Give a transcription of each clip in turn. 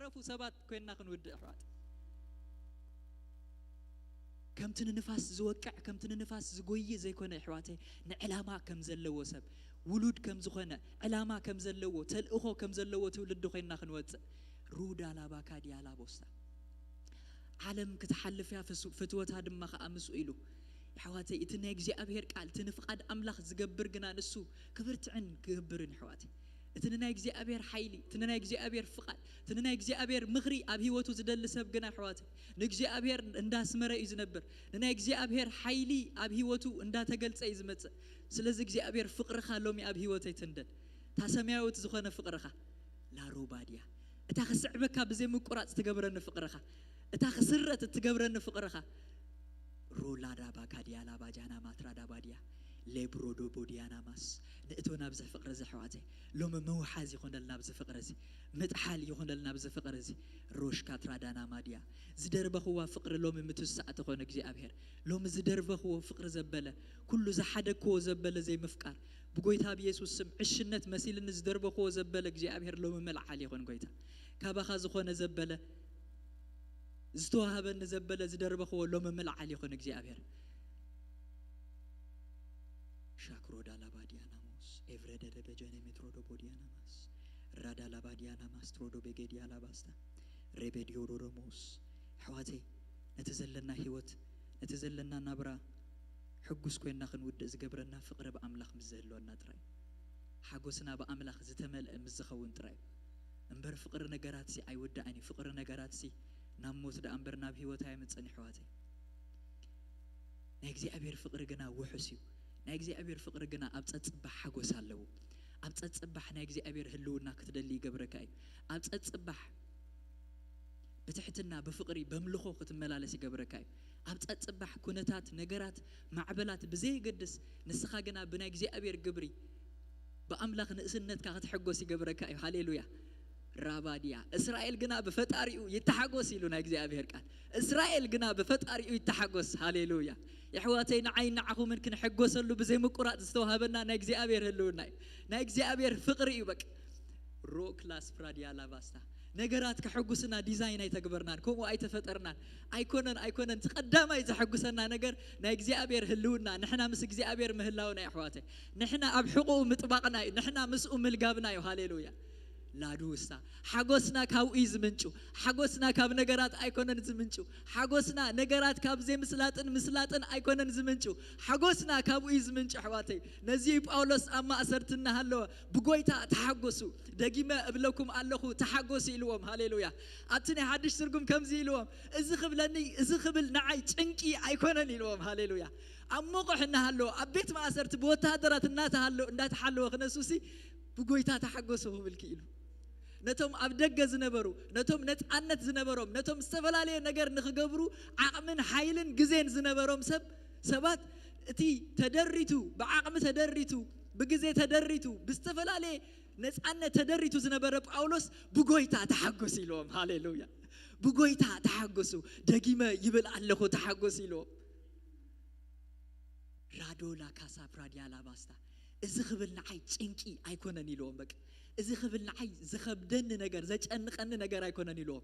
ረፉ ሰባት ኮይንና ክንውድእ ኣሕዋት። ከምቲ ንንፋስ ዝወቅዕ፣ ከምቲ ንንፋስ ዝጎይ ዘይኮነ ኣሕዋተይ፣ ንዕላማ ከም ዘለዎ ሰብ፣ ውሉድ ከም ዝኾነ፣ ዕላማ ከም ዘለዎ፣ ተልእኾ ከም ዘለዎ ትውልዲ ኮይንና ክንወፅእ። ሩዳ ላባካ ዲያላ ቦስታ። ዓለም ክትሓልፍ እያ፣ ፍሱ-፣ ፍትወታ ድማ ከኣ ምስኡ ኢሉ። ኣሕዋተይ፣ እቲ ናይ እግዚኣብሔር ቃል፣ እቲ ንፍቓድ ኣምላኽ ዝገብር ግና ንሱ ክብርትዕን ክገብርን፣ ኣሕዋተይ። እቲ ንናይ እግዚኣብሔር ሓይሊ፣ እቲ ንናይ እግዚኣብሔር ፍቓድ፣ እቲ ንናይ እግዚኣብሔር ምኽሪ ኣብ ህይወቱ ዝደሊ ሰብ ግና፣ ኣሕዋተይ፣ ንእግዚኣብሔር እንዳስመረ እዩ ዝነብር። ንናይ እግዚኣብሔር ሓይሊ ኣብ ህይወቱ እንዳተገልጸ እዩ ዝመጽእ። ስለዚ እግዚኣብሔር ፍቕርኻ ሎሚ ኣብ ህይወተይ ትንደድ። እታ ሰማያዊት ዝኾነ ፍቕርኻ ላሩባ ድያ። እታ ክስዕበካ ብዘይ ምቁራጽ ትገብረኒ ፍቕርኻ። እታ ክስረት እትገብረኒ ፍቕርኻ። ሮላዳ ባካድያ ላባጃና ማትራዳ ባድያ ሌብሮዶ ቦዲያና ማስ። ንእቶ ናብዚ ፍቕሪ እዚ ኣሕዋተይ። ሎሚ ምውሓዝ ይኹነልና ኣብዚ ፍቕሪ እዚ። ምጥሓል ይኹነልና ኣብዚ ፍቕሪ እዚ። ሮሽካ ትራዳና ማድያ። ዝደርበኽዋ ፍቕሪ ሎሚ ምትሳእ ትኾን እግዚኣብሔር። ሎሚ ዝደርበኽዎ ፍቕሪ ዘበለ፣ ኩሉ ዝሓደግክዎ ዘበለ ዘይምፍቃር። ብጎይታ ብየሱስ ስም ዕሽነት መሲልኒ ዝደርበኽዎ ዘበለ እግዚኣብሔር ሎሚ መልዓል ይኹን ጎይታ። ካባኻ ዝኾነ ዘበለ፣ ዝተዋህበኒ ዘበለ ዝደርበኽዎ ሎሚ መልዓል ይኹን እግዚኣብሔር። ሻክሮ ዳላባዲያ ናሞስ፣ ኤቭረደደ በጀነ ሜትሮዶ ቦዲያ ናማስ፣ ራዳ ላባዲያ ናማስ ትሮዶ ቤጌዲያ ላባስታ፣ ሬቤዲዮ ዶዶሞስ። ኣሕዋተይ፣ ነቲ ዘለና ህይወት፣ ነቲ ዘለና ናብራ ሕጉስ ኮይንና ክንውድእ ዝገብረና ፍቕሪ ብኣምላኽ ምስ ዝህልወና ጥራይ። ሓጎስና ብኣምላኽ ዝተመልአ ምስ ዝኸውን ጥራይ። እምበር ፍቕሪ ነገራትሲ ኣይውዳእን እዩ። ፍቕሪ ነገራትሲ ናብ ሞት ደኣ እምበር ናብ ህይወት ኣየምጽእን፣ ኣሕዋተይ። ናይ እግዚኣብሔር ፍቕሪ ግና ውሑስ እዩ። ናይ እግዚኣብሔር ፍቕሪ ግና ኣብ ጸጽባሕ ሓጎስ ኣለዎ። ኣብ ጸጽባሕ ናይ እግዚኣብሔር ህልውና ክትደሊ ይገብረካ እዩ። ኣብ ጸጽባሕ ብትሕትና፣ ብፍቕሪ፣ በምልኾ ክትመላለስ ይገብረካ እዩ። ኣብ ጸጽባሕ ኩነታት፣ ነገራት፣ ማዕበላት ብዘየገድስ፣ ንስኻ ግና ብናይ እግዚኣብሔር ግብሪ፣ ብኣምላኽ ንእስነትካ ክትሕጎስ ይገብረካ እዩ። ሃሌሉያ። ራባድያ። እስራኤል ግና ብፈጣሪኡ ይተሓጎስ ኢሉ ናይ እግዚኣብሔር ቃል። እስራኤል ግና ብፈጣሪኡ ይተሓጎስ። ሃሌሉያ። የሕዋተይ፣ ንዓይ ንዓኹምን ክንሕጎሰሉ ብዘይ ምቁራጽ ዝተዋህበና ናይ እግዚኣብሔር ህልውና እዩ። ናይ እግዚኣብሔር ፍቕሪ እዩ። በቃ ሮክላስ ፕራድያ ላቫስታ። ነገራት ከሐጉስና ዲዛይን ኣይተግበርናን፣ ከምኡ ኣይተፈጠርናን። ኣይኮነን፣ ኣይኮነን። እቲ ቀዳማይ ዘሐጉሰና ነገር ናይ እግዚኣብሔር ህልውና፣ ንሕና ምስ እግዚኣብሔር ምህላውና፣ ኣሕዋተይ። ንሕና ኣብ ሕቑኡ ምጥባቕና እዩ፣ ንሕና ምስኡ ምልጋብና እዩ። ሃሌሉያ። ላዱ ውስታ። ሓጎስና ካብኡ እዩ ዝምንጩ። ሓጎስና ካብ ነገራት ኣይኮነን ዝምንጩ። ሓጎስና ነገራት ካብ ዘይምስላጥን ምስላጥን ኣይኮነን ዝምንጩ። ሓጎስና ካብኡ እዩ ዝምንጩ፣ ኣሕዋተይ። ነዚ እዩ ጳውሎስ ኣብ ማእሰርቲ እናሃለወ፣ "ብጎይታ ተሓጎሱ፣ ደጊመ እብለኩም ኣለኹ፣ ተሓጎሱ" ኢልዎም። ሃሌሉያ። ኣብቲ ናይ ሓድሽ ትርጉም ከምዚ ኢልዎም፣ "እዚ ክብለኒ፣ እዚ ክብል ንዓይ ጭንቂ ኣይኮነን" ኢልዎም። ሃሌሉያ። ኣብ መቑሕ እናሃለወ፣ ኣብ ቤት ማእሰርቲ ብወተሃደራት እናተሃለወ፣ እንዳተሓለወ ክነሱሲ፣ "ብጎይታ ተሓጎሱ" ክብል ክኢሉ። ነቶም ኣብ ደገ ዝነበሩ፣ ነቶም ነጻነት ዝነበሮም፣ ነቶም ዝተፈላለየ ነገር ንኽገብሩ ዓቕምን ሓይልን ግዜን ዝነበሮም ሰብ፣ ሰባት፣ እቲ ተደሪቱ፣ ብዓቕሚ ተደሪቱ፣ ብግዜ ተደሪቱ፣ ብዝተፈላለየ ነጻነት ተደሪቱ ዝነበረ ጳውሎስ፣ "ብጎይታ ተሓጎስ" ኢልዎም። ሃሌሉያ። "ብጎይታ ተሓጎሱ፣ ደጊመ ይብል ኣለኹ፣ ተሓጎስ" ኢልዎም። ራዶላ ካሳ ፕራዲያ ላባስታ። "እዚ ክብል ንዓይ ጭንቂ ኣይኮነን" ኢልዎም። በቃ፣ "እዚ ክብል ንዓይ ዝኸብደኒ ነገር፣ ዘጨንቐኒ ነገር ኣይኮነን" ኢልዎም።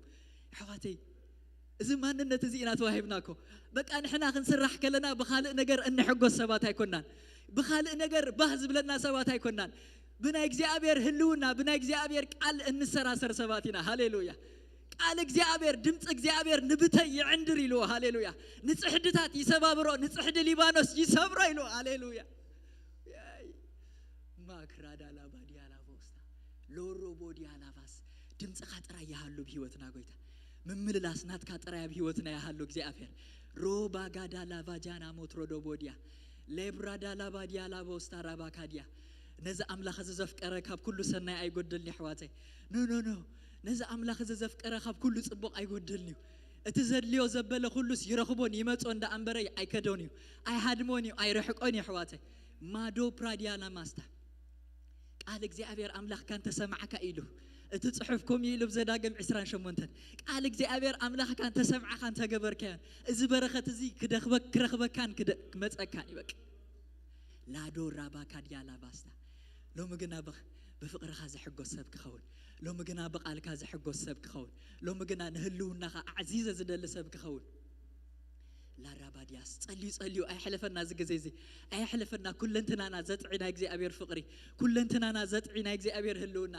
ኣሕዋተይ፣ እዚ ማንነት እዚ ኢና ተዋሂብና እኮ። በቃ፣ ንሕና ክንስራሕ ከለና ብኻልእ ነገር እንሕጎስ ሰባት ኣይኮናን። ብኻልእ ነገር ባህ ዝብለና ሰባት ኣይኮናን። ብናይ እግዚኣብሔር ህልውና፣ ብናይ እግዚኣብሔር ቃል እንሰራሰር ሰባት ኢና። ሃሌሉያ። ቃል እግዚኣብሔር፣ ድምፂ እግዚኣብሔር ንብተይ ይዕንድር ኢልዎ። ሃሌሉያ። ንፅሕድታት ይሰባብሮ፣ ንፅሕዲ ሊባኖስ ይሰብሮ ኢልዎ። ሃሌሉያ። ያይ። ማክራዳ ላባዲያ ላቮስታ፣ ሎሮ ቦዲያ ላቫስ። ድምፅኻ ጥራይ ይሃሉ ብህይወትና ጎይታ። ምምልላስ ናትካ ጥራይ ኣብ ህይወትና ይሃሉ እግዚኣብሔር። ሮባ ጋዳ ላቫጃና ሞትሮዶ ቦዲያ፣ ሌብራዳ ላባዲያ ላቮስታ ራባካዲያ። ነዚ ኣምላኽ እዚ ዘፍቀረ ካብ ኩሉ ሰናይ ኣይጎደልን፣ ኣሕዋተይ። ኖ፣ ኖ፣ ኖ። ነዚ ኣምላኽ እዚ ዘፍቀረ ካብ ኩሉ ጽቡቕ ኣይጎደልን እዩ። እቲ ዘድልዮ ዘበለ ኩሉስ ይረኽቦን ይመጾ እንዳ ኣንበረ ኣይከዶን እዩ። ኣይሃድሞን እዩ፣ ኣይርሕቆን እዩ፣ ኣሕዋተይ። ማዶ ፕራዲያና ማስታ። ቃል እግዚኣብሔር ኣምላኽካ እንተሰማዕካ ኢሉ። እቲ ጽሑፍ ከምኡ ኢሉ ብዘዳግም ዕስራን ሸሞንተን። ቃል እግዚኣብሔር ኣምላኽካ እንተሰምዓኻ እንተገበርካዮን፣ እዚ በረኸት እዚ ክደኽበ-፣ ክረኽበካን ክደ-፣ ክመጸካን እዩ በቃ። ላዶ ራባካ ዲያ ላባስታ። ሎሚ ግና ብኽ-፣ ብፍቕርኻ ዝሕጎስ ሰብ ክኸውን፣ ሎሚ ግና ብቓልካ ዝሕጎስ ሰብ ክኸውን፣ ሎሚ ግና ንህልውናኻ ኣዕዚዘ ዝደሊ ሰብ ክኸውን። ላራባድያስ ጸልዩ ጸልዩ ኣይሕለፈና፣ እዚ ግዜ እዚ ኣይሕለፈና። ኩለንትናና ዘጥዒ ናይ እግዚኣብሔር ፍቕሪ፣ ኩለንትናና ዘጥዒ ናይ እግዚኣብሔር ህልውና።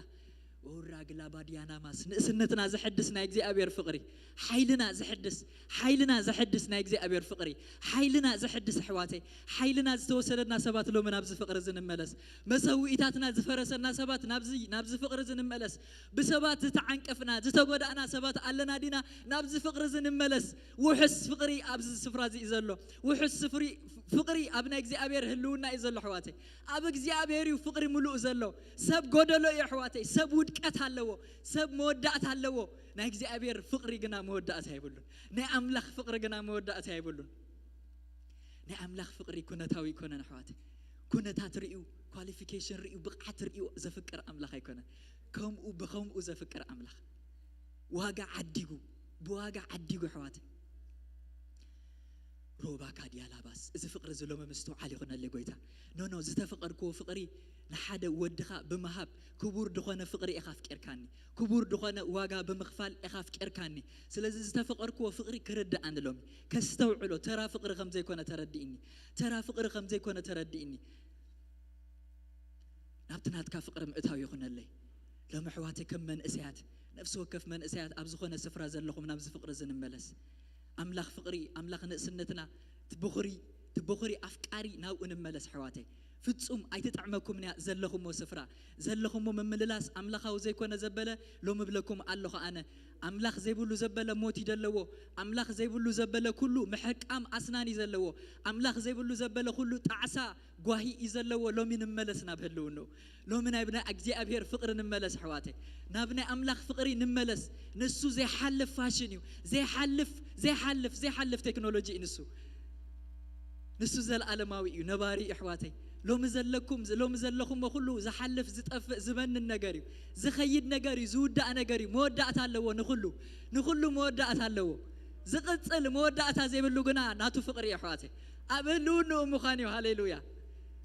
ኦራ ግላባድያናማስ ንእስነትና ዘሐድስ ናይ እግዚኣብሔር ፍቕሪ፣ ሓይልና ዘሐድስ፣ ሓይልና ዘሐድስ ናይ እግዚኣብሔር ፍቕሪ፣ ሓይልና ዘሐድስ ኣሕዋተይ፣ ሓይልና ዝተወሰደና ሰባት ሎሚ ናብዚ ፍቕሪ ዝንመለስ፣ መሰውኢታትና ዝፈረሰና ሰባት ናብዚ ናብዚ ፍቕሪ ዝንመለስ፣ ብሰባት ዝተዓንቀፍና ዝተጎዳእና ሰባት ኣለና ዲና ናብዚ ፍቕሪ ዝንመለስ? ውሑስ ፍቕሪ ኣብዚ ስፍራ እዚ እዩ ዘሎ። ውሑስ ስፍሪ ፍቕሪ ኣብ ናይ እግዚኣብሔር ህልውና እዩ ዘሎ ኣሕዋተይ። ኣብ እግዚኣብሔር እዩ ፍቕሪ ምሉእ ዘሎ። ሰብ ጎደሎ እዩ ኣሕዋተይ። ሰብ ውድቀት ኣለዎ። ሰብ መወዳእታ ኣለዎ። ናይ እግዚኣብሔር ፍቕሪ ግና መወዳእታ የብሉን። ናይ ኣምላኽ ፍቕሪ ግና መወዳእታ የብሉን። ናይ ኣምላኽ ፍቕሪ ኩነታዊ ኣይኮነን ኣሕዋተይ። ኩነታት ርእዩ፣ ኳሊፊኬሽን ርእዩ፣ ብቕዓት ርእዩ ዘፍቅር ኣምላኽ ኣይኮነን። ከምኡ ብኸምኡ ዘፍቅር ኣምላኽ፣ ዋጋ ዓዲጉ፣ ብዋጋ ዓዲጉ ኣሕዋተይ። ሮባ ካድያ ላባስ፣ እዚ ፍቕሪ እዚ ሎሚ ምስትውዓል ይኹነለይ ጎይታ። ኖ ኖ፣ ዝተፈቐርክዎ ፍቕሪ ንሓደ ወድኻ ብምሃብ ክቡር ድኾነ ፍቕሪ ኢኻ ኣፍቂርካኒ። ክቡር ድኾነ ዋጋ ብምኽፋል ኢኻ ኣፍቂርካኒ። ስለዚ ዝተፈቐርክዎ ፍቕሪ ክርድኣኒ ሎሚ፣ ከስተውዕሎ፣ ተራ ፍቕሪ ከም ዘይኮነ ተረዲእኒ። ተራ ፍቕሪ ከም ዘይኮነ ተረዲእኒ። ናብቲ ናትካ ፍቕሪ ምእታው ይኹነለይ። ሎሚ ኣሕዋተይ ከም መንእሰያት፣ ነፍሲ ወከፍ መንእሰያት ኣብ ዝኾነ ስፍራ ዘለኹም ናብዚ ፍቕሪ እዚ ንመለስ። ኣምላኽ ፍቕሪ፣ ኣምላኽ ንእስነትና፣ እቲ በኹሪ፣ እቲ በኹሪ ኣፍቃሪ ናብኡ ንመለስ ኣሕዋተይ። ፍጹም ኣይትጥዕመኩምን እያ ዘለኹሞ ስፍራ፣ ዘለኹሞ ምምልላስ ኣምላኻዊ ዘይኮነ ዘበለ ሎሚ እብለኩም ኣለኹ ኣነ። ኣምላኽ ዘይብሉ ዘበለ ሞት እዩ ዘለዎ። ኣምላኽ ዘይብሉ ዘበለ ኩሉ ምሕቃም ኣስናን እዩ ዘለዎ። ኣምላኽ ዘይብሉ ዘበለ ኩሉ ጣዕሳ ጓሂ እዩ ዘለዎ። ሎሚ ንመለስ ናብ ህልውንኡ። ሎሚ ናብ ናይ እግዚኣብሔር ፍቕሪ ንመለስ ኣሕዋተይ። ናብ ናይ ኣምላኽ ፍቕሪ ንመለስ። ንሱ ዘይሓልፍ ፋሽን እዩ። ዘይሓልፍ፣ ዘይሓልፍ፣ ዘይሓልፍ ቴክኖሎጂ እዩ ንሱ። ንሱ ዘለኣለማዊ እዩ፣ ነባሪ እዩ ኣሕዋተይ። ሎሚ ዘለኩም፣ ሎሚ ዘለኹሞ ኩሉ ዝሓልፍ፣ ዝጠፍእ፣ ዝበንን ነገር እዩ። ዝኸይድ ነገር እዩ፣ ዝውዳእ ነገር እዩ። መወዳእታ ኣለዎ ንኹሉ። ንኹሉ መወዳእታ ኣለዎ። ዝቕጽል መወዳእታ ዘይብሉ ግና ናቱ ፍቕሪ እዩ ኣሕዋተይ። ኣብ ህልውንኡ ምዃን እዩ። ሃሌሉያ።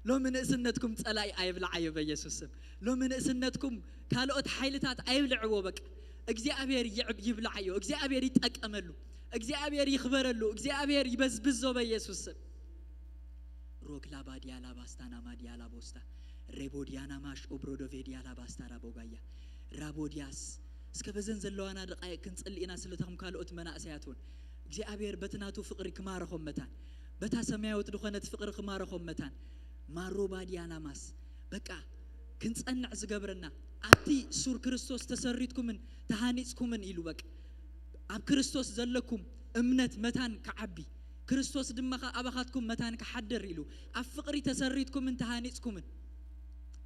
ሎሚ ንእስነትኩም ጸላኢ ኣይብልዓዮ በኢየሱስ ስም። ሎሚ ንእስነትኩም ካልኦት ሓይልታት ኣይብልዕዎ። በቃ እግዚኣብሔር ይዕብ-፣ ይብልዓዮ። እግዚኣብሔር ይጠቀመሉ። እግዚኣብሔር ይኽበረሉ። እግዚኣብሔር ይበዝብዞ በኢየሱስ ስም። ሮግላ ባዲያ ላባስታ ናማዲያ ላቦስታ ሬቦዲያና ማሽ ኦብሮዶቬዲያ ላባስታ ራቦጋያ ራቦዲያስ። እስከ በዘን ዘለዋና ደቃይቅ ክንጽሊ ኢና ስለቶም ካልኦት መናእሰያት እውን። እግዚኣብሔር በቲ ናቱ ፍቕሪ ክማረኾም መታን፣ በታ ሰማያዊት ዝኾነት ፍቕሪ ክማረኾም መታን። ማሮ ባዲያና ማስ በቃ ክንጸንዕ ዝገብረና ኣብቲ ሱር ክርስቶስ ተሰሪትኩምን ተሃኒጽኩምን ኢሉ በቃ ኣብ ክርስቶስ ዘለኩም እምነት መታን ክዓቢ፣ ክርስቶስ ድማ ኸኣ ኣባኻትኩም መታን ክሓድር ኢሉ ኣብ ፍቕሪ ተሰሪትኩምን ተሃኒጽኩምን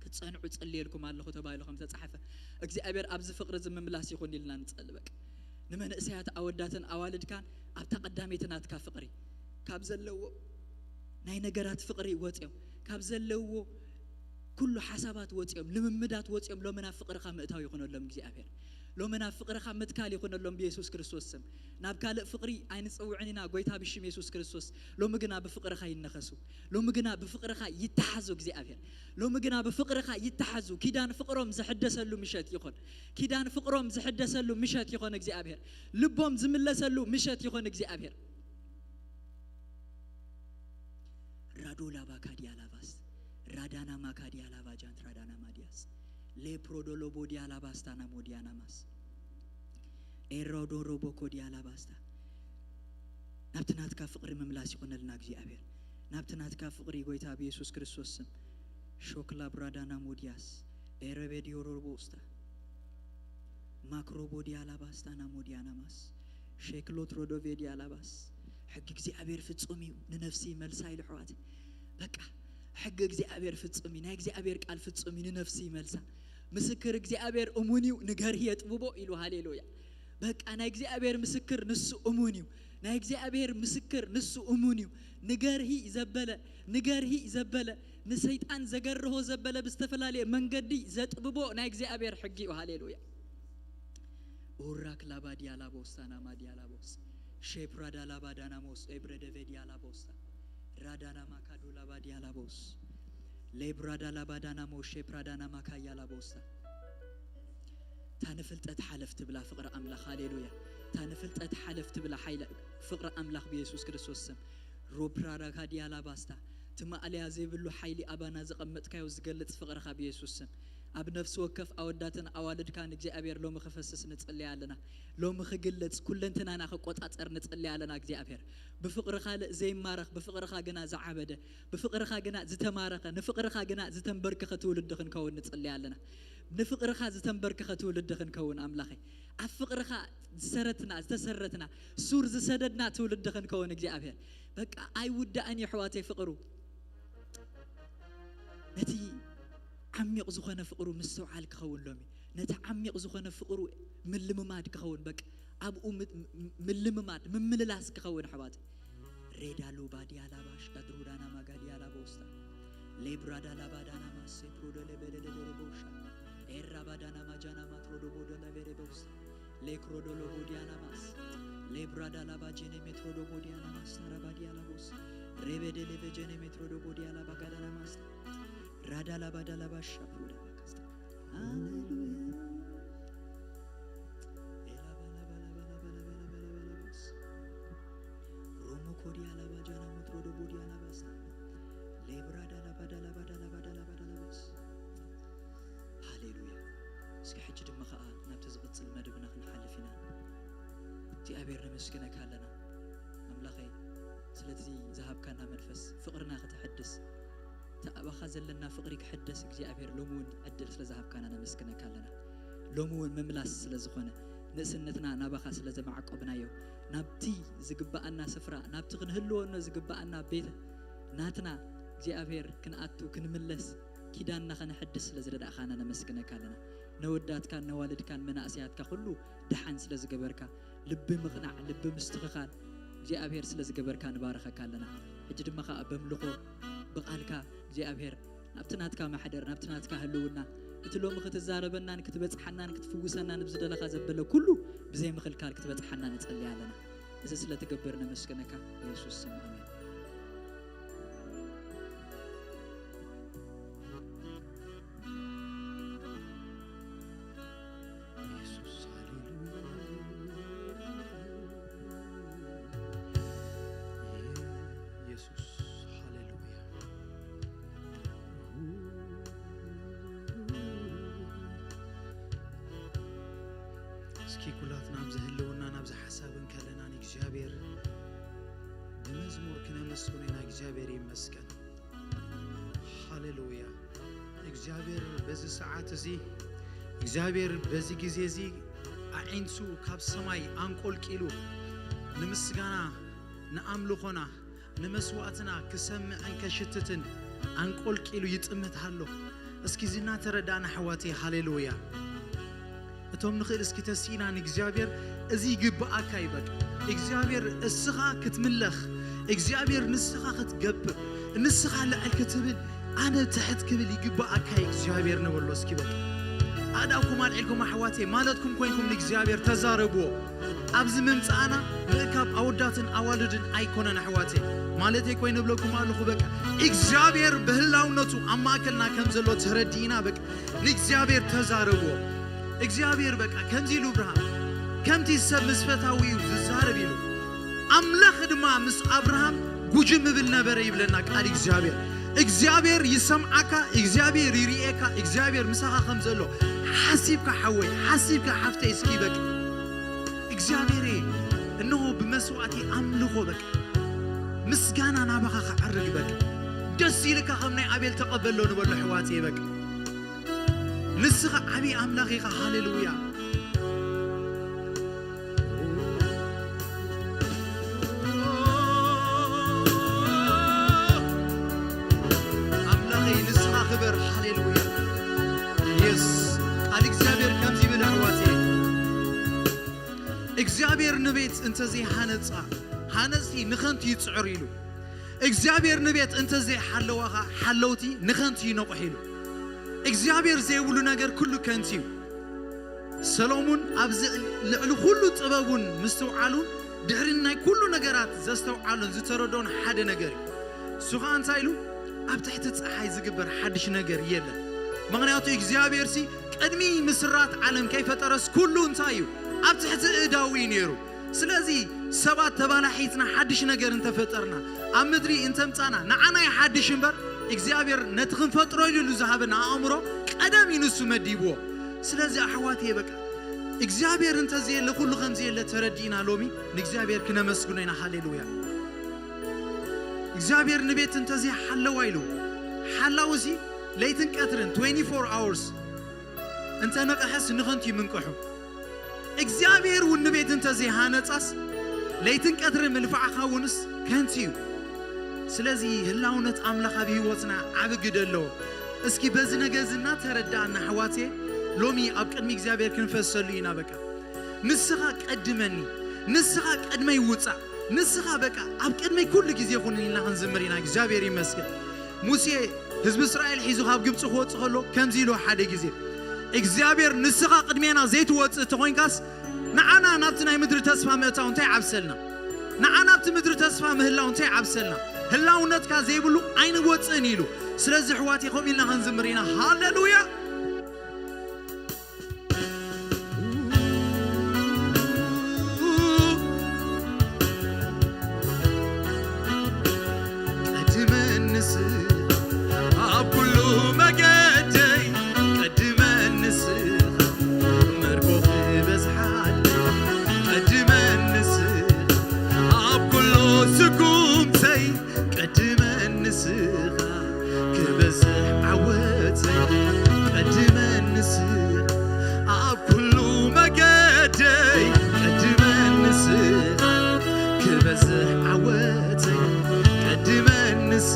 ክትጸንዑ ጸልየልኩም ኣለኹ ተባሂሉ ከም ዝተጻሕፈ እግዚኣብሔር ኣብዚ ፍቕሪ እዚ ምምላስ ይኹን ኢልና ንጸሊ። በቃ ንመንእሰያት ኣወዳትን ኣዋልድካን ኣብታ ቀዳመይቲ ናትካ ፍቕሪ ካብ ዘለዎ ናይ ነገራት ፍቕሪ ወጽዮም ካብ ዘለዎ ኩሉ ሓሳባት ወጽዮም ልምምዳት ወጽዮም ሎሚ ናብ ፍቕርኻ ምእታው ይኹነሎም እግዚኣብሔር። ሎሚ ናብ ፍቕርኻ ምትካል ይኹነሎም ብየሱስ ክርስቶስ ስም። ናብ ካልእ ፍቕሪ ኣይንጽውዕን ኢና ጎይታ ብሽም የሱስ ክርስቶስ። ሎሚ ግና ብፍቕርኻ ይነኸሱ። ሎሚ ግና ብፍቕርኻ ይተሓዙ እግዚኣብሔር። ሎሚ ግና ብፍቕርኻ ይተሓዙ። ኪዳን ፍቕሮም ዝሕደሰሉ ምሸት ይኹን። ኪዳን ፍቕሮም ዝሕደሰሉ ምሸት ይኹን እግዚኣብሔር። ልቦም ዝምለሰሉ ምሸት ይኹን እግዚኣብሔር። ራዶላ ባካዲያ ላባስ ራዳና ማካዲያ ላባጃንት ራዳና ማዲያስ ሌፕሮዶሎቦዲያ ላባስታ ናሞዲያ ናማስ ኤሮዶሮቦኮዲያ ላባስታ። ናብቲ ናትካ ፍቕሪ ምምላስ ይኹነልና እግዚኣብሔር። ናብቲ ናትካ ፍቕሪ ጎይታ ብየሱስ ክርስቶስ ስም። ሾክላ ብራዳና ሞዲያስ ኤረቤዲዮሮቦስታ ማክሮቦዲያ ላባስታ ናሞዲያ ናማስ ሼክሎት ሮዶቬዲያ ላባስ። ሕጊ እግዚኣብሔር ፍጹም እዩ፣ ንነፍሲ ይመልሳ ኢሉ ኣሕዋተይ። በቃ ሕጊ እግዚኣብሔር ፍጹም እዩ፣ ናይ እግዚኣብሔር ቃል ፍጹም እዩ፣ ንነፍሲ ይመልሳ። ምስክር እግዚኣብሔር እሙን እዩ፣ ንገርሂ የጥብቦ ኢሉ። ሃሌሉያ። በቃ ናይ እግዚኣብሔር ምስክር ንሱ እሙን እዩ። ናይ እግዚኣብሔር ምስክር ንሱ እሙን እዩ። ንገርሂ ዘበለ ንገርሂ ዘበለ ንሰይጣን ዘገርሆ ዘበለ ብዝተፈላለየ መንገዲ ዘጥብቦ ናይ እግዚኣብሔር ሕጊ እዩ። ሃሌሉያ። ኡራክ ላባዲያ ላቦስ ታናማዲያ ላቦስ ሼፕራዳ ላባዳናሞስ ኤብረደቬዲያ ላቦስታ ራዳና ማካዶ ላባዲያ ላቦስ ሌብራዳ ላባዳናሞ ሼፕራዳና ማካያ ላቦስታ እታ ንፍልጠት ሓለፍ ትብላ ፍቕሪ ኣምላኽ፣ ሃሌሉያ። እታ ንፍልጠት ሓለፍ ትብላ ሓይለ ፍቕሪ ኣምላኽ ብየሱስ ክርስቶስ ስም። ሮፕራራካ ዲያላባስታ፣ እቲ ማእለያ ዘይብሉ ሓይሊ ኣባና ዘቐመጥካዮ ዝገልጽ ፍቕርኻ ብየሱስ ስም። ኣብ ነፍሲ ወከፍ ኣወዳትን ኣዋልድካ ንእግዚኣብሔር ሎሚ ክፈስስ ንጽልይ ኣለና። ሎሚ ክግለጽ፣ ኩለንትናና ክቆጻጸር ንጽልይ ኣለና እግዚኣብሔር። ብፍቕርኻ ለ-፣ ዘይማረኽ፣ ብፍቕርኻ ግና ዝዓበደ፣ ብፍቕርኻ ግና ዝተማረኸ፣ ንፍቕርኻ ግና ዝተንበርክኸ ትውልዲ ክንከውን ንጽልይ ኣለና። ንፍቕርኻ ዝተንበርክኸ ትውልዲ ክንከውን ኣምላኸይ። ኣብ ፍቕርኻ ዝሰረትና፣ ዝተሰረትና፣ ሱር ዝሰደድና ትውልዲ ክንከውን እግዚኣብሔር። በቃ ኣይውዳእን እዩ ኣሕዋተይ ፍቕሩ። ነቲ ዓሚቕ ዝኾነ ፍቕሩ ምስትውዓል ክኸውን ሎሚ። ነቲ ዓሚቕ ዝኾነ ፍቕሩ ምልምማድ ክኸውን፣ በቃ ኣብኡ ም-፣ ም-፣ ምልምማድ፣ ምምልላስ ክኸውን ኣሕዋተይ። ሬዳሉ ባዲያ ላባሽ ቀድሩ ዳና ማጋዲያ ላቦስታ። ሌብራ ዳላ ባዳና ማሴ ፕሮዶ ለበለለለለ ቦሻ። ኤራ ባዳና ማጃና ማትሮዶ ቦዶ ለቤሬ ቦስታ። ሌክሮዶ ሎቦዲያ ላማስ። ሌብራ ዳላ ባጄኔ ሜትሮዶ ቦዲያ ላማስ ታራ ባዲያ ላቦስ። ሬቤዴ ሌቤጄኔ ሜትሮዶ ቦዲያ ላባጋዳ ላማስ። ራዳ ላባዳ ላባሻ ፕሮዳ ባካስታ። ሃሌሉያ። ኤላ ባላ ባላ ባላ ባላ ባላ ባላ ባላ ቦስ። ሮሞ ኮዲያ ላባጃና ሞትሮዶ ቦዲያ ላባሳ። ሌብራ ዳላ ባዳ ላባዳ ላባዳ ላባዳ ላባስ። ሃሌሉያ። እስኪ ሕጂ ድማ ኸኣ ናብቲ ዝቕጽል መደብና ክንሓልፍ ኢና። እግዚኣብሔር ነመስግነካ ኣለና ኣምላኸይ፣ ስለዚ ዝሃብካና መንፈስ ፍቕርና ከተሐድስ፣ እቲ ኣባኻ ዘለና ፍቕሪ ክሕደስ እግዚኣብሔር ሎሚ እውን ዕድል ስለ ዝሃብካና ነመስግነካ ኣለና። ሎሚ እውን ምምላስ ስለ ዝኾነ፣ ንእስነትና ናባኻ ስለ ዘማዕቆብናዮ፣ ናብቲ ዝግብኣና ስፍራ፣ ናብቲ ክንህልወኖ ዝግብኣና ቤት ናትና እግዚኣብሔር ክንኣቱ ክንምለስ ኪዳንና ከነሐድስ ስለ ዝረዳእኻና ነመስግነካ ኣለና። ነወዳትካን ነዋልድካን መናእሰያትካ ኩሉ ደሓን ስለ ዝገበርካ፣ ልቢ ምቕናዕ፣ ልቢ ምስትኽኻል እግዚኣብሔር ስለ ዝገበርካ ንባርኸካ ኣለና። ሕጂ ድማ ኸኣ በምልኾ ብቓልካ እግዚኣብሔር ናብቲ ናትካ ማሕደር፣ ናብቲ ናትካ ህልውና፣ እቲ ሎሚ ክትዛረበናን ክትበጽሓናን ክትፍውሰናን ብዝደለኻ ዘበለ ኩሉ ብዘይ ምኽልካል ክትበጽሓና ንጸሊ ኣለና። እዚ ስለ ትገብር ነመስግነካ፣ ብየሱስ ስም ኣሜን። ኢየሱስ፣ ሃሌሉያ። ኢየሱስ፣ ሃሌሉያ። እስኪ ኩላትና ኣብዚ ህልውና፣ ናብዚ ሓሳብ እንከለና ንእግዚኣብሔር ብመዝሙር ክነመስግኖ ኢና። እግዚኣብሔር ይመስገን። ሃሌሉያ። እግዚኣብሔር በዚ ሰዓት እዚ፣ እግዚኣብሔር በዚ ግዜ እዚ ኣዒንቱ ካብ ሰማይ ኣንቆልቂሉ ንምስጋና፣ ንኣምልኾና፣ ንመስዋዕትና ክሰምዕን ከሽትትን ኣንቆልቂሉ ይጥምት ኣሎ። እስኪ እዚ እናተረዳእና ኣሕዋተይ፣ ሃሌሉያ። እቶም ንኽእል እስኪ ተሲኢና ንእግዚኣብሔር፣ እዚ ይግብኣካ እዩ በቃ። እግዚኣብሔር እስኻ ክትምለኽ፣ እግዚኣብሔር ንስኻ ክትገብር፣ ንስኻ ልዕል ክትብል፣ ኣነ ትሕት ክብል ይግብኣካ እዩ እግዚኣብሔር ንበሎ እስኪ በቃ። ኣእዳውኩም ኣልዒልኩም ኣሕዋተይ፣ ማለትኩም ኮይንኩም ንእግዚኣብሔር ተዛረብዎ። ኣብዚ ምምጻእና ምእካብ ኣወዳትን ኣዋልድን ኣይኮነን ኣሕዋተይ። ማለተይ ኮይነ እብለኩም ኣለኹ በቃ። እግዚኣብሔር ብህላውነቱ ኣብ ማእከልና ከም ዘሎ ተረዲእና በቃ ንእግዚኣብሔር ተዛረብዎ። እግዚኣብሔር በቃ ከምዚ ኢሉ እብርሃም፣ ከምቲ ሰብ ምስ ፈታዊኡ ዝዛረብ ኢሉ፣ ኣምላኽ ድማ ምስ ኣብርሃም ጉጅም ይብል ነበረ ይብለና ቃል እግዚኣብሔር። እግዚኣብሔር ይሰምዓካ፣ እግዚኣብሔር ይርእየካ፣ እግዚኣብሔር ምሳኻ ከም ዘሎ ሓሲብካ ሓወይ፣ ሓሲብካ ሓፍተይ እስኪ በቃ እግዚኣብሔር እንሆ ብመስዋዕቲ ኣምልኾ በቃ ምስጋና ናባኻ ክዓርግ በቃ ደስ ኢልካ ከም ናይ ኣቤል ተቐበሎ ንበሎ ኣሕዋተይ በቃ ንስኻ ዓብዪ ኣምላኽ ኢኻ። ሃሌሉያ። ኣምላኸይ ንስኻ ክበር። ሃሌሉያ። የስ ቃል እግዚኣብሔር ከምዚ ይብል ኣሕዋተይ እግዚኣብሔር ንቤት እንተዘይሃነጻ ሃነጽቲ ንኸንቱ ይጽዕር ኢሉ እግዚኣብሔር ንቤት እንተዘይሓለዋኻ ሓለውቲ ንኸንቱ ይነቑሕ ኢሉ እግዚኣብሔር ዘይብሉ ነገር ኩሉ ከንቱ እዩ። ሰሎሙን ኣብዚ ልዕሊ ኩሉ ጥበቡን ምስትውዓሉን ድሕሪ ናይ ኩሉ ነገራት ዘስተውዓሉን ዝተረድኦን ሓደ ነገር እዩ። እሱ ኸዓ እንታይ ኢሉ? ኣብ ትሕቲ ጸሓይ ዝግበር ሓድሽ ነገር የለን። ምኽንያቱ እግዚኣብሔር ሲ ቅድሚ ምስራት ዓለም ከይፈጠረስ ኩሉ እንታይ እዩ? ኣብ ትሕቲ እዳዊ እዩ ነይሩ። ስለዚ ሰባት ተባላሒትና ሓድሽ ነገር እንተፈጠርና፣ ኣብ ምድሪ እንተምጻና፣ ንዓና ይሓድሽ እምበር እግዚኣብሔር ነቲ ክንፈጥሮ ኢሉ ዝሃበና ኣእምሮ ቀደም እዩ ንሱ መዲብዎ። ስለዚ ኣሕዋትየ በቃ እግዚኣብሔር እንተዘየለ ኩሉ ከምዘየለ ተረዲእና ሎሚ ንእግዚኣብሔር ክነመስግኖ ኢና። ሃሌሉያ። እግዚኣብሔር ንቤት እንተዘይሓለዋ ኢሉ ሓላው እዚ ለይትን ቀትርን twenty-four hours እንተ ነቐሐስ ንኸንቱ እዩ ምንቅሑ። እግዚኣብሔር እውን ንቤት እንተ ዘይሃነጻስ ለይትን ቀትርን ምልፋዕኻ እውንስ ከንቱ እዩ። ስለዚ ህላውነት ኣምላኽ ኣብ ህይወትና ዓቢ ግደ ኣለዎ። እስኪ በዚ ነገር እዚ እናተረዳእና ኣሕዋትየ ሎሚ ኣብ ቅድሚ እግዚኣብሔር ክንፈሰሉ ኢና። በቃ ንስኻ ቀድመኒ፣ ንስኻ ቅድመይ ውጻእ፣ ንስኻ በቃ ኣብ ቅድመይ ኩሉ ግዜ ኩን ኢልና ክንዝምር ኢና። እግዚኣብሔር ይመስገን። ሙሴ ህዝቢ እስራኤል ሒዙ ካብ ግብፂ ክወፅእ ከሎ ከምዚ ኢሉ ሓደ ግዜ እግዚኣብሔር ንስኻ ቅድሜና ዘይትወፅእ ተኾይንካስ ንዓና ናብቲ ናይ ምድሪ ተስፋ ምእታው እንታይ ዓብሰልና? ንዓና ኣብቲ ምድሪ ተስፋ ምህላው እንታይ ዓብሰልና? ህላውነትካ ዘይብሉ ኣይንወፅእን ኢሉ። ስለዚ ኣሕዋት ከምኡ ኢልና ክንዝምር ኢና። ሃሌሉያ። ቀድመንስ ኣብ ኩሉ መገደይ ቀድመንስ ምርኮ ክበዝሓለይ ቀድመንስ ኣብ ኩሉ ስጉምተይ ቀድመንስ ክበዝሕ ዓወተይ ቀድመንስ ኣብ ኩሉ መገደይ ቀድመንስ ክበዝሕ ዓወተይ ቀድመንስ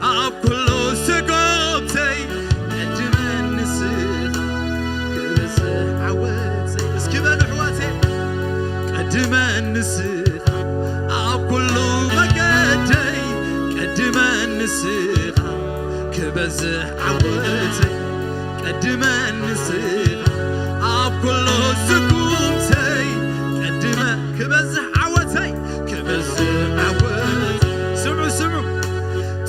ኣብ ኩሉ ስጎምተይ ቀድመንስ ክበዝሕ ዓወተይ እስኪ በሉ ኣሕዋተይ ቀድመንስ ኣብ ኩሉ መገደይ ቀድመ ንስኻ ክበዝሕ ዓወተይ ቀድመ ንስኻ ኣብ ኩሉ ስጉምተይ ቀድመ ክበዝሕ ዓወተይ ክበዝሕ ዓወተይ ስምዑ ስምዑ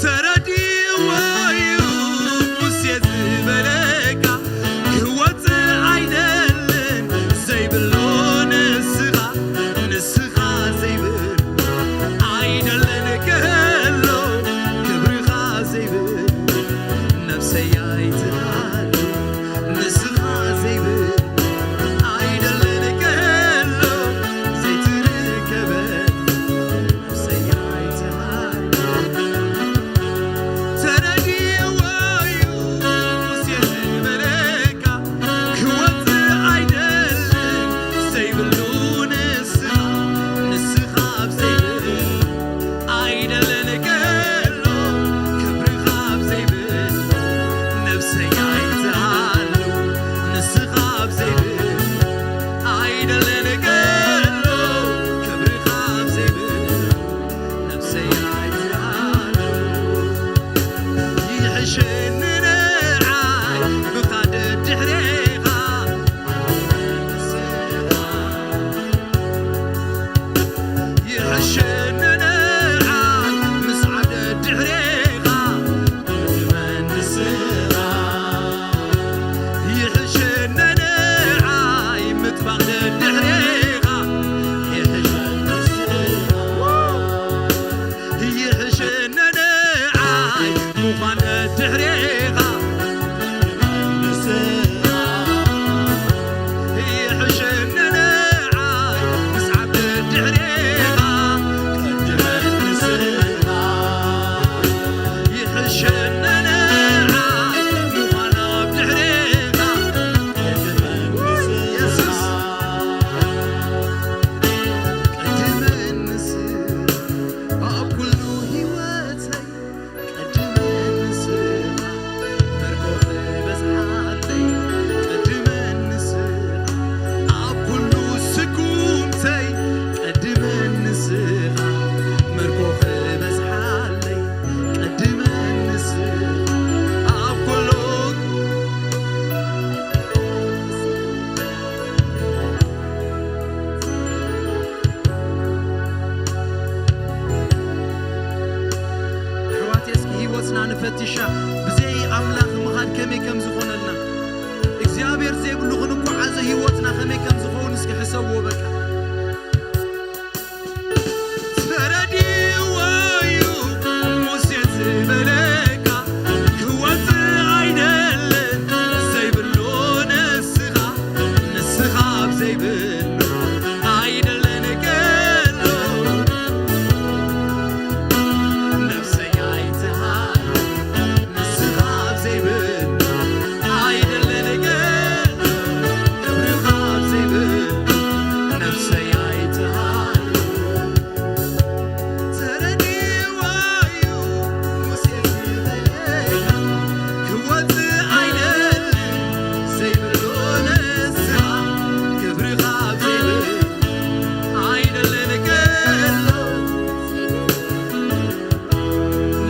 ተረዲእዎ እዩ ሙሴ ዝበለካ ክወፅእ ኣይደልን ዘይብሎ ንስኻ ንስኻ ዘይብል ኣይደልን ክህሎ ክብርኻ ዘይብል ነብሰይ ኣይትሃሉ ንስኻ ዘይብል ኣይደልን ክህሎ ዘይትርከበ ነብሰይ ኣይትሃሉ ተረዲእዎ እዩ ሙሴ ዝበለካ ክወፅእ ኣይደልን ዘይብሉ ንስኻ ንስኻ ኣብ ዘይብል ኣይደልን ክህሎ ክብርኻ ኣብ ዘይብል ነብሰይ ኣይትሃሉ ንስኻ ኣብ ዘይብል ኣይደልን ክህሎ ክብርኻ ኣብ ዘይብል ነብሰይ ኣይትሃሉ ይሕሸኒ ንዓይ ምኻድ ድሕሬኻ ይሕሸኒ ንዓይ ምስዓድ ድሕሬኻ ይመንስኻ ይሕሸኒ ንዓይ ምጥፋእ ድሕሬኻ ይሕሸኒ ንዓይ ምዃን ድሕሬኻ ይሕሸኒ ንዓይ ምስዓብ ድሕሬኻ ቅድመ ንስኻ ይሕሸኒ ንዓይ ምዃን ኣብ ድሕሬኻ ቅድመ ንስኻ ቅድመ ንስኻ ኣብ ኩሉ ህይወተይ ቀድመ ንስኻ ምርኮ ክበዝሓለይ ቀድመ ንስኻ ኣብ ኩሉ ስጉምተይ ቀድመ ንስኻ ምርኮ ክበዝሓለይ ቀድመ ንስኻ ኣብ ኩሉ ኣሕዋት እስኪ ህይወትና ንፈትሻ ብዘይ ኣምላኽ ምኻድ ከመይ ከም ዝኾነልና እግዚኣብሔር ዘይብሉ ክንጓዓዞ ህይወትና ከመይ ከም ዝኸውን እስኪ ሕሰብዎ። በቃ ተረዲእዎ እዩ ሙሴ ዝበለካ ክወፅእ ኣይደልን ዘይብሉ ንስኻ ንስኻ ኣብ ዘይብሉ ኣይደልን ከሎ ነፍሰይ ኣይትሃ ንስኻ ኣብ ዘይብል ኣይደለን ገ ክብርኻ ኣብ ዘይብል ነፍሰይ ኣይትሃሉ ተረዲዋ እዩ ሙሴ ዝበለካ ክወፅእ ኣይደልን ዘይብሉ ንስኻ ክብርኻ ኣብ ዘይብል ኣይደለን ገ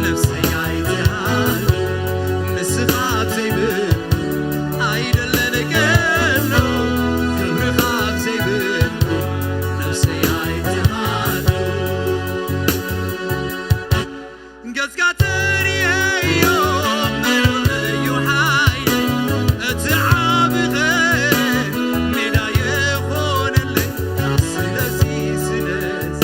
ነፍሰይ ኣይትሃሉ ንስኻ ኣብ ዘይብል ኣይደለን ከሎ ክብርኻ ኣብ ዘይብል ነፍሰይ ኣይትሃሉ ገጽካ ትርእየዮ ምሉእ እዩ ሓይል እቲ ዓቢ ኸ ሜዳ ይኾነለይ ስለዚ ስለዚ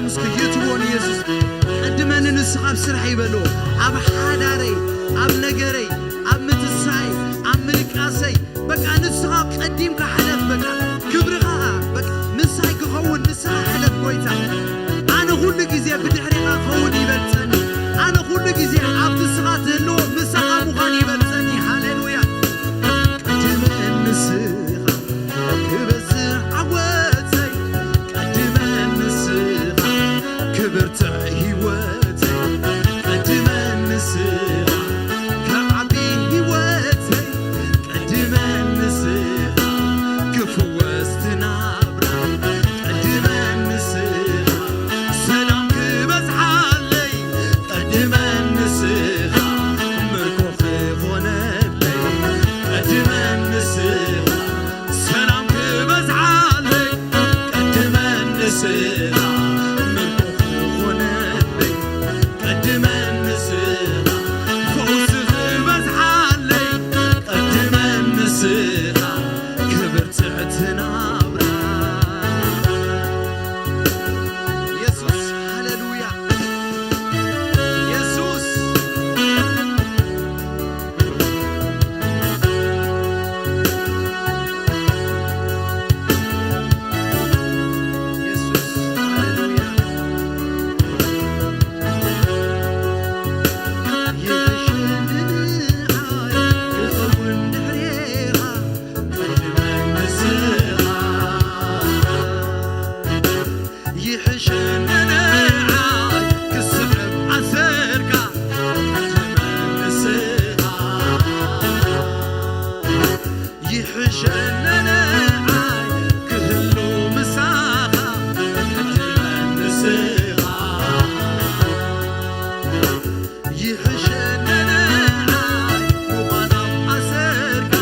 ምስኪ የትዎ ንየሱስ። ቀድመኒ ንስኻ ኣብ ስራሕ ይበልዎ፣ ኣብ ሓዳረይ፣ ኣብ ነገረይ፣ ኣብ ምትሳይ፣ ኣብ ምልቃሰይ፣ በቃ ንስኻ ቀዲምካ ሓለፍ። በቃ ክብርኻ በቃ ምሳይ ክኸውን ንስኻ ሓለፍ ጎይታ። ኣነ ኩሉ ግዜ ብድሕሪኻ ክኸውን ይበልጸኒ። ኣነ ኩሉ ግዜ ኣብቲ ንስኻ ትህልዎ ምሳኻ ምዃን ይበልጸኒ። ሃሌሉያ። ቀድመኒ ንስኻ ክበዝሕ ዓወተይ፣ ቀድመኒ ንስኻ ክብርትዕ ህይወተይ፣ ቀድመኒ ንስኻ ክዓቢ ህይወተይ፣ ቀድመኒ ንስኻ ክፍወስ ናብራ፣ ቀድመኒ ንስኻ ሰላም ክበዝሓለይ፣ ቀድመኒ ንስኻ ምርኮ ክኾነለይ፣ ቀድመኒ ንስኻ ሰላም ክበዝሓለይ፣ ቀድመኒ ንስኻ ምርኮ ክኾነለይ፣ ቀድመኒ ንስኻ ፈውሲ ክበዝሓለይ፣ ቀድመኒ ንስኻ ክብርትዕቲ ናብራ። የሱስ፣ ሃሌሉያ። የሱስ። የሱስ፣ ሃሌሉያ። ይሕሸኒ ንዓይ ክኸውን ድሕሬኻ፣ ቀድመኒ ንስኻ። ይሕሸኒ ንዓይ ክስዕብ ኣሰርካ፣ ቀድመኒ ንስኻ። ይሕሸኒ ንዓይ ክህሉ ምሳኻ፣ ቀድመኒ ንስኻ። ይሕሸኒ ንዓይ ምዃን ኣብ ኣሰርካ፣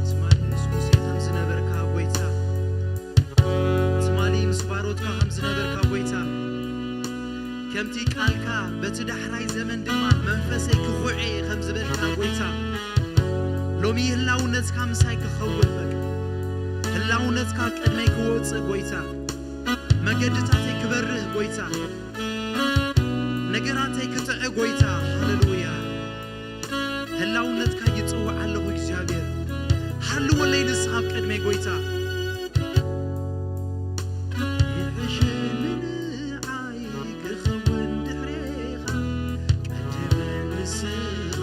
ትማሊ ምስ ሙሴ ከም ዝነበርካ ጎይታ፣ ትማሊ ምስ ባሮትካ ከም ዝነበርካ ጎይታ፣ ከምቲ ቃልካ በቲ ዳሕራይ ዘመን ድማ መንፈሰይ ክኹዕ እየ ከም ዝበልካ ጎይታ፣ ሎሚ ህላውነትካ ምሳይ ክኸውን በቃ፣ ህላውነትካ ቅድመይ ክወፅእ ጎይታ፣ መገድታተይ ክበርህ ጎይታ፣ ነገራተይ ክጥዕ ጎይታ። ሃሌሉያ። ህላውነትካ ይጽውዕ ኣለኹ እግዚኣብሔር። ሃልወለይ ንስኻ ኣብ ቅድመይ ጎይታ። ይሕሸኒ ንዓይ ክኸውን ድሕሬኻ፣ ቀድመ ንስኻ።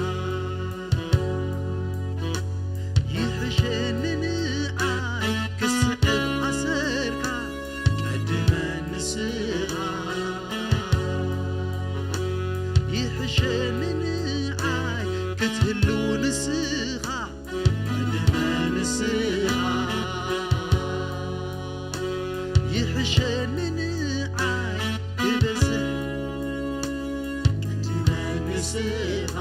ይሕሸኒ ንዓይ ክስዕብ ኣሰርካ፣ ቀድመ ንስኻ። ይሕሸኒ ንዓይ ክትህልው ንስኻ፣ ቀድመ ንስኻ። ይሕሸኒ ንዓይ ክበዝሕ፣ ቀድመ ንስኻ።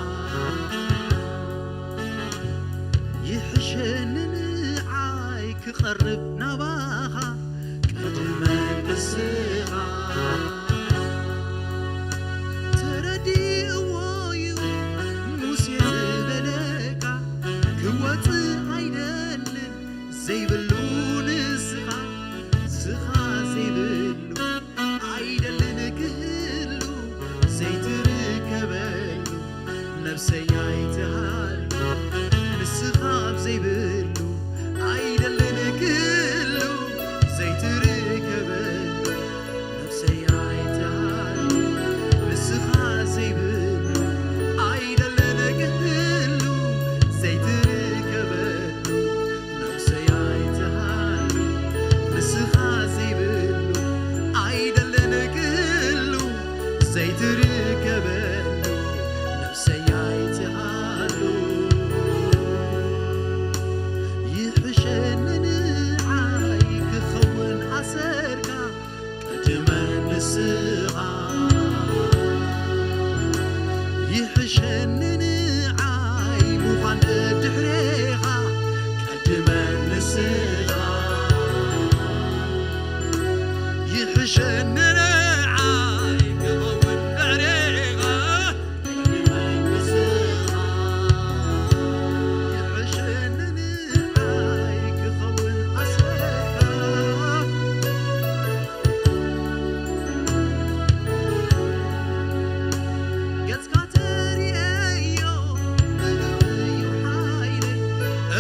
ይሕሸኒ ንዓይ ክቐርብ ናባኻ፣ ቀድመ ንስኻ። ተረዲእዎ እዩ ሙሴ ዝበለካ፣ ክወጽእ ኣይደልን ዘይብሉ ንስኻ፣ ንስኻ ዘይብሉ ኣይደልን ክህሉ ዘይትርከበሉ፣ ነፍሰይ ኣይትሃሉ ንስኻ ኣብ ዘይብሉ፣ ኣይደልን ክህሉ ዘይትርከበሉ፣ ነፍሰይ ኣይትሃሉ ንስኻ ዘይብሉ፣ ኣይደልን ክህሉ ዘይትርከበሉ፣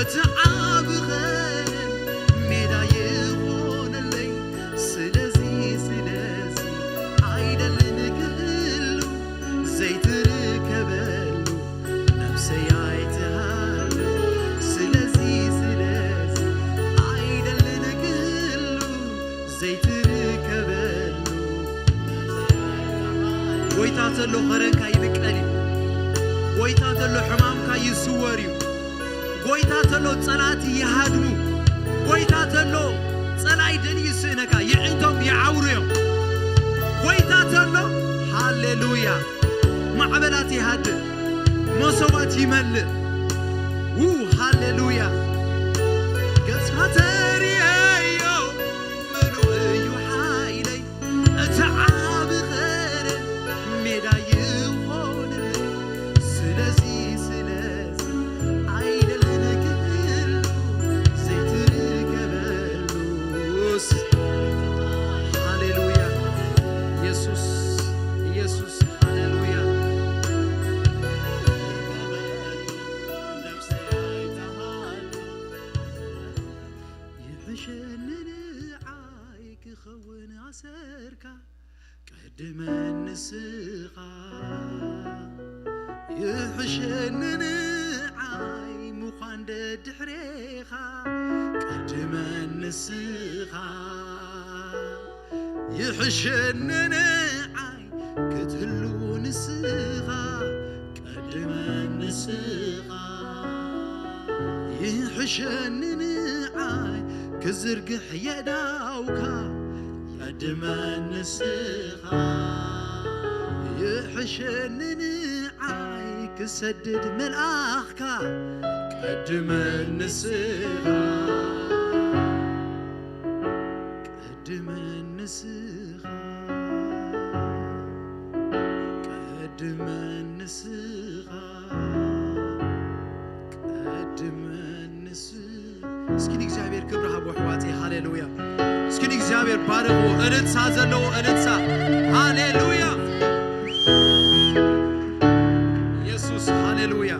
እቲ ዓቢ ኸረን ሜዳ ይኾነለይ። ስለዚ፣ ስለዚ ኣይደልን ክህሉ ዘይትርከበሉ ነፍሰይ ኣይትሃሉ። ስለዚ፣ ስለዚ ኣይደልን ክህሉ ዘይትርከበሉ። ጎይታ ተሎ ኸረንካ ይብቀል እዩ። ጎይታ ተሎ ሕማምካ ይስወር እዩ። ጎይታ ተሎ ጸላእቲ ይሃድሙ። ጎይታ ተሎ ጸላኢ ደልዩ ይስእነካ፣ ይዕንቶም ይዓውርዮም። ጎይታ ተሎ ሃሌሉያ ማዕበላት ይሃድእ፣ መሶባት ይመልእ። ው ሃሌሉያ ገጽካ ተርእየዮ ምሉእ እዩ ሓይለይ። እቲ ዓቢ ኸረን ሜዳ ይኾነለይ። ስለዚ፣ ስለዚ ኣይደልን ክህሉ ዘይትርከበሉስ። ሃሌሉያ። ኢየሱስ፣ ኢየሱስ፣ ሃሌሉያ። ነፍሰይ ኣይትሃሉ። ይሕሸኒ ንዓይ ክኸውን ኣሰርካ፣ ቀድመኒ ንስኻ። ይሕሸኒ ንዓይ ምዃን ደድሕሬኻ፣ ቀድመኒ ንስኻ። ይሕሸኒ ንዓይ ክትህሉ ንስኻ፣ ቀድመኒ ንስኻ። ይሕሸኒ ንዓይ ክዝርግሕ የእዳውካ፣ ቀድመኒ ንስኻ። ይሕሸኒ ንዓይ ክሰድድ መልኣኽካ፣ ቀድመኒ ንስኻ። ቀድመኒ ንስኻ፣ ቀድመኒ ንስኻ፣ ቀድመኒ ንስኻ። እስኪ ንእግዚኣብሔር ክብሪ ሃቦ ኣሕዋተይ። ሃሌሉያ። እስኪ ንእግዚኣብሔር ባርኽዎ። እልልታ ዘለዎ እልልታ። ሃሌሉያ። ኢየሱስ፣ ሃሌሉያ።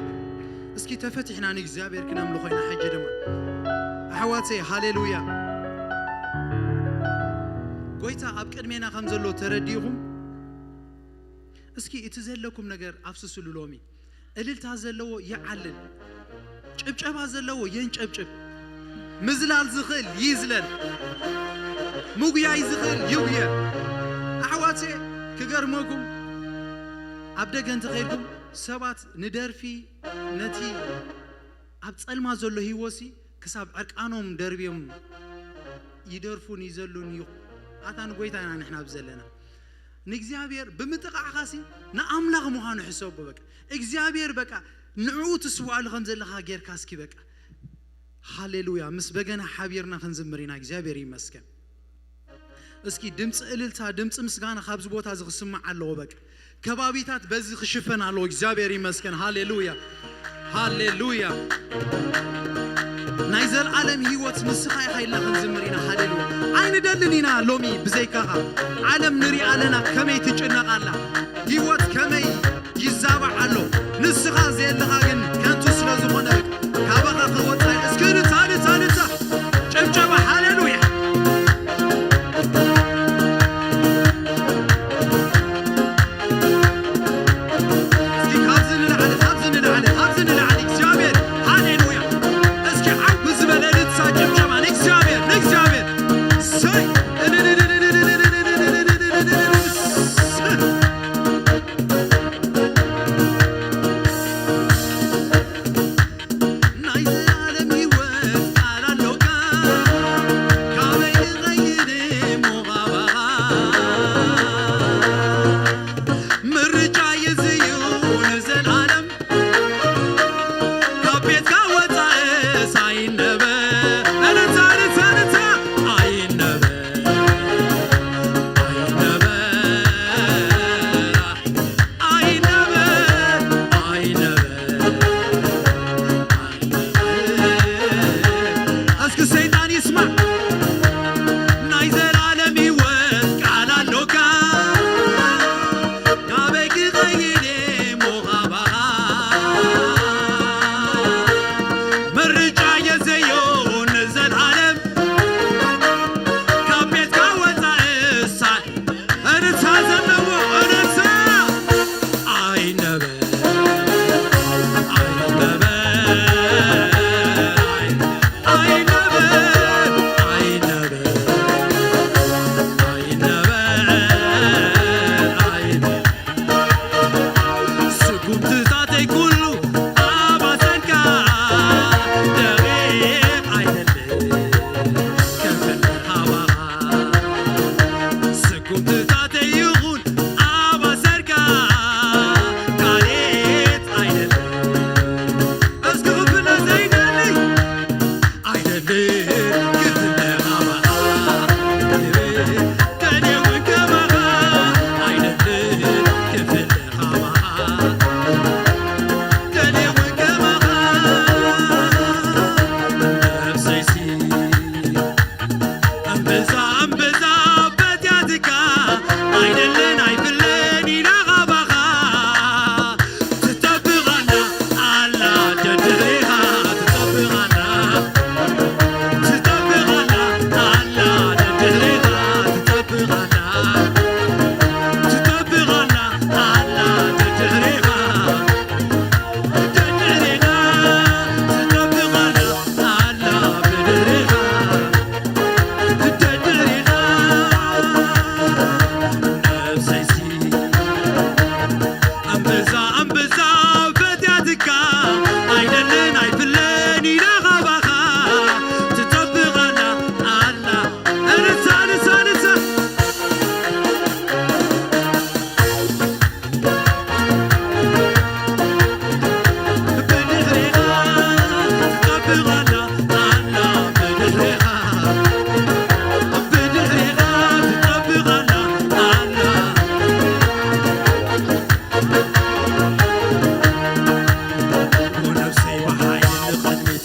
እስኪ ተፈቲሕና ንእግዚኣብሔር ክነምልኾ ኢና። ሕጂ ድማ ኣሕዋተይ፣ ሃሌሉያ። ጎይታ ኣብ ቅድሜና ከም ዘሎ ተረዲእኹም፣ እስኪ እቲ ዘለኩም ነገር ኣፍስስሉ። ሎሚ እልልታ ዘለዎ ይዓልል፣ ጭብጨባ ዘለዎ የንጨብጭብ፣ ምዝላል ዝኽእል ይዝለል፣ ምጉያይ ዝኽእል ይጉየ። ኣሕዋተይ፣ ክገርመኩም፣ ኣብ ደገ እንተኸይድኩም ሰባት ንደርፊ፣ ነቲ ኣብ ጸልማ ዘሎ ህይወትሲ ክሳብ ዕርቃኖም ደርብዮም ይደርፉን ይዘሉን እዩ። ኣታ ንጎይታ ኢና ንሕና ኣብ ዘለና። ንእግዚኣብሔር ብምጥቓዕኻሲ ንኣምላኽ ምዃኑ ሕሰቦ በቃ። እግዚኣብሔር በቃ ንዕኡ ትስዋኣሉ ከም ዘለኻ ጌርካ እስኪ በቃ። ሃሌሉያ። ምስ በገና ሓቢርና ክንዝምር ኢና። እግዚኣብሔር ይመስገን። እስኪ ድምፂ እልልታ፣ ድምፂ ምስጋና ካብዚ ቦታ እዚ ክስማዕ ኣለዎ። በቃ ከባቢታት በዚ ክሽፈን ኣለዎ። እግዚኣብሔር ይመስገን። ሃሌሉያ፣ ሃሌሉያ። ናይ ዘልዓለም ህይወት ንስኻ ኢኻ ኢልና ክንዝምር ኢና። ሃሌሉያ። ኣይንደልን ኢና ሎሚ ብዘይካኻ። ዓለም ንሪኣ ኣለና ከመይ ትጭነቕ ኣላ፣ ህይወት ከመይ ይዛባዕ ኣሎ። ንስኻ ዘየለኻ ግን ከንቱ ስለ ዝኾነ ካባኻ ክወጻ እዩ። እስኪ እልልታ፣ እልልታ፣ እልልታ፣ ጭብጨባ፣ ሃሌሉያ። እስኪ ካብዚ ንላዕሊ፣ ካብዚ ንላዕሊ፣ ካብዚ ንላዕሊ እግዚኣብሔር፣ ሃሌሉያ። እስኪ ዓው ዝበለ እልልታ፣ ጭብጨባ ንእግዚኣብሔር፣ ንእግዚኣብሔር። ሰይ! ናይ ዘላለም ህይወት ቃል ኣሎካ፣ ካበይ ክኸይድ እሞ ካባኻ? ምርጫ የዝዩ ንዘላለም፣ ካብ ቤትካ ወጻእስ ኣይነበ-፣ እልልታ፣ እልልታ፣ እልልታ፣ ኣይነበ-፣ ኣይነበ-፣ ኣይነበ-፣ ኣይነበ-፣ እስኪ ሰይጣን ይስማዕ። ናይ ዘላለም ህይወት ቃል ኣሎካ፣ ካበይ ክኸይድ እሞ ካባኻ? ምርጫ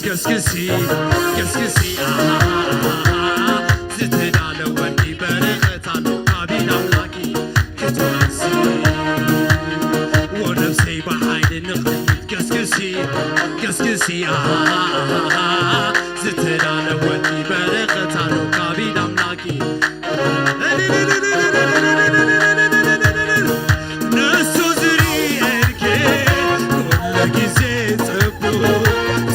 ገስግሲ፣ ገስግሲ፣ ኣሃ፣ ዝተዳለወልኪ በረኸት ኣሎ ካብ ኢድ ኣምላኪ ክትወርሲ። ወነብሰይ ብሓይሊ ንቕድሚት ገስግሲ፣ ገስግሲ፣ ኣሃ፣ ዝተዳለወልኪ በረኸት ኣሎ ካብ ኢድ ኣምላኪ። ንሱ ዝርእየልኪ ኩሉ ግዜ ጽቡቕ፣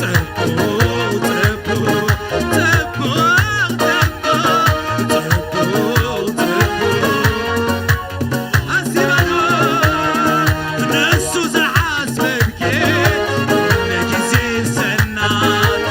ጽቡቕ፣ ጽቡቕ፣ ጽቡቕ፣ ጽቡቕ፣ ጽቡቕ፣ ጽቡቕ። ኣሲባዶ ንሱ ዝሓስበልኪ ኩሉ ግዜ ሰናይ።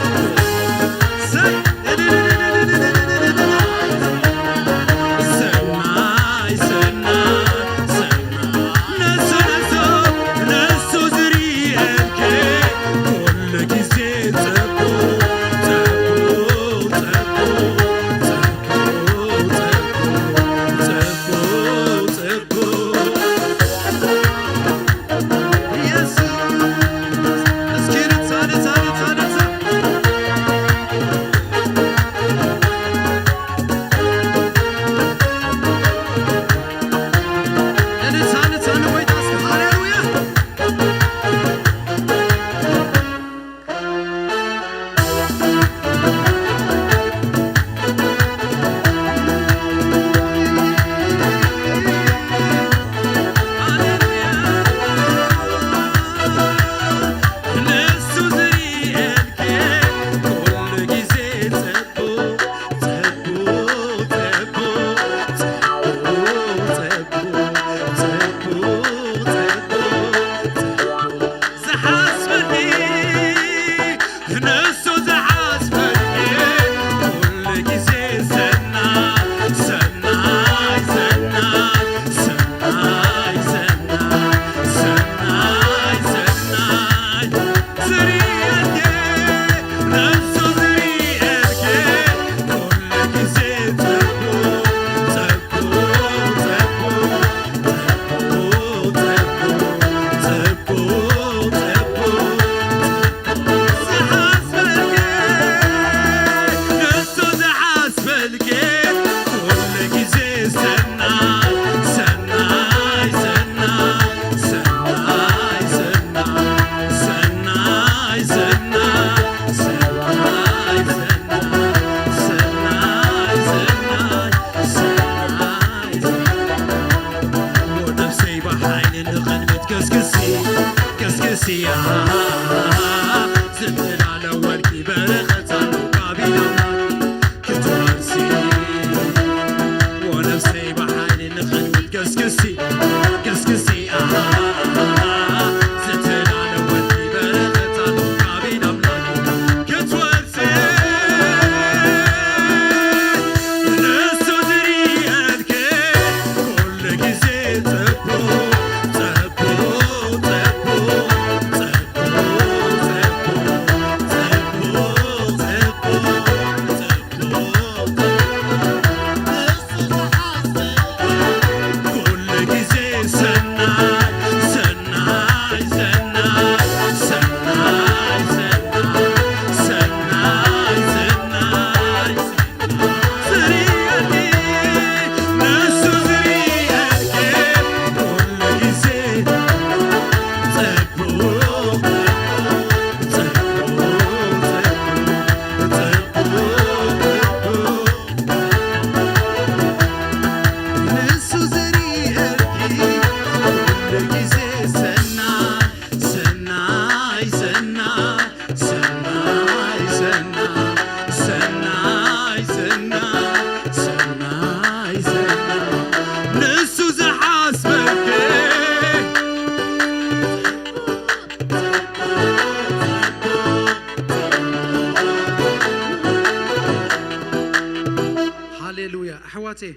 ሃሌሉያ ኣሕዋተይ፣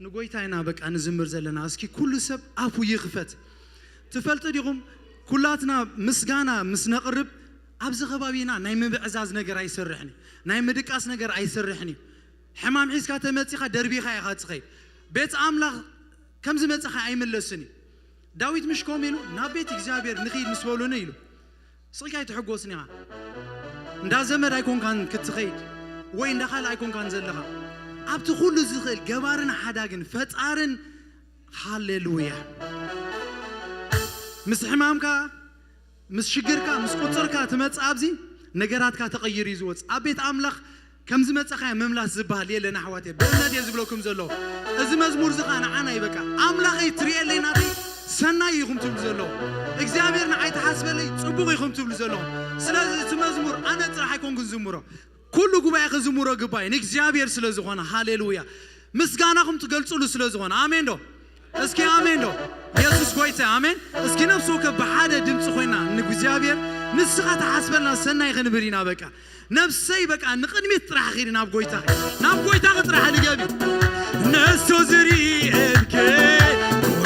ንጎይታ ኢና በቃ ንዝምር ዘለና። እስኪ ኩሉ ሰብ ኣፉ ይኽፈት። ትፈልጡ ዲኹም፣ ኩላትና ምስጋና ምስ ነቕርብ ኣብዚ ከባቢና ናይ ምብዕዛዝ ነገር ኣይሰርሕን እዩ፣ ናይ ምድቃስ ነገር ኣይሰርሕን እዩ። ሕማም ሒዝካ ተመጺኻ ደርቢኻ ኢኻ ትኸይድ። ቤት ኣምላኽ ከም ዝመጻኻ ኣይምለስን እዩ። ዳዊት ምሽ ከምኡ ኢሉ ናብ ቤት እግዚኣብሔር ንኽይድ ምስ በሉኒ ኢሉ ስቕ ኢልካ ኣይትሕጎስን ኢኻ። እንዳ ዘመድ ኣይኮንካን ክትኸይድ ወይ እንዳ ካልእ ኣይኮንካን ዘለኻ። ኣብቲ ኩሉ ዝኽእል ገባርን ሓዳግን ፈጣርን፣ ሃሌሉያ። ምስ ሕማምካ፣ ምስ ሽግርካ፣ ምስ ቁጽርካ ትመጽእ ኣብዚ፣ ነገራትካ ተቐይሩ እዩ ዝወጽእ። ኣብ ቤት ኣምላኽ ከም ዝመጸኻዮ ምምላስ ዝበሃል የለን ኣሕዋተይ። ብእምነት እየ ዝብለኩም ዘለኹ። እዚ መዝሙር እዚ ኸኣ ንዓና እዩ በቃ። ኣምላኸይ ትርእየለይ ናተይ ሰናይ ኢኹም ትብሉ ዘለኹም። እግዚኣብሔር ንዓይ ትሓስበለይ ጽቡቕ ኢኹም ትብሉ ዘለኹም። ስለዚ እቲ መዝሙር ኣነ ጥራሕ ኣይኮንኩን ዝዝምሮ። ኩሉ ጉባኤ ክዝምሮ ግባይ ንእግዚኣብሔር ስለ ዝኾነ። ሃሌሉያ። ምስጋናኹም ትገልጹሉ ስለ ዝኾነ። ኣሜን ዶ? እስኪ ኣሜን ዶ? የሱስ ጎይታ፣ ኣሜን። እስኪ ነፍሲ ወከፍ ብሓደ ድምፂ ኮይና ንእግዚኣብሔር ንስኻ ትሓስበልና ሰናይ ክንብል ኢና። በቃ ነፍሰይ በቃ ንቕድሚት ጥራሕ ኺዲ ናብ ጎይታ፣ ናብ ጎይታ ጥራሕ ልገቢ። ነሱ ዝርእየልከ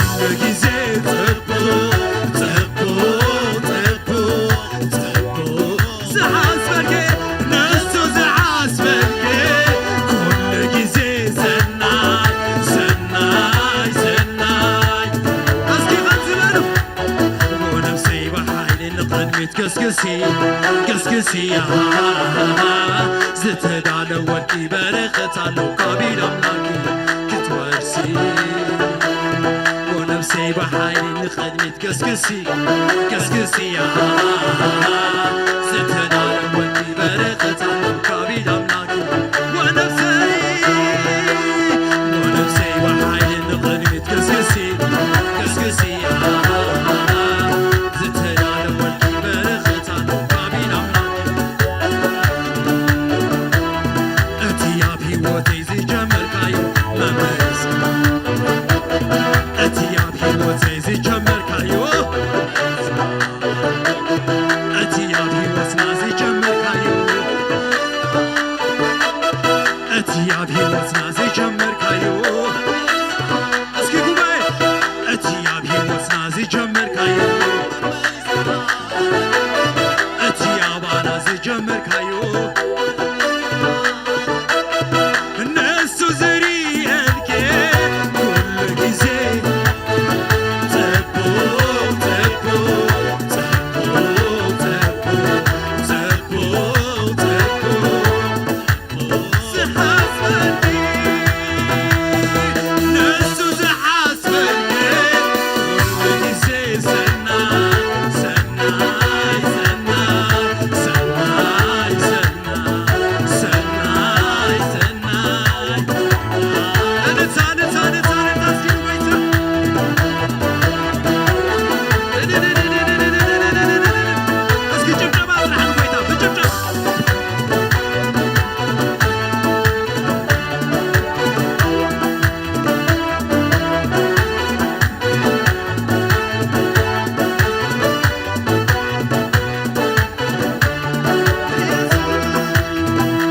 ኩሉ ግዜ ጽቡቕ፣ ጽቡቕ፣ ጽቡቕ፣ ጽቡቕ ዝሓስበልከ፣ ነሱ ዝሓስበልከ ኩሉ ግዜ ሰናይ፣ ሰናይ፣ ሰናይ። እስኪ ከምዚ በሉ። ነፍሰይ ብሓይሊ ንቕድሚት ገስግሲ፣ ገስግሲ፣ ኣሃ፣ ዝተዳለወልኪ በረኸት ኣሎ ካብ ኢድ ኣምላኪ ክትወርሲ። ነፍሰይ ብሓይሊ ንቕድሚት ገስግሲ፣ ገስግሲ፣ ኣሃ፣ ዝተዳለወልኪ በረኸት ኣሎ ካብ ኢድ ኣምላኪ። ወነፍሰይ፣ ወነፍሰይ ብሓይሊ ንቕድሚት ገስግሲ፣ ገስግሲ፣ ኣሃ፣ ዝተዳለወልኪ በረኸት ኣሎ ካብ ኢድ ኣምላኪ። እቲ ኣብ ህይወተይ ዝጀመርካዮ መመለስ፣ እቲ ኣብ ህይወተይ ዝጀመርካዮ፣ እቲ ኣብ ህይወትና ዝጀመርካዮ፣ እቲ ኣብ ህይወትና ዝጀመርካዮ፣ እስኪ ጉባኤ፣ እቲ ኣብ ህይወትና ዝጀመርካዮ፣ እቲ ኣባና ዝጀመርካዮ፣ ንሱ ዝርእየልከ ኩሉ ግዜ ጽቡቕ፣ ጽቡቕ፣ ጽቡቕ፣ ጽቡቕ፣ ጽቡቕ፣ ጽቡቕ። ዝሓስበልኪ፣ ንሱ ዝሓስበልኪ፣ ኩሉ ግዜ ሰናይ፣ ሰናይ፣ ሰናይ፣ ሰናይ፣ ሰናይ፣ ሰናይ፣ ሰናይ። እልልታ፣ እልልታ፣ እልልታ፣ እልልታ፣ እስኪ ንጎይታ። እስኪ ጭብጨባ ጥራሕ ንጎይታ፣ ብጭብጨባ።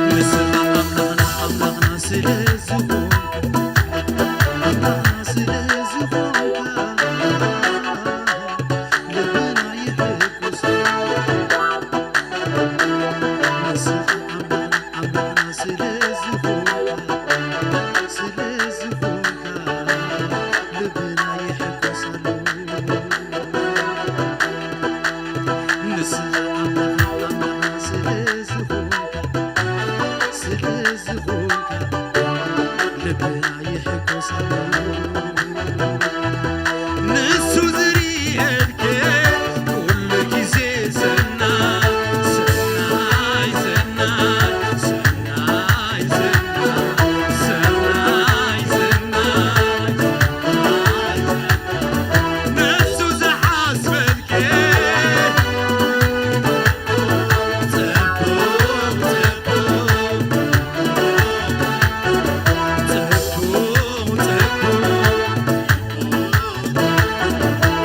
ንስኻ ኣምላኽና፣ ኣምላኽና ስለ ዝኾንካ፣ ኣምላኽና ስለ ዝኾንካ፣ ልብና ይሕጎስ። ንስኻ ኣምላኽና፣ ኣምላኽና ስለ ዝኾንካ፣ ስለ ዝኾንካ፣ ልብና ይሕጎስ ኣሎ። ንስኻ ኣምላኽና፣ ኣምላኽና ስለ ዝኾንካ፣ ስለ ዝኾንካ፣ ልብና ይሕጎስ ኣሎ። ንሱ ዝርእየልከ ኩሉ ግዜ ሰናይ፣ ሰናይ፣ ሰናይ፣ ሰናይ፣ ሰናይ፣ ሰናይ፣ ሰናይ። ንሱ ዝሓስበልከ ጽቡቕ፣ ጽቡቕ፣ ጽቡቕ፣ ጽቡቕ።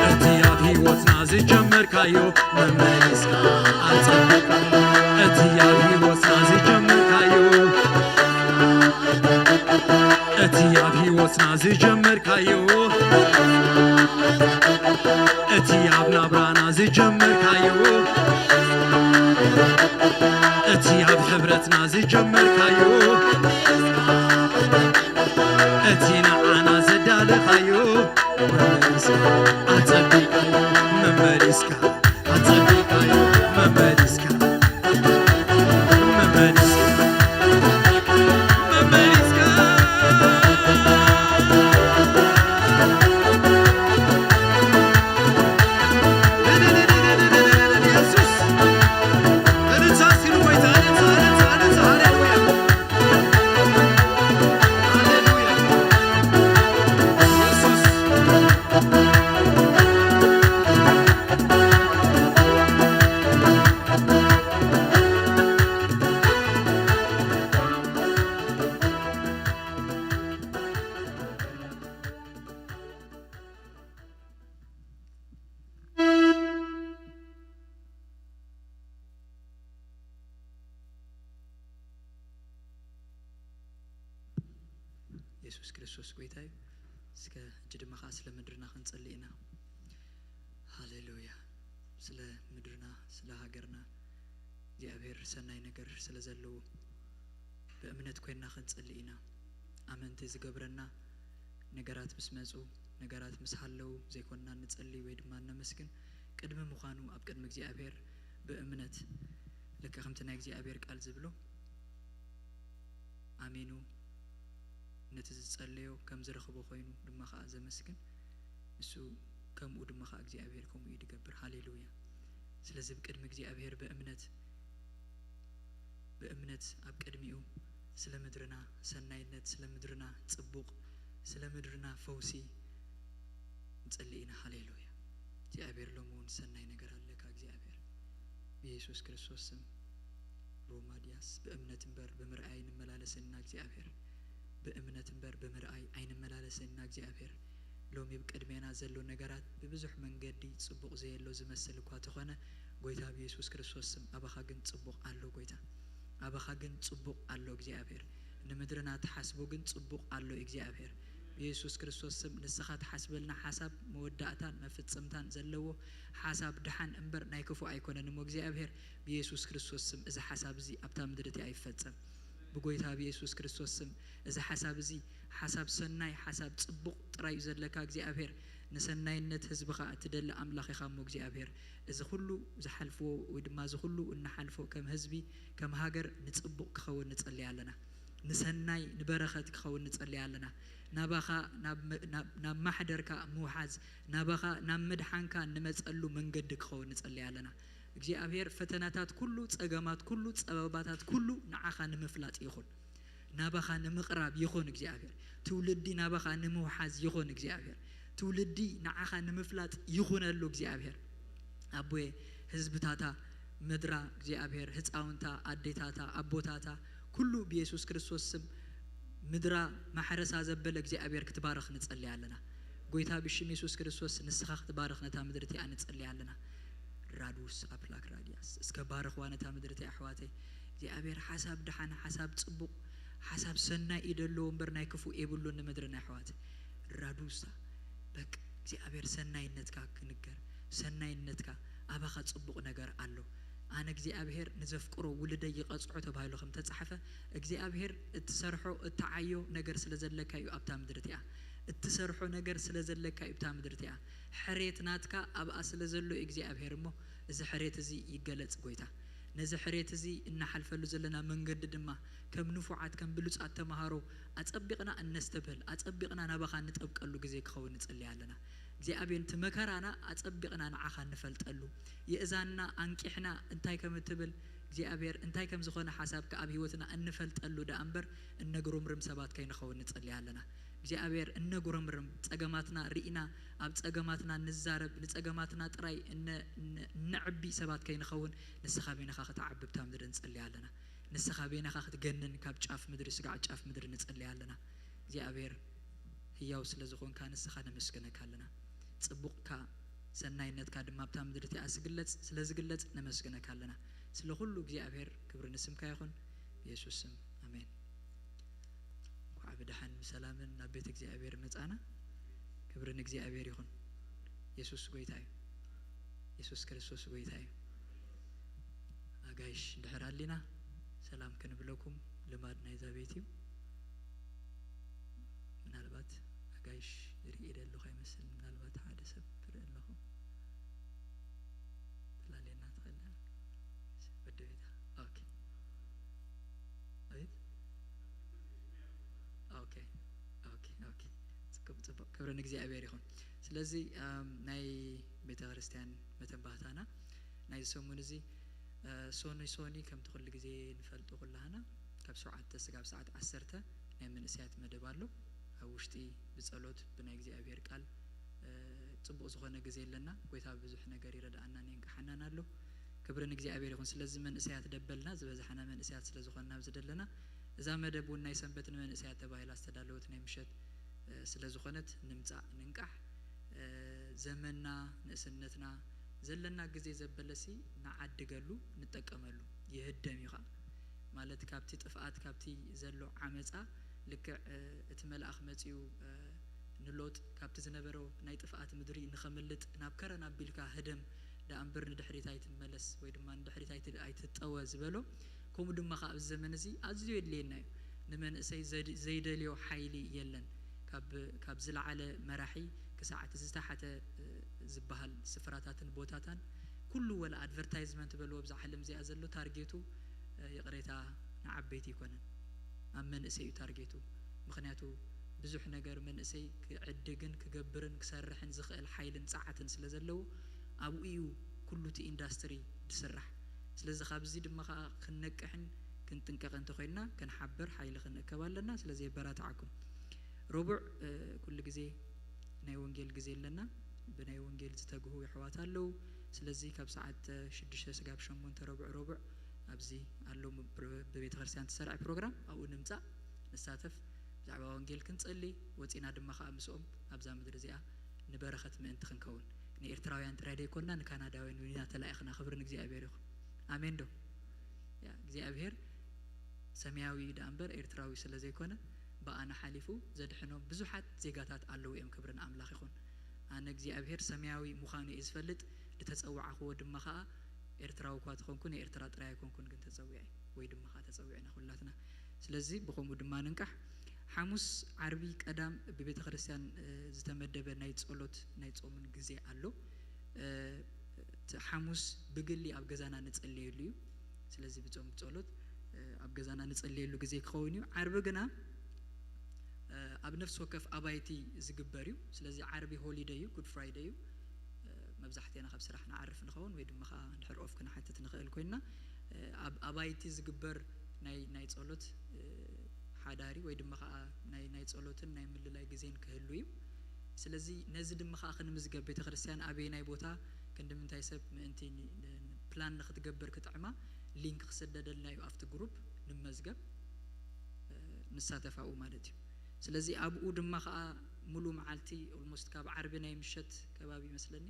እቲ ኣብ ህይወትና ዝጀመርካዮ መመሊስካ ኣጸቢቕካ። እቲ ኣብ ህይወትና ዝጀመርካዮ፣ እቲ ኣብ ህይወትና ዝጀመርካዮ፣ እቲ ኣብ ናብራና ዝጀመርካዮ፣ እቲ ኣብ ሕብረትና ዝጀመርካዮ፣ እቲ ንዓና ዘዳለኻዮ፣ መመሊስካ ኣጸቢቕካዮ፣ መመሊስካ ኣጸቢቕካዮ፣ መመሊስካ የሱስ ክርስቶስ ጎይታ እዩ። እስከ ሕጂ ድማ ኸዓ ስለ ምድርና ክንጽሊ ኢና። ሃሌሉያ። ስለ ምድርና፣ ስለ ሃገርና እግዚኣብሔር ሰናይ ነገር ስለ ዘለዎ ብእምነት ኮይንና ክንጽሊ ኢና። ኣመንቲ ዝገብረና ነገራት ምስ መጹ፣ ነገራት ምስ ሃለዉ ዘይኮንና ንጸሊ ወይ ድማ ነመስግን። ቅድሚ ምዃኑ ኣብ ቅድሚ እግዚኣብሔር ብእምነት ልክዕ ከምቲ ናይ እግዚኣብሔር ቃል ዝብሎ ኣሚኑ ነቲ ዝጸለዮ ከም ዝረኽቦ ኮይኑ ድማ ኸዓ ዘመስግን። ንሱ ከምኡ ድማ ኸዓ እግዚኣብሔር ከምኡ እዩ ዝገብር። ሃሌሉያ። ስለዚ ብቅድሚ እግዚኣብሔር ብእምነት፣ ብእምነት ኣብ ቅድሚኡ ስለ ምድርና ሰናይነት፣ ስለ ምድርና ጽቡቕ፣ ስለ ምድርና ፈውሲ ንጸሊ ኢና። ሃሌሉያ። እግዚኣብሔር ሎሚ እውን ሰናይ ነገር ኣለካ እግዚኣብሔር። ብየሱስ ክርስቶስ ስም ሮማድያስ ብእምነት እምበር ብምርኣይ ንመላለስ እና እግዚኣብሔር። ብእምነት እምበር ብምርኣይ ኣይንመላለስ እና እግዚኣብሔር። ሎሚ ብቅድሜና ዘሎ ነገራት ብብዙሕ መንገዲ ጽቡቕ ዘየሎ ዝመስል እኳ ተኾነ፣ ጎይታ ብየሱስ ክርስቶስ ስም ኣባኻ ግን ጽቡቕ ኣሎ ጎይታ። ኣባኻ ግን ጽቡቕ ኣሎ እግዚኣብሔር። ንምድርና ትሓስቦ ግን ጽቡቕ ኣሎ እግዚኣብሔር። ብየሱስ ክርስቶስ ስም ንስኻ ትሓስበልና ሓሳብ መወዳእታን መፍጽምታን ዘለዎ ሓሳብ ድሓን እምበር ናይ ክፉእ ኣይኮነን እሞ እግዚኣብሔር። ብየሱስ ክርስቶስ ስም እዚ ሓሳብ እዚ ኣብታ ምድሪ እቲኣ ይፈጸም። ብጎይታ ብየሱስ ክርስቶስ ስም እዚ ሓሳብ እዚ ሓሳብ ሰናይ፣ ሓሳብ ጽቡቕ ጥራይ እዩ ዘለካ እግዚኣብሔር። ንሰናይነት ህዝብኻ እትደሊ ኣምላኽ ኢኻ እሞ እግዚኣብሔር። እዚ ኩሉ ዝሓልፍዎ ወይ ድማ እዚ ኩሉ እንሓልፎ ከም ህዝቢ፣ ከም ሃገር ንጽቡቕ ክኸውን ንጸሊ ኣለና። ንሰናይ ንበረኸት ክኸውን ንጸሊ ኣለና። ናባኻ ናብ መ-፣ ናብ፣ ናብ ማሕደርካ ምውሓዝ፣ ናባኻ ናብ ምድሓንካ ንመጸሉ መንገዲ ክኸውን ንጸሊ ኣለና። እግዚኣብሔር ፈተናታት ኩሉ፣ ጸገማት ኩሉ፣ ጸበባታት ኩሉ ንዓኻ ንምፍላጥ ይኹን። ናባኻ ንምቕራብ ይኹን እግዚኣብሔር። ትውልዲ ናባኻ ንምውሓዝ ይኹን እግዚኣብሔር። ትውልዲ ንዓኻ ንምፍላጥ ይኹነሉ እግዚኣብሔር። ኣቦየ ህዝብታታ ምድራ እግዚኣብሔር፣ ህፃውንታ፣ ኣዴታታ፣ ኣቦታታ፣ ኩሉ ብየሱስ ክርስቶስ ስም ምድራ ማሕረሳ ዘበለ እግዚኣብሔር ክትባረኽ ንጸልይ ኣለና። ጎይታ ብሽም የሱስ ክርስቶስ ንስኻ ክትባርኽ ነታ ምድሪ እቲኣ ንጸልይ ኣለና። ራዱስ ኣፕላክ ራዲያስ እስከ ባርኽዋ ነታ ምድሪ እቲኣ ኣሕዋተይ። እግዚኣብሔር ሓሳብ ደሓን፣ ሓሳብ ጽቡቕ፣ ሓሳብ ሰናይ እዩ ደለዎ እምበር ናይ ክፉእ የብሉን ንምድርና ኣሕዋተይ። ራዱሳ በቃ እግዚኣብሔር ሰናይነትካ ክንገር፣ ሰናይነትካ ኣባኻ ጽቡቕ ነገር ኣሎ። ኣነ እግዚኣብሔር ንዘፍቅሮ ውልደይ ይቐጽዖ ተባሂሉ ከም ተጻሕፈ እግዚኣብሔር እትሰርሖ እትዓዮ ነገር ስለ ዘለካ እዩ ኣብታ ምድሪ እቲኣ። እትሰርሖ ነገር ስለ ዘለካ እዩ ኣብታ ምድሪ እቲኣ። ሕሬት ናትካ ኣብኣ ስለ ዘሎ እዩ እግዚኣብሔር እሞ እዚ ሕሬት እዚ ይገለጽ ጎይታ። ነዚ ሕሬት እዚ እናሓልፈሉ ዘለና መንገዲ ድማ ከም ንፉዓት ከም ብሉጻት ተምሃሮ ኣጸቢቕና እነስተብህል ኣጸቢቕና ናባኻ ንጠብቀሉ ግዜ ክኸውን ንጽሊ ኣለና። እግዚኣብሔር እቲ መከራና ኣጸቢቕና ንዓኻ እንፈልጠሉ የእዛንና ኣንቂሕና እንታይ ከም እትብል እግዚኣብሔር እንታይ ከም ዝኾነ ሓሳብካ ኣብ ህይወትና እንፈልጠሉ ደኣ እምበር እነጉረምርም ሰባት ከይንኸውን ንጽሊ ኣለና። እግዚኣብሔር እነጉረምርም ጸገማትና ርኢና ኣብ ጸገማትና ንዛረብ ንጸገማትና ጥራይ እነ-፣ እነ-፣ እነዕቢ ሰባት ከይንኸውን ንስኻ በይንኻ ክትዓቢ ኣብታ ምድሪ ንጽሊ ኣለና። ንስኻ በይንኻ ክትገንን ካብ ጫፍ ምድሪ ስጋዕ ጫፍ ምድሪ ንጽሊ ኣለና። እግዚኣብሔር ህያው ስለ ዝኾንካ ንስኻ ነመስግነካ ኣለና። ጽቡቕካ ሰናይነትካ ድማ ኣብታ ምድሪ እቲኣ ስግለጽ፣ ስለ ዝግለጽ ነመስግነካ ኣለና። ስለ ኩሉ እግዚኣብሔር ክብሪ ንስምካ ይኹን። ብየሱስ ስም ኣሜን። እንኳዕ ብደሓን ብሰላምን ናብ ቤት እግዚኣብሔር መጻና። ክብሪ ንእግዚኣብሔር ይኹን። የሱስ ጎይታ እዩ። የሱስ ክርስቶስ ጎይታ እዩ። ኣጋይሽ ድሕር ኣሊና ሰላም ክንብለኩም ልማድ ናይዛ ቤት እዩ። ምናልባት ኣጋይሽ ዝርኢ ዘለኹ ኣይመስልን። ምናልባት ሓደ ሰብ ትርኢ ኣለኹ። ትላለየና ትኽእል ዲኻ? ወዲ ቤታ። ኦኬ። ኣቤት። ኦኬ፣ ኦኬ፣ ኦኬ። ጽቡቕ፣ ጽቡቕ። ክብሪ ንእግዚኣብሔር ይኹን። ስለዚ፣ ኣም፣ ናይ ቤተ ክርስቲያን መተባህታና ናይዚ ሰሙን እዚ፣ እ፣ ሶኒ ሶኒ ከምቲ ኩሉ ግዜ ንፈልጦ ኩላህና ካብ ሸውዓተ ስጋብ ሰዓት ዓሰርተ ናይ መንእሰያት መደብ ኣሎ። ኣብ ውሽጢ ብጸሎት ብናይ እግዚኣብሔር ቃል፣ እ፣ ጽቡቕ ዝኾነ ግዜ ኣለና። ጎይታ ብዙሕ ነገር ይረድኣናን የንቅሓናን ኣሎ። ክብሪ ንእግዚኣብሔር ይኹን። ስለዚ መንእሰያት ደበልና ዝበዝሓና መንእሰያት ስለ ዝኾንና ኣብዚ ደለና እዛ መደብ እውን ናይ ሰንበት ንመንእሰያት ተባሂላ ዝተዳለወት ናይ ምሸት፣ እ፣ ስለ ዝኾነት ንምጻእ ንንቃሕ። እ፣ ዘመንና፣ ንእስነትና፣ ዘለና ግዜ ዘበለሲ ንዓድገሉ፣ ንጠቀመሉ። ይህደም እዩ ኸዓ። ማለት ካብቲ ጥፍኣት፣ ካብቲ ዘሎ ዓመጻ ልክዕ እቲ መልኣኽ መጺኡ ንሎጥ ካብቲ ዝነበሮ ናይ ጥፍኣት ምድሪ ንኸምልጥ ናብ ከረን ኣቢልካ ህደም ደኣ እምበር ንድሕሪት ኣይትመለስ ወይ ድማ ንድሕሪት ኣይትጠወ ዝበሎ። ከምኡ ድማ ከ ኣብዚ ዘመን እዚ ኣዝዩ የድልየና እዩ። ንመንእሰይ ዘይደልዮ ሓይሊ የለን። ካብ ዝለዓለ መራሒ ክሳዕ እቲ ዝተሓተ ዝበሃል ስፍራታትን ቦታታን ኩሉ ወላ ኣድቨርታይዝመንት በልዎ ብዛ ዓለም እዚኣ ዘሎ ታርጌቱ ይቕሬታ ንዓበይቲ ኣይኮነን፣ ኣብ መንእሰይ እዩ ታርጌቱ። ምኽንያቱ ብዙሕ ነገር መንእሰይ ክዕድግን ክገብርን ክሰርሕን ዝኽእል ሓይልን ጸዓትን ስለ ዘለዎ ኣብኡ እዩ ኩሉ እቲ ኢንዳስትሪ ዝስራሕ። ስለዚ ካብዚ ድማ ከኣ ክንነቅሕን ክንጥንቀቕ እንተኾይንና ክንሓብር ሓይሊ ክንእከብ ኣለና። ስለዚ የበራትዓኩም። ረቡዕ ኩሉ ግዜ ናይ ወንጌል ግዜ ኣለና። ብናይ ወንጌል ዝተግሁ የሕዋት ኣለዉ። ስለዚ ካብ ሰዓት ሽዱሽተ ስጋብ ሸሞንተ ረቡዕ ረቡዕ ኣብዚ ኣሎ ብቤተ ክርስቲያን ተሰርዐ ፕሮግራም ኣብኡ ንምጻእ ንሳተፍ። ብዛዕባ ወንጌል ክንጸሊ ወጺና ድማ ከኣ ምስኦም ኣብዛ ምድሪ እዚኣ ንበረኸት ምእንቲ ክንከውን ንኤርትራውያን ጥራይ ደይኮንና ንካናዳውያን እውን ኢና ተላኢኽና። ክብሪ ንእግዚኣብሔር ይኹን። ኣሜን ዶ? ያ እግዚኣብሔር ሰማያዊ እዩ ደኣ እምበር ኤርትራዊ ስለ ዘይኮነ ብኣና ሓሊፉ ዘድሕኖም ብዙሓት ዜጋታት ኣለዉ እዮም። ክብሪ ንኣምላኽ ይኹን። ኣነ እግዚኣብሔር ሰማያዊ ምዃኑ እየ ዝፈልጥ፣ ዝተጸዋዕኽዎ ድማ ኸኣ ኤርትራዊ እኳ ተኾንኩ ንኤርትራ ጥራይ ኣይኮንኩን ግን ተጸዊዐ ወይ ድማ ኸኣ ተጸዊዕና ኩላትና። ስለዚ ብኸምኡ ድማ ንንቃሕ። ሓሙስ፣ ዓርቢ፣ ቀዳም ብቤተ ክርስቲያን ዝተመደበ ናይ ጸሎት ናይ ጾምን ግዜ ኣሎ። ሓሙስ ብግሊ ኣብ ገዛና ንጽልየሉ እዩ። ስለዚ ብጾም ብጸሎት ኣብ ገዛና ንጽልየሉ ግዜ ክኸውን እዩ። ዓርቢ ግና ኣብ ነፍሲ ወከፍ ኣባይቲ ዝግበር እዩ። ስለዚ ዓርቢ ሆሊደይ እዩ፣ ጉድ ፍራይደይ እዩ። መብዛሕትኤና ካብ ስራሕ ንዓርፍ ንኸውን ወይ ድማ ከኣ ድሕር ኦፍ ክንሓትት ንኽእል ኮይንና ኣብ ኣባይቲ ዝግበር ናይ ናይ ጸሎት ሓዳሪ ወይ ድማ ከኣ ናይ ናይ ጸሎትን ናይ ምልላይ ግዜን ክህሉ እዩ። ስለዚ ነዚ ድማ ከኣ ክንምዝገብ ቤተ ክርስቲያን ኣበየናይ ቦታ ክንዲ ምንታይ ሰብ ምእንቲ ፕላን ንክትገብር ክጥዕማ ሊንክ ክስደደልና እዩ። ኣብቲ ግሩፕ ንመዝገብ ንሳተፍ ኣብኡ ማለት እዩ። ስለዚ ኣብኡ ድማ ከኣ ሙሉ መዓልቲ ኦልሞስት ካብ ዓርቢ ናይ ምሸት ከባቢ ይመስለኒ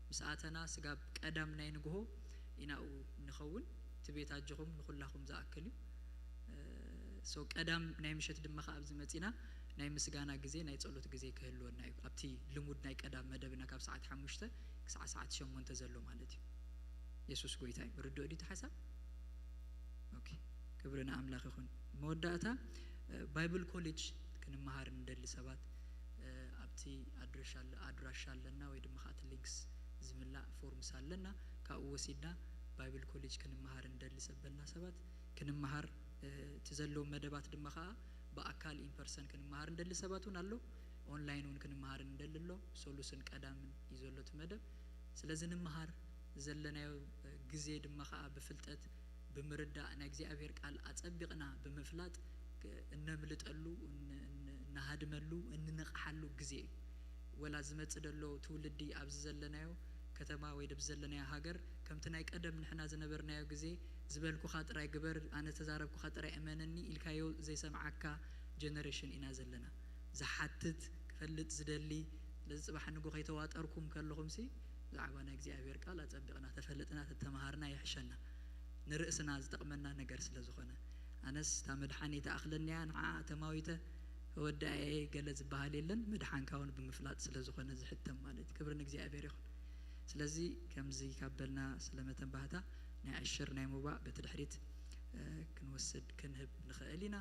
ምስ ኣተና ስጋብ ቀዳም ናይ ንግሆ ኢናኡ ንኸውን። እቲ ቤት ኣጆኹም ንኹላኹም ዝኣክል እዩ። ሶ ቀዳም ናይ ምሸት ድማ ከኣ ኣብዚ መጺና ናይ ምስጋና ግዜ ናይ ጸሎት ግዜ ክህልወና እዩ። ኣብቲ ልሙድ ናይ ቀዳም መደብና ካብ ሰዓት ሓሙሽተ ክሳዕ ሰዓት ሸሞንተ ዘሎ ማለት እዩ። የሱስ ጎይታ እዩ። ርዱእ ድዩ እቲ ሓሳብ? ኦኬ፣ ክብሪ ንኣምላኽ ይኹን። መወዳእታ ባይብል ኮሌጅ ክንመሃር እንደሊ ሰባት ኣብቲ ኣድራሻ ኣለና ወይ ድማ ከኣቲ ሊንክስ ዝምላእ ፎርምስ ኣለና። ካብኡ ወሲድና ባይብል ኮሌጅ ክንመሃር እንደሊ ዘበልና ሰባት ክንመሃር እቲ ዘለዎም መደባት ድማ ከኣ ብኣካል ኢንፐርሰን ክንመሃር እንደሊ ሰባት እውን ኣሎ። ኦንላይን እውን ክንመሃር እንደሊ ኣሎ። ሶሉስን ቀዳምን እዩ ዘሎ እቲ መደብ። ስለዚ ንምሃር ዘለናዮ ግዜ ድማ ከኣ ብፍልጠት ብምርዳእ ናይ እግዚኣብሔር ቃል ኣጸቢቕና ብምፍላጥ እነምልጠሉ፣ እንሃድመሉ፣ እንነቕሓሉ ግዜ እዩ። ወላ ዝመጽእ ደሎ ትውልዲ ኣብዚ ዘለናዮ ከተማ ወይ ደብዚ ዘለናዮ ሃገር ከምቲ ናይ ቀደም ንሕና ዝነበርናዮ ግዜ ዝበልኩኻ ጥራይ ግበር፣ ኣነ ተዛረብኩኻ ጥራይ እመነኒ ኢልካዮ ዘይሰምዓካ ጀነሬሽን ኢና ዘለና። ዝሓትት ክፈልጥ ዝደሊ ስለዚ ጽባሕ ንጎ ከይተዋጠርኩም ከለኹምሲ ብዛዕባ ናይ እግዚኣብሔር ቃል ኣጸቢቕና ተፈለጥና ተተማሃርና ይሕሸና። ንርእስና ዝጠቕመና ነገር ስለ ዝኾነ ኣነስ እታ መድሓኒይ ትኣኽለኒ እያ ንዓኣ ተማዊተ ከወድኣ እየ ገለ ዝበሃል የለን። ምድሓንካ እውን ብምፍላጥ ስለ ዝኾነ ዝሕተም ማለት እዩ። ክብሪ ንእግዚኣብሔር ይኹን። ስለዚ ከምዚ ካብ በልና ስለ መተንባህታ ናይ ዕሽር ናይ ሙባእ በቲ ድሕሪት ክንወስድ ክንህብ ንኽእል ኢና።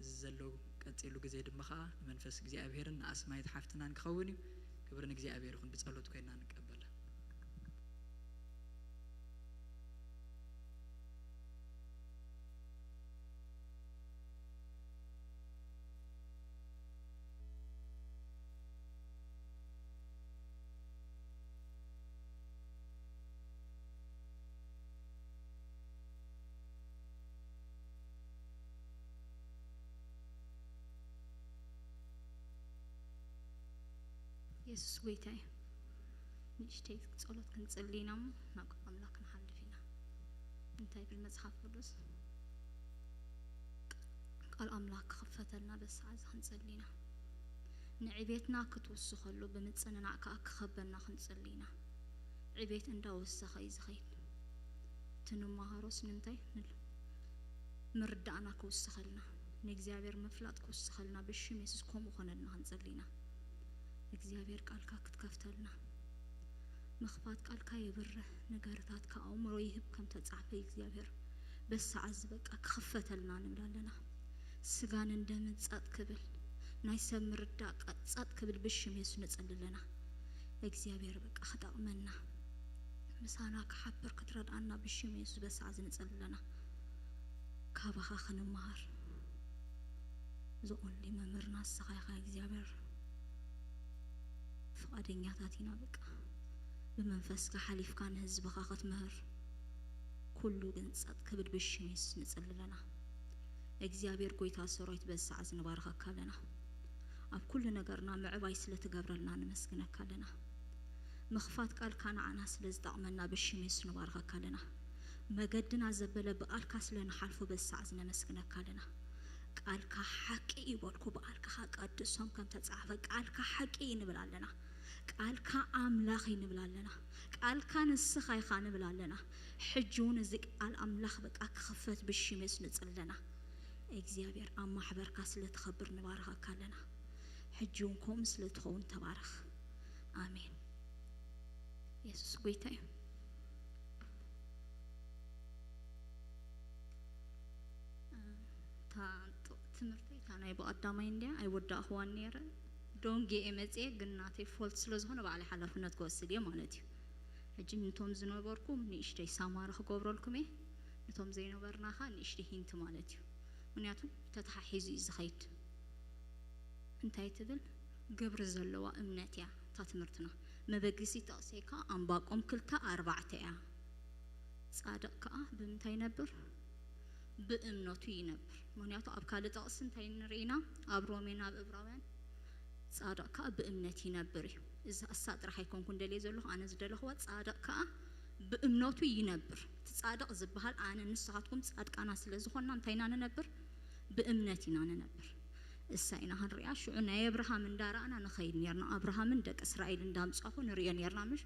እዚ ዘሎ ቀጺሉ ግዜ ድማ ኸኣ ንመንፈስ እግዚኣብሔርን ንኣስማይት ሓፍትናን ክኸውን እዩ። ክብሪ ንእግዚኣብሔር ይኹን። ብጸሎት ኮይና ንቀበላ። የሱስ ጎይታ እዩ። ንእሽተይ ጸሎት ክንጽሊ ኢና እሞ ናብ ኣምላኽ ክንሓልፍ ኢና። እንታይ ይብል መጽሓፍ ቅዱስ? ቃል ኣምላኽ ክኽፈተልና በዚ ሰዓት እዚ ክንጽሊ ኢና። ንዕቤትና ክትውስኸሉ ብምጽንናዕ ከኣ ክኸበና ክንጽሊ ኢና። ዕቤት እንዳወሰኸ እዩ ዝኸይድ። እቲ ንመሃሮስ ንምንታይ? ምርዳእና ክውስኸልና። ንእግዚኣብሔር ምፍላጥ ክውስኸልና ብሽም የሱስ ከምኡ ኾነልና ክንጸሊ ኢና። እግዚኣብሔር ቃልካ ክትከፍተልና፣ ምኽፋት ቃልካ የብርህ፣ ነገርታትካ ኣእምሮ ይህብ ከም ተጻሕፈ እግዚኣብሔር በሰዓት ዝበቃ ክኽፈተልና ንብል ኣለና። ስጋን እንደምን ጸጥ ክብል፣ ናይ ሰብ ምርዳእ ቀ-፣ ጸጥ ክብል ብሽም የሱስ ንጸሊ ኣለና። እግዚኣብሔር በቃ ክጠቕመና፣ ምሳና ክሓብር ክትረድኣና ብሽም የሱስ በሰዓት ንጸሊ ኣለና። ካባኻ ክንመሃር ዝቖሊ መምህርና ንስኻ ኢኻ እግዚኣብሔር። ፍቓደኛታት ኢና በቃ ብመንፈስካ ሓሊፍካ ንህዝብኻ ክትምህር። ኩሉ ግን ጸጥ ክብል ብሽም የሱስ ንጸሊ ኣለና። እግዚኣብሔር ጎይታ ሰራዊት በዚ ሰዓት ንባርኸካ ኣለና። ኣብ ኩሉ ነገርና ምዕባይ ስለ ትገብረልና ነመስግነካ ኣለና። ምኽፋት ቃልካ ንዓና ስለ ዝጠቕመና ብሽም የሱስ ንባርኸካ ኣለና። መገድና ዘበለ ብቃልካ ስለ ንሓልፎ በዚ ሰዓት ነመስግነካ ኣለና። ቃልካ ሓቂ እዩ በልኩ፣ ብቃልካ ቀድሶም ከም ተጻሕፈ ቃልካ ሓቂ እዩ ንብል ኣለና። ቃልካ ኣምላኽ እዩ ንብል ኣለና። ቃልካ ንስኻ ኢኻ ንብል ኣለና። ሕጂ እውን እዚ ቃል ኣምላኽ በቃ ክኽፈት ብሽም የሱስ ንጽሊ ኣለና። እግዚኣብሔር ኣብ ማሕበርካ ስለ ትኸብር ንባርኸካ ኣለና። ሕጂ እውን ከምኡ ስለ ትኸውን ተባረኽ። ኣሜን። የሱስ ጎይታ እዩ። እታ ጥ-፣ ትምህርተይ እታ ናይ ብቐዳማይ እንድያ ኣይወዳእኽዋን ነይረ። ዶንጌ እየ መጽየ፣ ግን ናተይ ፎልት ስለ ዝኾነ ባዕለይ ሓላፍነት ክወስድ እየ ማለት እዩ። ሕጂ ነቶም ዝነበርኩም ንእሽተይ ሳማሪ ክገብረልኩም እየ፣ ነቶም ዘይነበርና ኸኣ ንእሽተይ ሂንት ማለት እዩ። ምኽንያቱ ተተሓሒዙ እዩ ዝኸይድ። እንታይ ትብል? ግብሪ ዘለዋ እምነት እያ እታ ትምህርትና። መበገሲ ጥቕሰይ ከኣ ኣንባቆም ክልተ ኣርባዕተ እያ። ጻድቕ ከኣ ብምንታይ ይነብር? ብእምነቱ ይነብር። ምኽንያቱ ኣብ ካልእ ጥቕሲ እንታይ ንርኢ ኢና? ኣብ ሮሜን ኣብ እብራውያን ጻድቕ ከኣ ብእምነት ይነብር እዩ። እዚ እሳ ጥራሕ ኣይኮንኩን ደልየ ዘለኹ፣ ኣነ ዝደለኽዋ ጻድቕ ከኣ ብእምነቱ ይነብር። እቲ ጻድቕ ዝበሃል ኣነ ንስኻትኩም ጻድቃና ስለ ዝኾንና እንታይ ኢና ንነብር? ብእምነት ኢና ንነብር። እሳ ኢና ክንሪኣ። ሽዑ ናይ ኣብርሃም እንዳረኣና ንኸይድ ኔርና። ኣብርሃምን ደቂ እስራኤል እንዳምጻኹ ንሪኦ ኔርና። ምሽ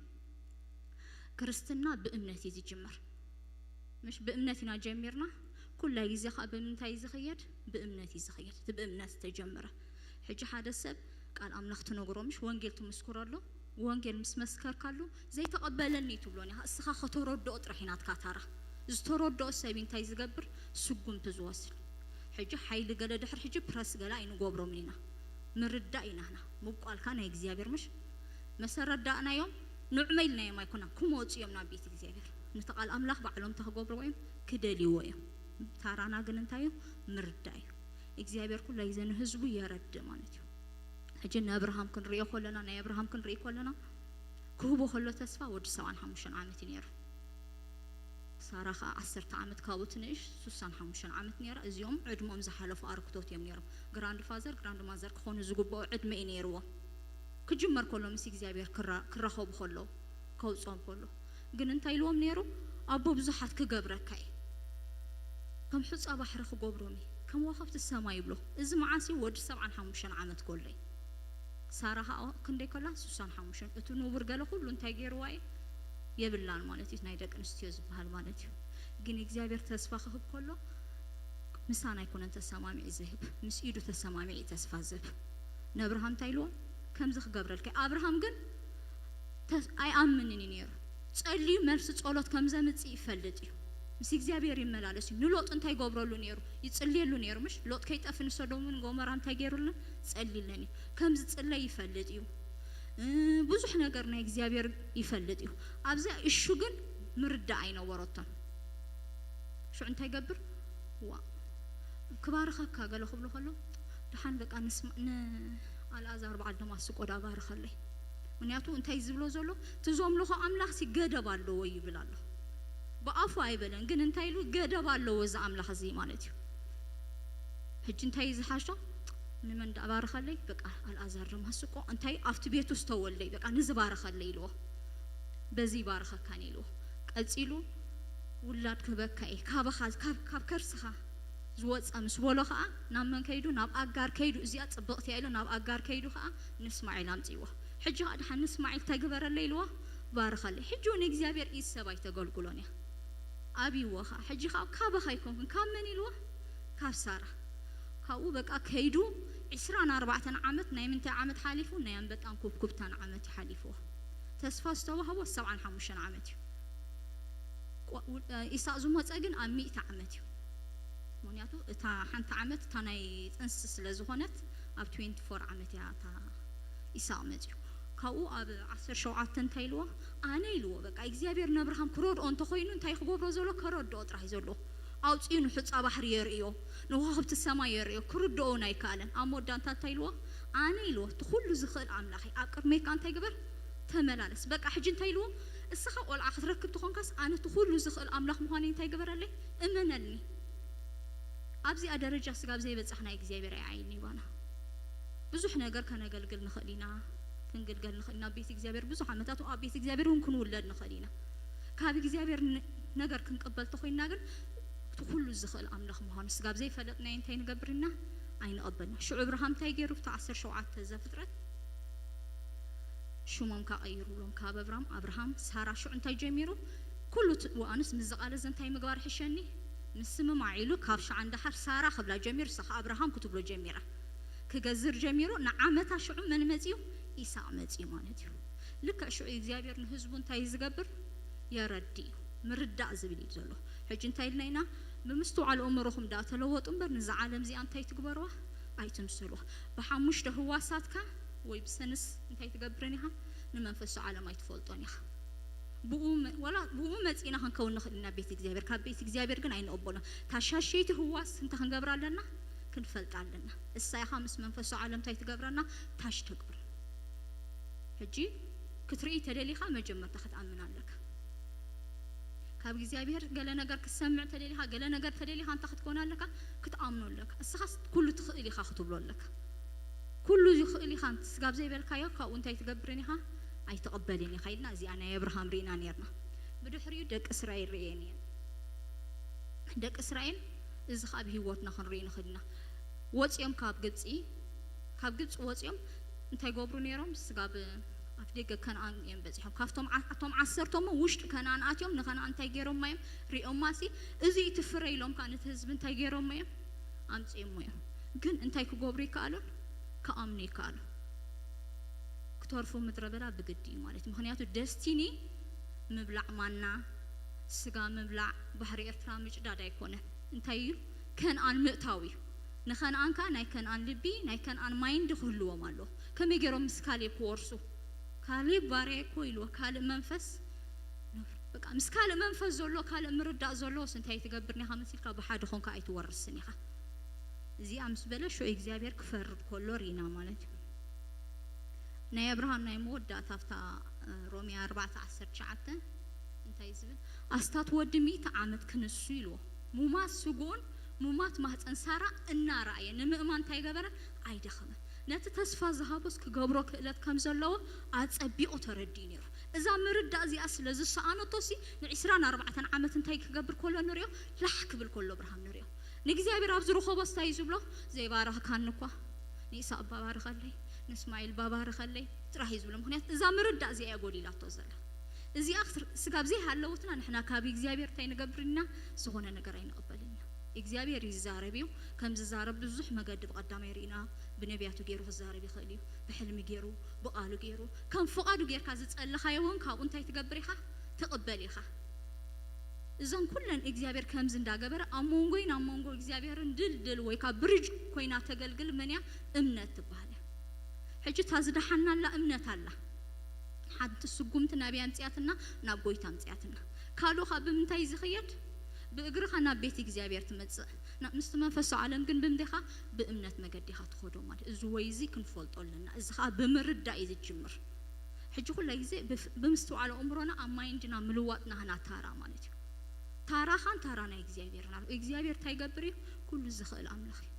ክርስትና ብእምነት እዩ ዝጅመር። ምሽ ብእምነት ኢና ጀሚርና። ኩላይ ግዜ ኸኣ ብምንታይ እዩ ዝኸየድ? ብእምነት እዩ ዝኸየድ። እቲ ብእምነት ዝተጀመረ። ሕጂ ሓደ ሰብ ቃል ኣምላኽ ትነግሮ፣ ምሽ ወንጌል ትምስክረሉ፣ ወንጌል ምስ መስከርካሉ ዘይተቐበለኒ ትብሎን ኢኻ። እስኻ ከተረድኦ ጥራሕ ኢና ትካታራ። ዝተረድኦ ሰብ እንታይ ዝገብር? ስጉምቲ ዝወስድ። ሕጂ ሓይሊ ገለ ድሕር ሕጂ ፕረስ ገለ ኣይንገብሮምን ኢና። ምርዳእ ኢና ህና። ምብቋልካ ናይ እግዚኣብሔር ምሽ መሰረዳእናዮም ንዑመ ኢልናዮም ኣይኮናን። ክመፁ እዮም ናብ ቤት እግዚኣብሔር። ነቲ ቃል ኣምላኽ ባዕሎም እንታይ ክገብርዎ እዮም? ክደልይዎ እዮም። ታራና ግን እንታይ እዩ? ምርዳእ እዩ። እግዚኣብሔር ኩሉ ግዜ ንህዝቡ የረድእ ማለት እዩ። ሕጂ ንኣብርሃም ክንሪኦ ከለና፣ ናይ ኣብርሃም ክንርኢ ከለና፣ ክህቦ ከሎ ተስፋ ወዲ ሰብዓን ሓሙሽተን ዓመት እዩ ነይሩ። ሳራ ኸዓ ዓሰርተ ዓመት ካብኡ ትንእሽ ሱሳን ሓሙሽተን ዓመት ነይራ። እዚኦም ዕድመኦም ዝሓለፉ ኣርክቶት እዮም ነይሮም። ግራንድ ፋዘር፣ ግራንድ ማዘር ክኾኑ ዝግብኦ ዕድመ እዩ ነይርዎም። ክጅመር ከሎ ምስ እግዚኣብሔር ክራ-፣ ክራኸቡ ከለዉ፣ ከውፅኦም ከሎ ግን እንታይ ኢልዎም ነይሩ? ኣቦ ብዙሓት ክገብረካ እየ፣ ከም ሑፃ ባሕሪ ክገብሮም እየ፣ ከም ዋኸብቲ ሰማይ ይብሎ። እዚ መዓስ እዩ? ወዲ ሰብዓን ሓሙሽተን ዓመት ከሎ እዩ። ሳራ ኸዓ ክንደይ ከላ? ሱሳን ሓሙሽተን። እቲ ንቡር ገለ ኩሉ እንታይ ገይርዋ እዩ? የብላን ማለት እዩ፣ ናይ ደቂ ኣንስትዮ ዝበሃል ማለት እዩ። ግን እግዚኣብሔር ተስፋ ክህብ ከሎ ምሳና ኣይኮነን ተሰማሚዑ ዝህብ፣ ምስ ኢዱ ተሰማሚዑ እዩ ተስፋ ዝህብ። ንኣብርሃም እንታይ ኢልዎ? ከምዚ ክገብረልካ። ኣብርሃም ግን ተስ-፣ ኣይኣምንን እዩ ነይሩ። ጸልዩ መልሲ ጸሎት ከም ዘምጽእ ይፈልጥ እዩ። ምስ እግዚኣብሔር ይመላለስ እዩ። ንሎጥ እንታይ ይገብረሉ ነይሩ? ይጽልየሉ ነይሩ። ምሽ ሎጥ ከይጠፍ ንሰዶምን ጎመራ እንታይ ገይሩልን? ጸልዩለን እዩ። ከም ዝጽለይ ይፈልጥ እዩ። እ፣ ብዙሕ ነገር ናይ እግዚኣብሔር ይፈልጥ እዩ። ኣብዚኣ እሹ ግን ምርዳእ ኣይነበረቶን። ሽዑ እንታይ ይገብር? ዋ፣ ክባርኸካ ገለ ክብሎ ከሎ፣ ደሓን በቃ ንስማ-፣ ንኣልኣዛር በዓል ደማስቆ ዳ ባርኸለይ። ምኽንያቱ እንታይ ዝብሎ ዘሎ? እቲ ዘምልኾ ኣምላኽሲ ገደብ ኣለዎ ይብል ኣሎ። ብኣፉ ኣይበለን፣ ግን እንታይ ኢሉ? ገደብ ኣለዎ እዚ ኣምላኽ እዚ ማለት እዩ። ሕጂ እንታይ እዩ ዝሓሾ? ንመን ዳ ባርኸለይ? በቃ ኣልኣዛር ደማስቆ እንታይ ኣብቲ ቤቱ ዝተወልደ እዩ፣ በቃ ንዚ ባርኸለይ ኢልዎ። በዚ ይባርኸካን ኢልዎ። ቀጺሉ ውላድ ክህበካ እየ፣ ካባኻ፣ ካብ፣ ካብ ከርስኻ ዝወፀ ምስ በሎ ኸዓ ናብ መን ከይዱ? ናብ ኣጋር ከይዱ። እዚኣ ፅብቕቲ እያ ኢሉ ናብ ኣጋር ከይዱ ኸዓ ንእስማዒል ኣምፅእዎ። ሕጂ ኸዓ ድሓን ንእስማዒል ተግበረለይ ኢልዎ፣ ባርኸለይ። ሕጂ እውን እግዚኣብሔር ኢድ ሰብ ኣይተገልግሎን እያ። ኣብይዎ ኸዓ። ሕጂ ኸዓ ካባኻ ኣይኮንኩን፣ ካብ መን ኢልዎ? ካብ ሳራ። ካብኡ በቃ ከይዱ ዕስራን ኣርባዕተን ዓመት፣ ናይ ምንታይ ዓመት ሓሊፉ? ናይ ኣንበጣን ኩብኩብታን ዓመት እዩ ሓሊፍዎ። ተስፋ ዝተዋህቦ ሰብዓን ሓሙሽተን ዓመት እዩ። ቆ- ው- እ፣ ኢሳቕ ዝመፀ ግን ኣብ ሚእቲ ዓመት እዩ። ምክንያቱ እታ ሓንቲ ዓመት እታ ናይ ጥንሲ ስለ ዝኾነት ኣብ ትዌንቲ ፎር ዓመት እያ እታ ኢሳቕ መፅዩ። ካብኡ ኣብ ዓሰርተ ሸውዓተ እንታይ ኢልዎ? ኣነ ኢልዎ፣ በቃ እግዚኣብሔር ነብርሃም ክረድኦ እንተኾይኑ እንታይ ክገብሮ ዘሎ? ከረድኦ ጥራሕ እዩ ዘለዎ። ኣውፅኡ ንሑፃ ባሕሪ የርእዮ፣ ንዋክብቲ ሰማይ የርእዮ፣ ክርድኦ ኣይከኣለን። ኣብ መወዳእታ እንታይ ኢልዎ? ኣነ ኢልዎ እቲ ኩሉ ዝኽእል ኣምላኽ እየ። ኣብ ቅድመይካ እንታይ ግበር? ተመላለስ። በቃ ሕጂ እንታይ ኢልዎ? እስኻ ቆልዓ ክትረክብ ትኾንካስ ኣነ እቲ ኩሉ ዝኽእል ኣምላኽ ምዃነይ እንታይ ግበረለይ? እመነልኒ። ኣብዚኣ ደረጃ ስጋብ ዘይበጻሕና እግዚኣብሔር ኣይዓይን ይባና። ብዙሕ ነገር ከነገልግል ንኽእል ኢና፣ ክንግልገል ንኽእል ኢና። ኣብ ቤት እግዚኣብሔር ብዙሕ ዓመታት ኣብ ቤት እግዚኣብሔር እውን ክንውለድ ንኽእል ኢና። ካብ እግዚኣብሔር ን- ነገር ክንቅበል ተኾይንና ግን እቲ ኩሉ ዝኽእል ኣምላኽ ምዃኑ ስጋብ ዘይፈለጥናዮ እንታይ ንገብር ኢና? ኣይንቐበልና። ሽዑ እብርሃም እንታይ ገይሩ? ኣብቲ ዓሰርተ ሸውዓተ ዘፍጥረት ሽሞም ካቐይሩሎም ካብ ኣብራም ኣብርሃም ሳራ ሽዑ እንታይ ጀሚሩ? ኩሉ እቲ ወኣንስ ምስ ዝቓለዘ እንታይ ምግባር ሕሸኒ? ምስምማዕ ኢሉ ካብ ሽዓ እንዳሓር ሳራ ክብላ ጀሚሩ፣ ንሳ ኣብርሃም ክትብሎ ጀሚራ። ክገዝር ጀሚሩ። ንዓመታ ሽዑ መን መጺኡ? ኢሳቕ መጺኡ ማለት እዩ። ልክዕ ሽዑ እግዚኣብሔር ንህዝቡ እንታይ ዝገብር? የረዲ እዩ። ምርዳእ ዝብል እዩ ዘሎ። ሕጂ እንታይ ኢልና ኢና? ብምስትውዓል እምሮኹም ደኣ ተለወጡ እምበር፣ ነዛ ዓለም እዚኣ እንታይ ትግበርዋ? ኣይትምሰልዋ። ብሓሙሽተ ህዋሳትካ ወይ ብሰንስ እንታይ ትገብርን ኢኻ? ንመንፈሳዊ ዓለም ኣይትፈልጦን ኢኻ። ብኡ መ- ዋላ ብኡ መጺእና ክንከውን ንኽእል ኢና ቤት እግዚኣብሔር። ካብ ቤት እግዚኣብሔር ግን ኣይንቕበሎን። ታሻሸይቲ ህዋስ እንታይ ክንገብር ኣለና? ክንፈልጥ ኣለና። እሳ ኢኻ ምስ መንፈሳዊ ዓለም እንታይ ትገብረና? ታሽ ተግብር። ሕጂ ክትርኢ ተደሊኻ መጀመርታ ክትኣምን ኣለካ። ካብ እግዚኣብሔር ገለ ነገር ክትሰምዕ ተደሊኻ፣ ገለ ነገር ተደሊኻ እንታይ ክትከውን ኣለካ? ክትኣምኖ ኣለካ። እስኻስ ኩሉ ትኽእል ኢኻ ክትብሎ ኣለካ። ኩሉ ይኽእል ኢኻ ስጋብ ዘይበልካዮ ካብኡ እንታይ ትገብርን ኢኻ? ኣይትቕበልን ኢኻ ኢልና እዚኣ ናይ ኣብርሃም ርኢና ነርና። ብድሕሪኡ ደቂ እስራኤል ርእየን እየን። ደቂ እስራኤል እዚ ካብ ህይወትና ክንርኢ ንኽእል ኢና። ወፂኦም ካብ ግብፂ ካብ ግብፂ ወፂኦም እንታይ ገብሩ ነይሮም? ስጋብ ኣፍ ደገ ከነኣን እዮም በፂሖም። ካብቶም ዓ- እቶም ዓሰርተ እሞ ውሽጢ ከነኣን ኣትዮም ንኸነኣን እንታይ ገይሮማ እዮም? ሪኦማ ሲ እዚ እዩ እቲ ፍረ ኢሎም ከዓ ነቲ ህዝቢ እንታይ ገይሮማ እዮም? ኣምፂኦሞ እዮም። ግን እንታይ ክገብሩ ይከኣሉን? ክኣምኑ ይከኣሉ። ክተርፉ ምድረ በዳ ብግዲ እዩ ማለት እዩ። ምክንያቱ ደስቲኒ ምብላዕ ማና፣ ስጋ ምብላዕ፣ ባሕሪ ኤርትራ ምጭዳድ ኣይኮነን። እንታይ እዩ? ከነኣን ምእታው እዩ። ንኸነኣን ከኣ ናይ ከነኣን ልቢ ናይ ከነኣን ማይንድ ክህልዎም ኣሎ። ከመይ ገይሮም ምስ ካሌብ ክወርሱ? ካሌብ ባርያ እኮ ኢልዎ ካልእ መንፈስ ነብር በቃ ምስ ካልእ መንፈስ ዘሎ ካልእ ምርዳእ ዘለዎስ እንታይ ትገብር ኒኻ መሲልካ ብሓደ ኾንካ ኣይትወርስን ኢኻ። እዚኣ ምስ በለ ሽዑ እግዚኣብሔር ክፈርድ ከሎ ርኢና ማለት እዩ። ናይ ኣብርሃም ናይ መወዳእታ ኣብታ ሮሜ ኣርባዕተ ዓሰርተ ትሽዓተ እንታይ ዝብል? ኣስታት ወዲ ሚእቲ ዓመት ክንሱ ኢልዎ። ሙማት ስጉኡን ሙማት ማህፀን ሳራ እናረኣየ ንምእማን እንታይ ገበረ? ኣይደኸመን። ነቲ ተስፋ ዝሃቦስ ክገብሮ ክእለት ከም ዘለዎ ኣጸቢቑ ተረዲኡ ነይሩ። እዛ ምርዳእ እዚኣ ስለ ዝሰኣነቶሲ ንዒስራን ኣርባዕተን ዓመት እንታይ ክገብር ከሎ ንሪኦ? ላሕ ክብል ከሎ ኣብርሃም ንሪኦ። ንእግዚኣብሔር ኣብ ዝረኸቦስ እንታይ እዩ ዝብሎ? ዘይባረኽካኒ እኳ ንኢሳቅ ባባርኸለይ ንእስማኤል ባባርኸለይ ጥራሕ እዩ ዝብሎ። ምክንያቱ እዛ ምርዳእ እዚኣ እያ ጎዲላቶ ዘላ። እዚኣ ክትር- ስጋብ ዘይሃለወትና ንሕና ካብ እግዚኣብሔር እንታይ ንገብር ኢና? ዝኾነ ነገር ኣይንቕበልን ኢና። እግዚኣብሔር ይዛረብ እዩ። ከም ዝዛረብ ብዙሕ መገዲ ብቐዳማይ ርኢና፣ ብነቢያቱ ገይሩ ክዛረብ ይኽእል እዩ። ብሕልሚ ገይሩ፣ ብቓሉ ገይሩ፣ ከም ፍቓዱ ጌርካ ዝጸለኻዮ እውን ካብኡ እንታይ ትገብር ኢኻ? ትቕበል ኢኻ። እዘን ኩለን እግዚኣብሔር ከምዚ እንዳገበረ ኣብ መንጎይን ኣብ መንጎ እግዚኣብሔርን ድልድል ወይ ካብ ብሪጅ ኮይና ተገልግል መን እያ? እምነት ትበሃል እያ። ሕጂ እታ ዝደሓናላ እምነት ኣላ። ሓንቲ ስጉምቲ ናበይ ኣምፅያትና? ናብ ጎይታ ኣምፅያትና። ካልኡኻ ብምንታይ ዝኽየድ? ብእግርኻ ናብ ቤት እግዚኣብሔር ትመፅእ። ና- ምስቲ መንፈሳዊ ዓለም ግን ብምንታይ ኢኻ? ብእምነት መገዲ ኢኻ ትኸዶ ማለት እዩ። እዚ ወይ እዚ ክንፈልጦ ኣለና። እዚ ኸዓ ብምርዳእ እዩ ዝጅምር። ሕጂ ኩለ ግዜ ብፍ- ብምስትውዓል ኣእምሮና ኣብ ማይንድና ምልዋጥ ናህና ታራ ማለት እዩ። ታራኻን ታራ ናይ እግዚኣብሔርን ኣሎ። እግዚኣብሔር እንታይ ይገብር እዩ? ኩሉ ዝኽእል ኣምላኽ እዩ።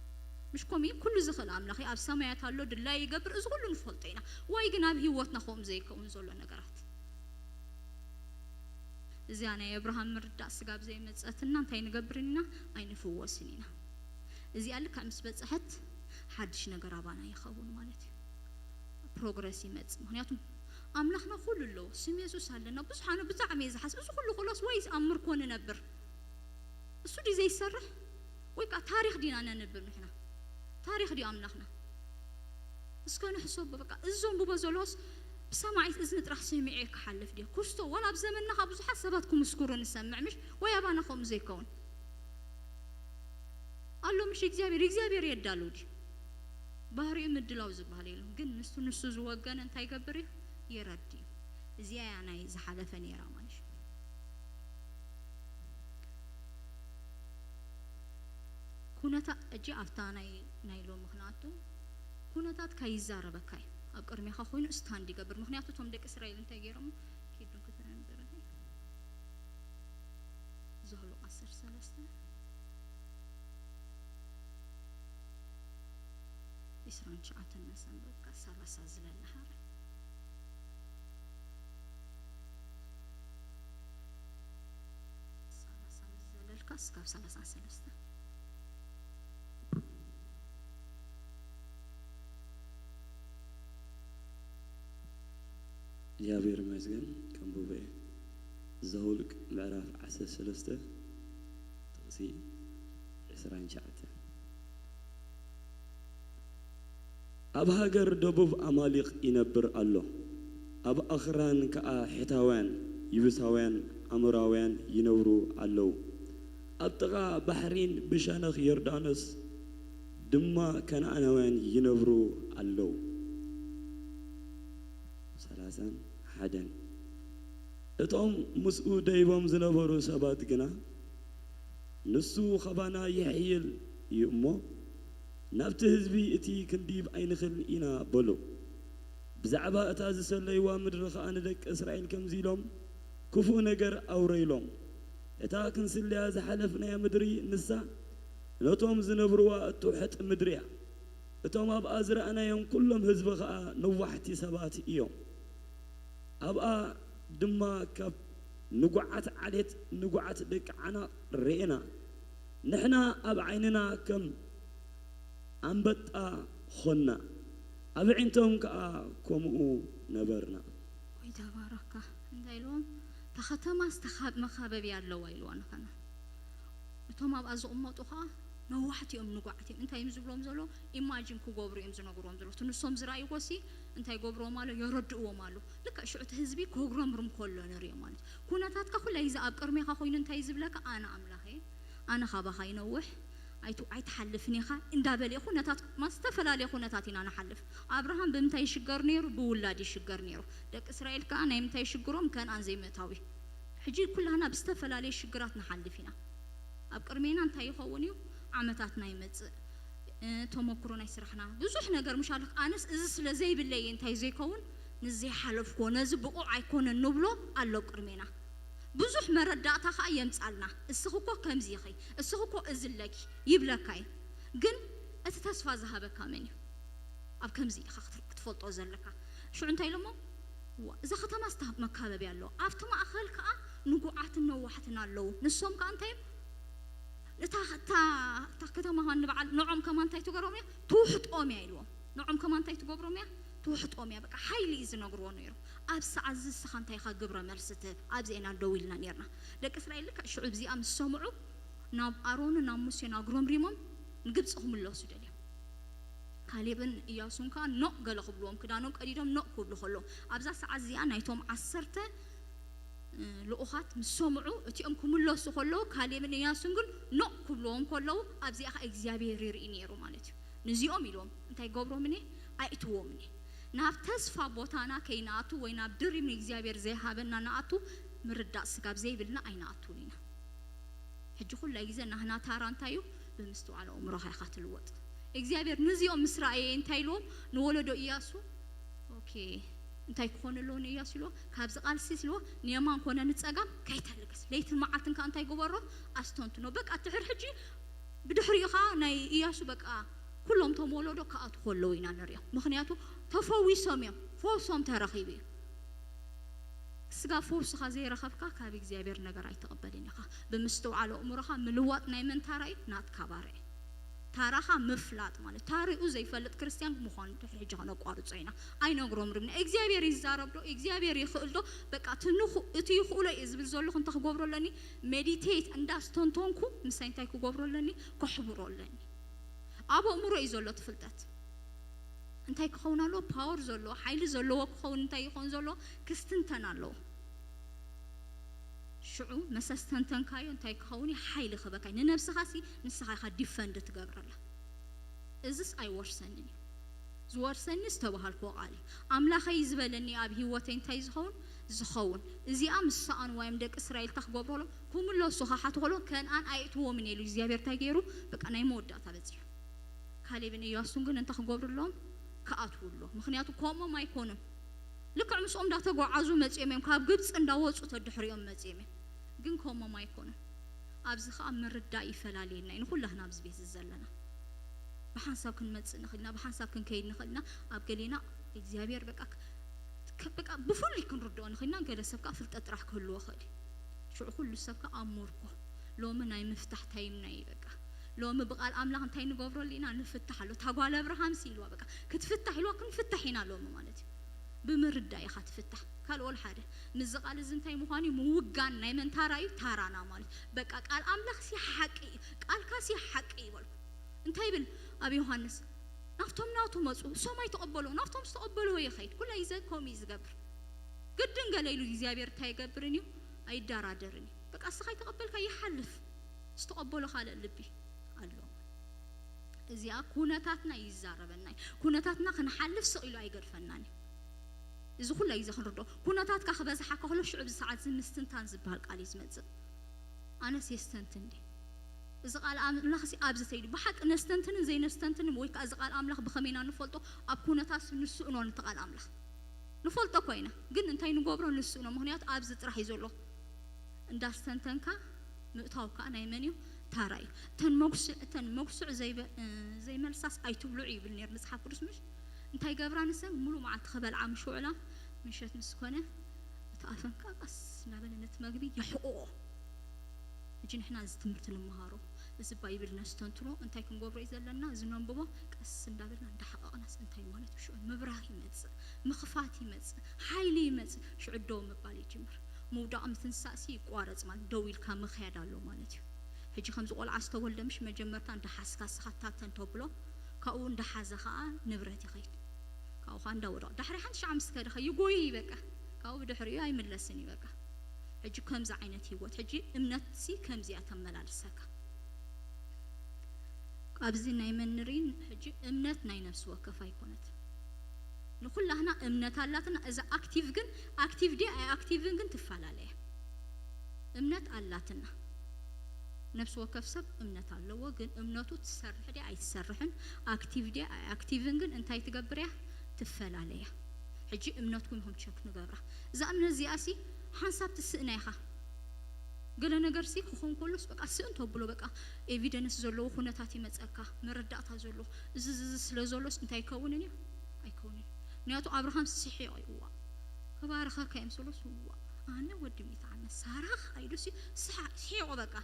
ምሽ ኮም እዩ ኩሉ ዝኽእል ኣምላኽ እዩ። ኣብ ሰማያት ኣሎ ድላይ ይገብር። እዚ ኩሉ ንፈልጦ ኢና። ዋይ ግን ኣብ ህይወትና ከምኡ ዘይከውን ዘሎ ነገራት እዚኣ ናይ ኣብርሃም ምርዳእ ስጋብ ዘይመፀትና እንታይ ንገብርን ኢና? ኣይንፍወስን ኢና። እዚኣ ልካ ምስ በፀሐት ሓድሽ ነገር ኣባና ይኸውን ማለት እዩ። ፕሮግረስ ይመፅእ። ምክንያቱም ኣምላኽና ኩሉ ኣለዎ። ስም የሱስ ኣለና። ብዙሓኑ ብጣዕሚ እየ ዝሓስብ እዚ ኩሉ ክእሎስ ወይስ ኣብ ምርኮ ንነብር? እሱ ድዩ ዘይሰርሕ? ወይ ከዓ ታሪኽ ዲና ነንብብ ንሕና? ታሪኽ ድዩ ኣምላኽና? እስከ ንሕሰቦ። በቃ እዚ ዘንብቦ ዘለኹስ ብሰማዒት እዝኒ ጥራሕ ሰሚዐ ክሓልፍ ድየ? ክስቶ ዋላ ኣብ ዘመንና ካብ ብዙሓት ሰባት ክምስክሩ ንሰምዕ፣ ምሽ? ወይ ኣባና ከምኡ ዘይከውን ኣሎ፣ ምሽ? እግዚኣብሔር እግዚኣብሔር የዳሉ ድዩ? ባህሪኡ ምድላው ዝበሃል የለን። ግን ንሱ ንሱ ዝወገነ እንታይ ይገብር እዩ? ይረድ እዩ። እዚኣ እያ ናይ ዝሓለፈ ነይራ ማለት እዩ። ኩነታት እጂ ኣብታ ናይ ናይ ሎሚ ክነኣቱ ኩነታት ካይዛረበካ እዩ። ኣብ ቅድሜኻ ኮይኑ ስታንድ ይገብር። ምክንያቱ እቶም ደቂ እስራኤል እንታይ ገይሮም? ኪዱን ከተንብረለይ ዘህሉቕ ዓሰርተ ሰለስተ ዒስራን ትሽዓተን መሰንበብካ ሰላሳ ዝለለ ሃረ ሰላሳ ምስ ዘለልካ እስካብ ሰላሳ ሰለስተ እግዚኣብሔር ይመስገን። ከንብቦ እየ። ዘኍልቍ ምዕራፍ ዓሰርተ ሰለስተ ጥቕሲ ዕስራን ትሽዓተን። ኣብ ሃገር ደቡብ ኣማሊቕ ይነብር ኣሎ፣ ኣብ ኣኽራን ከኣ ሒታውያን፣ ይቡሳውያን፣ ኣሞራውያን ይነብሩ ኣለዉ። ኣብ ጥቓ ባሕሪን ብሸነኽ ዮርዳኖስ ድማ ከነኣናውያን ይነብሩ ኣለዉ። ሰላሳን ሓደን። እቶም ምስኡ ደይቦም ዝነበሩ ሰባት ግና፣ ንሱ ኻባና ይሕይል እዩ እሞ፣ ናብቲ ህዝቢ እቲ ክንድይብ ኣይንኽእልን ኢና በሉ። ብዛዕባ እታ ዝሰለይዋ ምድሪ ኸኣ ንደቂ እስራኤል ከምዚ ኢሎም ክፉእ ነገር ኣውረዩሎም። እታ ክንስለያ ዝሓለፍናያ ምድሪ ንሳ ነቶም ዝነብርዋ እትውሕጥ ምድሪ እያ። እቶም ኣብኣ ዝረኣናዮም ኩሎም ህዝቢ ኸኣ ነዋሕቲ ሰባት እዮም። ኣብኣ ድማ ካብ ንጉዓት ዓሌት ንጉዓት ደቂ ዓናቕ ርኤና። ንሕና ኣብ ዓይንና ከም ኣንበጣ ኾንና፣ ኣብ ኣዒንቶም ከኣ ከምኡ ነበርና። ጎይታ ባረካ። እንታይ ኢልዎም? እታ ኸተማስ ተኻ መኻበብያ ኣለዋ ኢልዋ ንኸና። እቶም ኣብኣ ዝቕመጡ ኸኣ ነዋሕቲ እዮም፣ ንጉዓት እዮም። እንታይ እዮም ዝብሎም ዘሎ? ኢማጂን ክገብሩ እዮም ዝነግርዎም ዘሎ። እቲ ንሶም ዝረኣይዎሲ እንታይ ይገብርዎም ኣሎ? የረድእዎም ኣሎ። ልክዕ ሽዑ እቲ ህዝቢ ከጉረምርም ከሎ ንሪኦ ማለት እዩ። ኩነታትካ ኩላ ግዜ ኣብ ቅድሜኻ ኮይኑ እንታይ እዩ ዝብለካ? ኣነ ኣምላኽ እየ፣ ኣነ ካባኻ ይነውሕ፣ ኣይት- ኣይትሓልፍን ኢኻ እንዳበለ እዩ። ኩነታት ማ ዝተፈላለየ ኩነታት ኢና ንሓልፍ። ኣብርሃም ብምንታይ ይሽገር ነይሩ? ብውላድ ይሽገር ነይሩ። ደቂ እስራኤል ከኣ ናይ ምንታይ ይሽግሮም? ከነኣን ዘይምእታው እዩ። ሕጂ ኩላህና ብዝተፈላለየ ሽግራት ንሓልፍ ኢና። ኣብ ቅድሜና እንታይ ይኸውን እዩ? ዓመታትና ይመጽእ፣ እ፣ ተመክሮ ናይ ስራሕና፣ ብዙሕ ነገር ምሽ ኣሎ። ኣነስ እዚ ስለ ዘይብለይ እንታይ ዘይከውን ንዘይሓለፍኩዎ፣ ነዚ ብቑዕ ኣይኮነን ንብሎ ኣሎ ኣብ ቅድሜና። ብዙሕ መረዳእታ ከኣ የምጻልና። እስኺ እኮ ከምዚ ኢኺ፣ እስኺ እኮ እዚ ኣለኪ ይብለካ እዩ። ግን እቲ ተስፋ ዝሃበካ መን እዩ? ኣብ ከምዚ ኢኻ ክትር- ክትፈልጦ ዘለካ። ሽዑ እንታይ ኢሎሞ? ዋ፣ እዛ ከተማ ስታ መካበብያ ኣለዎ። ኣብቲ ማእኸል ከኣ ንጉዓትን ነዋሕትን ኣለዉ። ንሶም ከኣ እንታይ እዮም? እታ እታ እታ ከተማ ኸኣ ንበዓል ንዖም ከማን እንታይ ትገብሮም እያ? ትውሕጦም እያ ኢልዎም። ንዖም ከማን እንታይ ትገብሮም እያ? ትውሕጦም እያ። በቃ ሓይሊ እዩ ዝነግርዎ ነይሩ። ኣብ ሰዓት እዚ እስኻ እንታይ ኢኻ ግብረ መልሲ ትህብ? ኣብዚ ኢና ደው ኢልና ነይርና። ደቂ እስራኤል ልክዕ ሽዑ ብዚኣ ምስ ሰምዑ ናብ ኣሮንን ናብ ሙሴን ኣጉረምሪሞም ንግብፂ ክምለሱ ደልዮም። ካሌብን ኢያሱን ከኣ ኖእ ገለ ክብልዎም፣ ክዳኖም ቀዲዶም ኖእ ክብሉ ከለዉ፣ ኣብዛ ሰዓት እዚኣ ናይቶም ዓሰርተ ልኡኻት ምስ ሰምዑ፣ እቲኦም ክምለሱ ከለዉ፣ ካሌብን ኢያሱን ግን ኖእ ክብልዎም ከለዉ፣ ኣብዚኣ ኸኣ እግዚኣብሔር ይርኢ ነይሩ ማለት እዩ። ንዚኦም ኢልዎም እንታይ ገብሮምን እየ? ኣይእትዎምን እየ። ናብ ተስፋ ቦታና ከይንኣቱ ወይ ናብ ድሪም ንእግዚኣብሔር ዘይሃበና ንኣቱ ምርዳእ ስጋብ ዘይብልና ኣይንኣቱን ኢና። ሕጂ ኩላይ ግዜ ናህና ታራ እንታይ እዩ? ብምስትውዓል ኣእምሮኻ ኢኻ ትልወጥ። እግዚኣብሔር ንዚኦም ምስ ረኣየ እንታይ ኢልዎም? ንወለዶ ኢያሱ፣ ኦኬ፣ እንታይ ክኾኑ ኣለዎ ንኢያሱ ኢልዎ? ካብዚ ቃልሲ ኢልዎ ንየማን ኮነ ንጸጋም ከይተልግስ፣ ለይትን መዓልትን ከኣ እንታይ ግበሮ? ኣስተንትኖ። በቃ ድሕሪ ሕጂ፣ ብድሕሪኡ ከኣ ናይ ኢያሱ በቃ ኩሎም እቶም ወለዶ ክኣትዉ ከለዉ ኢና ንሪኦም። ምኽንያቱ ተፈዊሶም እዮም፣ ፈውሶም ተረኺቡ እዩ። ስጋ ፈውስኻ ዘይረኸብካ ካብ እግዚኣብሔር ነገር ኣይትቕበልን ኢኻ። ብምስትውዓል ኣእምሮኻ ምልዋጥ ናይ መን ታራ እዩ? ናትካ ባርዕ። ታራኻ ምፍላጥ ማለት ታሪኡ ዘይፈልጥ ክርስትያን ምዃኑ ድሕሪ ሕጂ ከነቋርጾ ኢና። ኣይነግሮም ርምና እግዚኣብሔር ይዛረብ ዶ? እግዚኣብሔር ይኽእል ዶ? በቃ እቲ ንኹ- እቲ ይኽእሎ እየ ዝብል ዘለኹ እንታይ ክገብሮ ኣለኒ? ሜዲቴት እንዳስተንተንኩ ምሳይ እንታይ ክገብሮ ኣለኒ? ከሕብሮ ኣለኒ። ኣብ ኣእምሮ እዩ ዘሎ እቲ ፍልጠት። እንታይ ክኸውን ኣለዎ? ፓወር ዘለዎ፣ ሓይሊ ዘለዎ ክኸውን እንታይ ይኸውን ዘለዎ? ክስትንተን ኣለዎ። ሽዑ መሰስተንተንካዮ እንታይ ክኸውን እዩ? ሓይሊ ክበካይ። ንነብስኻ ሲ ንስኻ ኢኻ ዲፈንድ ትገብረላ። እዝስ ኣይወርሰንን እዩ። ዝወርሰኒ ዝተባሃልክዎ ቃል እዩ። ኣምላኸይ ዝበለኒ ኣብ ህይወተይ እንታይ ዝኸውን? ዝኸውን። እዚኣ ምስ ሰኣንዋ እዮም ደቂ እስራኤል እንታይ ክገብሩ ከለዉ? ክምለሱ ክሓቱ ከለዉ ከነኣን ኣየእትዎምን ኢሉ እግዚኣብሔር እንታይ ገይሩ? በቃ ናይ መወዳእታ በጺሑ። ካሌብን ኢያሱን ግን እንታይ ክገብሩ ኣለዎም? ክኣትዉ ኣለዎም። ምኽንያቱ ከምኦም ኣይኮኑን። ልክዕ ምስኦም እንዳተጓዓዙ መጺኦም እዮም። ካብ ግብጺ እንዳወጹ ተድሕሪኦም መጺኦም እዮም። ግን ከምኦም ኣይኮኑን። ኣብዚ ኸኣ ምርዳእ ይፈላልየና እዩ ንኹላህና ኣብዚ ቤት እዚ ዘለና። ብሓንሳብ ክንመጽእ ንኽእል ኢና፣ ብሓንሳብ ክንከይድ ንኽእል ኢና። ኣብ ገሌና እግዚኣብሔር በቃ ክ-፣ ክ-፣ በቃ ብፍሉይ ክንርድኦ ንኽእል ኢና። ገለ ሰብ ከኣ ፍልጠት ጥራሕ ክህልዎ ይኽእል እዩ። ሽዑ ኩሉ ሰብ ከኣ ኣብ ሞርኮ። ሎሚ ናይ ምፍታሕ ታይምና እዩ በቃ። ሎሚ ብቃል ኣምላኽ እንታይ ንገብረሉ ኢና? ንፍታሕ ኣሎ። እታ ጓል ኣብርሃምሲ ኢልዋ በቃ። ክትፍታሕ ኢልዋ ክንፍታሕ ኢና ሎሚ ማለት እዩ። ብምርዳእ ኢኻ ትፍታሕ። ካልእ ወላ ሓደ። ምስዚ ቃል እዚ እንታይ ምዃኑ እዩ? ምውጋን ናይ መን ታራ እዩ? ታራና ማለት። በቃ ቃል ኣምላኽሲ ሓቂ እዩ። ቃልካሲ ሓቂ እዩ በልኩ። እንታይ ይብል ኣብ ዮሃንስ? ናብቶም ናቱ መጹ፣ እሶም ኣይተቐበልዎ፣ ናብቶም ዝተቐበልዎ ይኸይድ። ኩላ ግዜ ከምኡ እዩ ዝገብር። ግድን ገለ ኢሉ እግዚኣብሔር እንታይ ይገብርን እዩ? ኣይደራደርን እዩ። በቃ እስኻ ኣይተቐበልካ ይሓልፍ። ዝተቐበሎ ካልእ ልቢ ኣሎ። እዚኣ ኩነታትና ይዛረበና እዩ። ኩነታትና ክንሓልፍ ስቕ ኢሉ ኣይገድፈናን እዩ። እዚ ኩላ ግዜ ክንርድኦ። ኩነታትካ ክበዝሓካ ከሎ ሽዑ ኣብዚ ሰዓት እዚ ምስትንታን ዝበሃል ቃል እዩ ዝመጽእ። ኣነስ የስተንትን ድየ? እዚ ቃል ኣምላኽሲ ኣብዚ ተይሉ። ብሓቂ ነስተንትንን ዘይነስተንትንን ወይ ከኣ እዚ ቃል ኣምላኽ ብኸመይ ኢና ንፈልጦ? ኣብ ኩነታት ንስእኖ ነቲ ቃል ኣምላኽ። ንፈልጦ እኮ ኢና፣ ግን እንታይ ንገብሮ ንስእኖ። ምኽንያቱ ኣብዚ ጥራሕ እዩ ዘሎ። እንዳስተንተንካ ምእታው ከኣ ናይ መን እዩ? ታራ እዩ። እተን መጉስዕ-፣ እተን መጉስዕ ዘይበ-፣ እ፣ ዘይመልሳስ ኣይትብልዑ ይብል ነይሩ መጽሓፍ ቅዱስ ምሽ? እንታይ ገብራ ንሰን? ሙሉ መዓልቲ ክበልዓ ምሽ ውዕላ፣ ምሸት ምስ ኮነ እቲ ኣፈን ከኣ ቀስ እናበለ ነቲ መግቢ የሕቕቖ። ሕጂ ንሕና እዚ ትምህርቲ ንምሃሮ፣ እዚ ባይብል ነስተንትኖ፣ እንታይ ክንገብሮ እዩ ዘለና? እዚ ነንብቦ ቀስ እንዳበልና እንዳሓቐቕናስ እንታይ ማለት እዩ? ሽዑ ምብራህ ይመጽእ፣ ምኽፋት ይመጽእ፣ ሓይሊ ይመጽእ። ሽዑ ደው ምባል ይጅምር። ምውዳቕ ምትንሳእሲ ይቋረጽ ማለት ደው ኢልካ ምኽያድ ኣሎ ማለት እዩ። ሕጂ ከምዚ ቆልዓ ዝተወልደ ምሽ መጀመርታ እንዳሓዝካ እስኻ ታተን ተብሎ፣ ካብኡ እንዳሓዘ ኸኣ ንብረት ይኸይድ። ካብኡ ኸኣ እንዳወደቐ ዳሕሪ ሓንቲ ሻዕ ምስ ከደ ኸ ይጎይ እዩ በቃ። ካብኡ ብድሕሪኡ ኣይምለስን እዩ በቃ። ሕጂ ከምዚ ዓይነት ህይወት፣ ሕጂ እምነትሲ ከምዚ እያ ተመላልሰካ። ኣብዚ ናይ መን ንርኢ? ሕጂ እምነት ናይ ነፍሲ ወከፍ ኣይኮነት። ንኹላህና እምነት ኣላትና። እዛ ኣክቲቭ ግን፣ ኣክቲቭ ድያ ኣይ ኣክቲቭን ግን ትፈላለያ። እምነት ኣላትና። ነፍሲ ወከፍ ሰብ እምነት ኣለዎ፣ ግን እምነቱ ትሰርሕ ድያ ኣይትሰርሕን፣ ኣክቲቭ ድያ ኣይ ኣክቲቭን ግን እንታይ ትገብር እያ? ትፈላለያ። ሕጂ እምነትኩም ኢኹም ቸክ ንገብራ። እዛ እምነት እዚኣሲ ሓንሳብ ትስእና ኢኻ። ገለ ነገርሲ ክኾን ከሎስ በቃ ስእን ተብሎ በቃ ኤቪደንስ ዘለዎ ኩነታት ይመጸካ፣ መረዳእታ ዘለዎ። እዚ፣ እዚ፣ እዚ ስለ ዘሎስ እንታይ ይከውንን እዩ? ኣይከውንን እዩ። ምክንያቱ ኣብርሃም ስሒቑ እዩ፣ እዋእ፣ ክባርኸካ እዮም ስሎስ፣ እዋእ፣ ኣነ ወዲ ሚእቲ ዓመት፣ ሳራ ከኣ ኢሉሲ ስሓ-፣ ስሒቑ በቃ።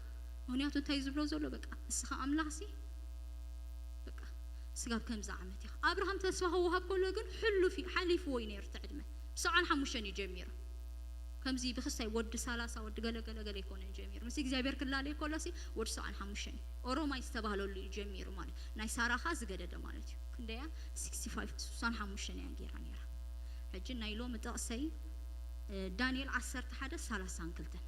ምክንያቱ እንታይ ዝብሎ ዘሎ በቃ፣ እስኻ ኣምላኽሲ በቃ፣ ስጋብ ከምዚ ዓመት ኢኻ። ኣብርሃም ተስፋ ክወሃብ ከሎ ግን ሕሉፍ እዩ፣ ሓሊፍዎ እዩ ነይሩ እቲ ዕድመ። ብሰብዓን ሓሙሽተን እዩ ጀሚሩ። ከምዚ ብክስታይ ወዲ ሰላሳ፣ ወዲ ገለ ገለ ገለ ኣይኮነን ጀሚሩ። ምስ እግዚኣብሔር ክላለይ ከሎሲ ወዲ ሰብዓን ሓሙሽተን እዩ። ኦሮማይ ዝተባህለሉ እዩ ጀሚሩ ማለት። ናይ ሳራ ኸኣ ዝገደደ ማለት እዩ። ክንደያ? ሲክስቲ ፋይቭ፣ ስሳን ሓሙሽተን እያ ገይራ ነይራ። ሕጂ ናይ ሎሚ ጥቕሰይ፣ እ፣ ዳንኤል ዓሰርተ ሓደ ሰላሳን ክልተን።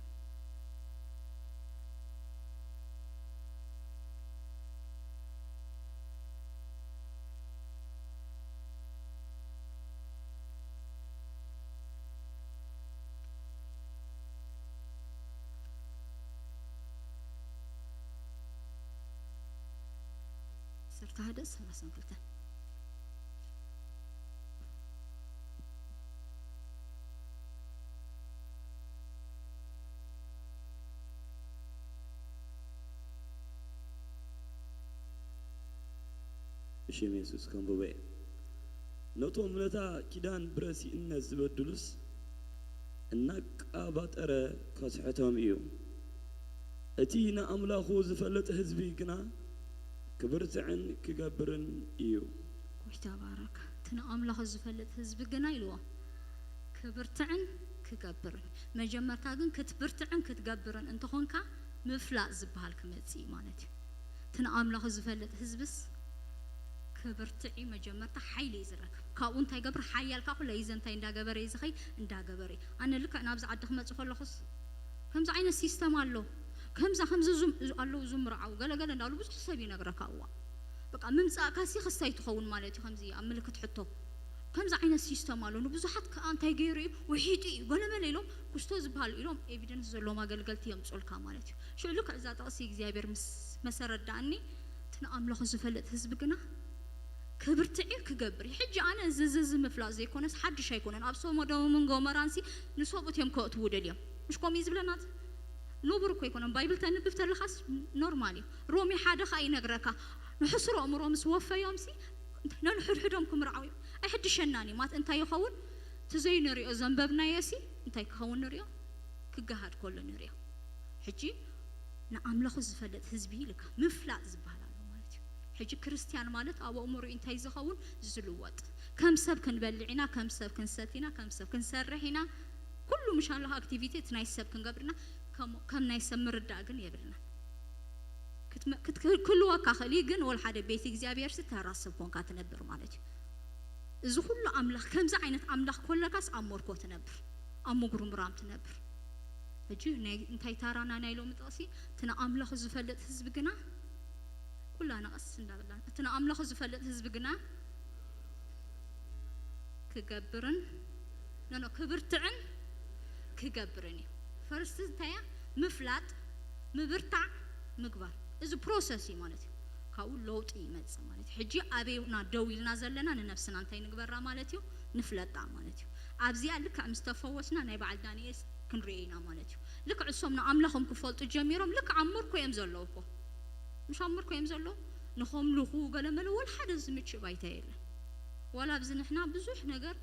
ዓሰርተ ሓደ ሰላሳን ክልተን። ብሽም የሱስ ከንብቦ እየ። ነቶም ነታ ኪዳን ብረሲእነት ዝበድሉስ እናቃባጠረ ከስሕቶም እዩ። እቲ ንኣምላኹ ዝፈልጥ ህዝቢ ግና ክብርትዕን ክገብርን እዩ። ጎይታ ባረክ። እቲ ንኣምላኹ ዝፈልጥ ህዝቢ ግና ኢልዎ ክብርትዕን ክገብርን። መጀመርታ ግን ክትብርትዕን ክትገብርን እንተኾንካ ምፍላጥ ዝበሃል ክመጽእ እዩ ማለት እዩ። እቲ ንኣምላኹ ዝፈልጥ ህዝብስ ክብርትዒ መጀመርታ ሓይሊ እዩ ዝረክብ። ካብኡ እንታይ ገብር ሓያል ካብ ኩላ ይዘ እንታይ እንዳገበረ እዩ ዝኸይ እንዳገበረ እዩ። ኣነ ልክዕ ናብዚ ዓዲ ክመጽእ ከለኹስ ከምዚ ዓይነት ሲስተም ኣሎ፣ ከምዛ ከምዚ ዙም ኣለዉ፣ ዙም ርዓው ገለገለ እንዳሉ ብዙሕ ሰብ ይነግረካ። እዋ በቃ ምምጻእካሲ ክስታይ ትኸውን ማለት እዩ። ከምዚ ኣብ ምልክት ሕቶ ከምዚ ዓይነት ሲስተም ኣሎ። ንብዙሓት ከኣ እንታይ ገይሩ እዩ፣ ውሒጡ እዩ፣ ገለመለ ኢሎም፣ ኩስቶ ዝበሃል ኢሎም ኤቪደንስ ዘለዎም ኣገልገልቲ የምጹልካ ማለት እዩ። ሽዑ ልክዕ እዛ ጥቕሲ እግዚኣብሔር ምስ መሰረዳእኒ፣ እቲ ንኣምልኾ ዝፈልጥ ህዝቢ ግና ክብርትዕ እዩ ክገብር እዩ። ሕጂ ኣነ እዚ እዚ እዚ ምፍላጥ ዘይኮነስ ሓድሽ ኣይኮነን። ኣብ ሶዶምን ጎመራንሲ ንሰብኡት እዮም ከእትዉ ደልዮም። ምሽ ከምኡ እዩ ዝብለና? ኖብር እኮ ኣይኮነን። ባይብል ተንብብ ተለኻስ ኖርማል እዩ። ሮሜ ሓደ ኸኣ ይነግረካ፣ ንሕሱር ኣእምሮ ምስ ወፈዮምሲ ነንሕድሕዶም ክምርዓው እዮም። ኣይሕድሸናን እዩ ማለት እንታይ ይኸውን? እቲ ዘይንሪኦ ዘንበብናዮሲ እንታይ ክኸውን ንሪኦ? ክገሃድ ከሎ ንሪኦ። ሕጂ ንኣምለኹ ዝፈልጥ ህዝቢ ኢልካ ምፍላጥ ዝበሃል ኣሎ ማለት እዩ። ሕጂ ክርስትያን ማለት ኣብ ኣእምሮ እንታይ ዝኸውን? ዝልወጥ። ከም ሰብ ክንበልዕ ኢና፣ ከም ሰብ ክንሰቲ ኢና፣ ከም ሰብ ክንሰርሕ ኢና። ኩሉ ምሽ ኣሎ ኣክቲቪቲ እቲ ናይ ሰብ ክንገብር ኢና። ከም ከም ናይ ሰብ ምርዳእ ግን የብልና። ክትመ- ክትክህልወካ ክእል እዩ፣ ግን ወላ ሓደ ቤት እግዚኣብሔር ሲ ተራ ሰብ ኮንካ ትነብር ማለት እዩ። እዚ ኩሉ ኣምላኽ ከምዚ ዓይነት ኣምላኽ ኮለካስ ኣብ ሞርኮ ትነብር፣ ኣብ ምጉርምራም ትነብር። ሕጂ ናይ እንታይ ታራና ናይ ሎሚ ጥቕሲ? እቲ ንኣምላኹ ዝፈልጥ ህዝቢ ግና ኩላና ቀስ እንዳበላና፣ እቲ ንኣምላኹ ዝፈልጥ ህዝቢ ግና ክገብርን፣ ኖ፣ ኖ፣ ክብርትዕን ክገብርን እዩ። ፈርስት እንታይ እያ? ምፍላጥ፣ ምብርታዕ፣ ምግባር። እዚ ፕሮሰስ እዩ ማለት እዩ። ካብኡ ለውጢ ይመጽእ ማለት እዩ። ሕጂ ኣበይና ደው ኢልና ዘለና ንነብስና እንታይ ንግበራ ማለት እዩ? ንፍለጣ ማለት እዩ። ኣብዚኣ ልክዕ ምስ ተፈወስና ናይ በዓል ዳንኤል ክንሪኦ ኢና ማለት እዩ። ልክዕ እሶም ንኣምላኾም ክፈልጡ ጀሚሮም፣ ልክዕ ኣብ ምርኮ እዮም ዘለዉ እኮ። ምሽ ኣብ ምርኮ እዮም ዘለዉ። ንኸምልኹ ገለመለ ወላ ሓደ ዝምችእ ባይታ የለን። ዋላ ኣብዚ ንሕና ብዙሕ ነገር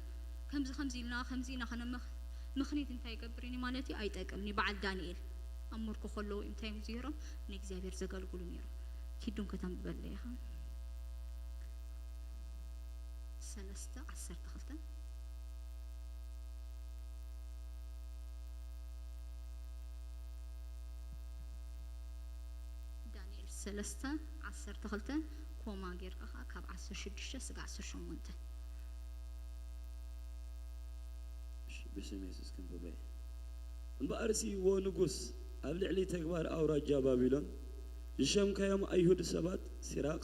ከምዚ ከምዚ ኢልና፣ ከምዚ ኢና ከነመኽ-፣ ምኽኒት እንታይ ይገብር እዩ ማለት እዩ? ኣይጠቅምን እዩ። በዓል ዳንኤል ኣብ ምርኮ ከለዉ እንታይ እዮም ዝገይሮም? ንእግዚኣብሔር ዘገልግሉ ነይሮም። ኪዱን ከተንብበለይ ኢኻ። ሰለስተ ዓሰርተ ክልተ። ዳንኤል ሰለስተ ዓሰርተ ክልተ ኮማ ጌርካ ኸዓ ካብ ዓሰርተ ሽዱሽተ ስጋዕ ዓሰርተ ሸሞንተ። እሺ፣ ብስም የሱስ ክንብበ። እምበኣርሲ፣ ወ ንጉስ፣ ኣብ ልዕሊ ተግባር ኣውራጃ ባቢሎን ዝሸምካዮም ኣይሁድ ሰባት፣ ሲራቅ፣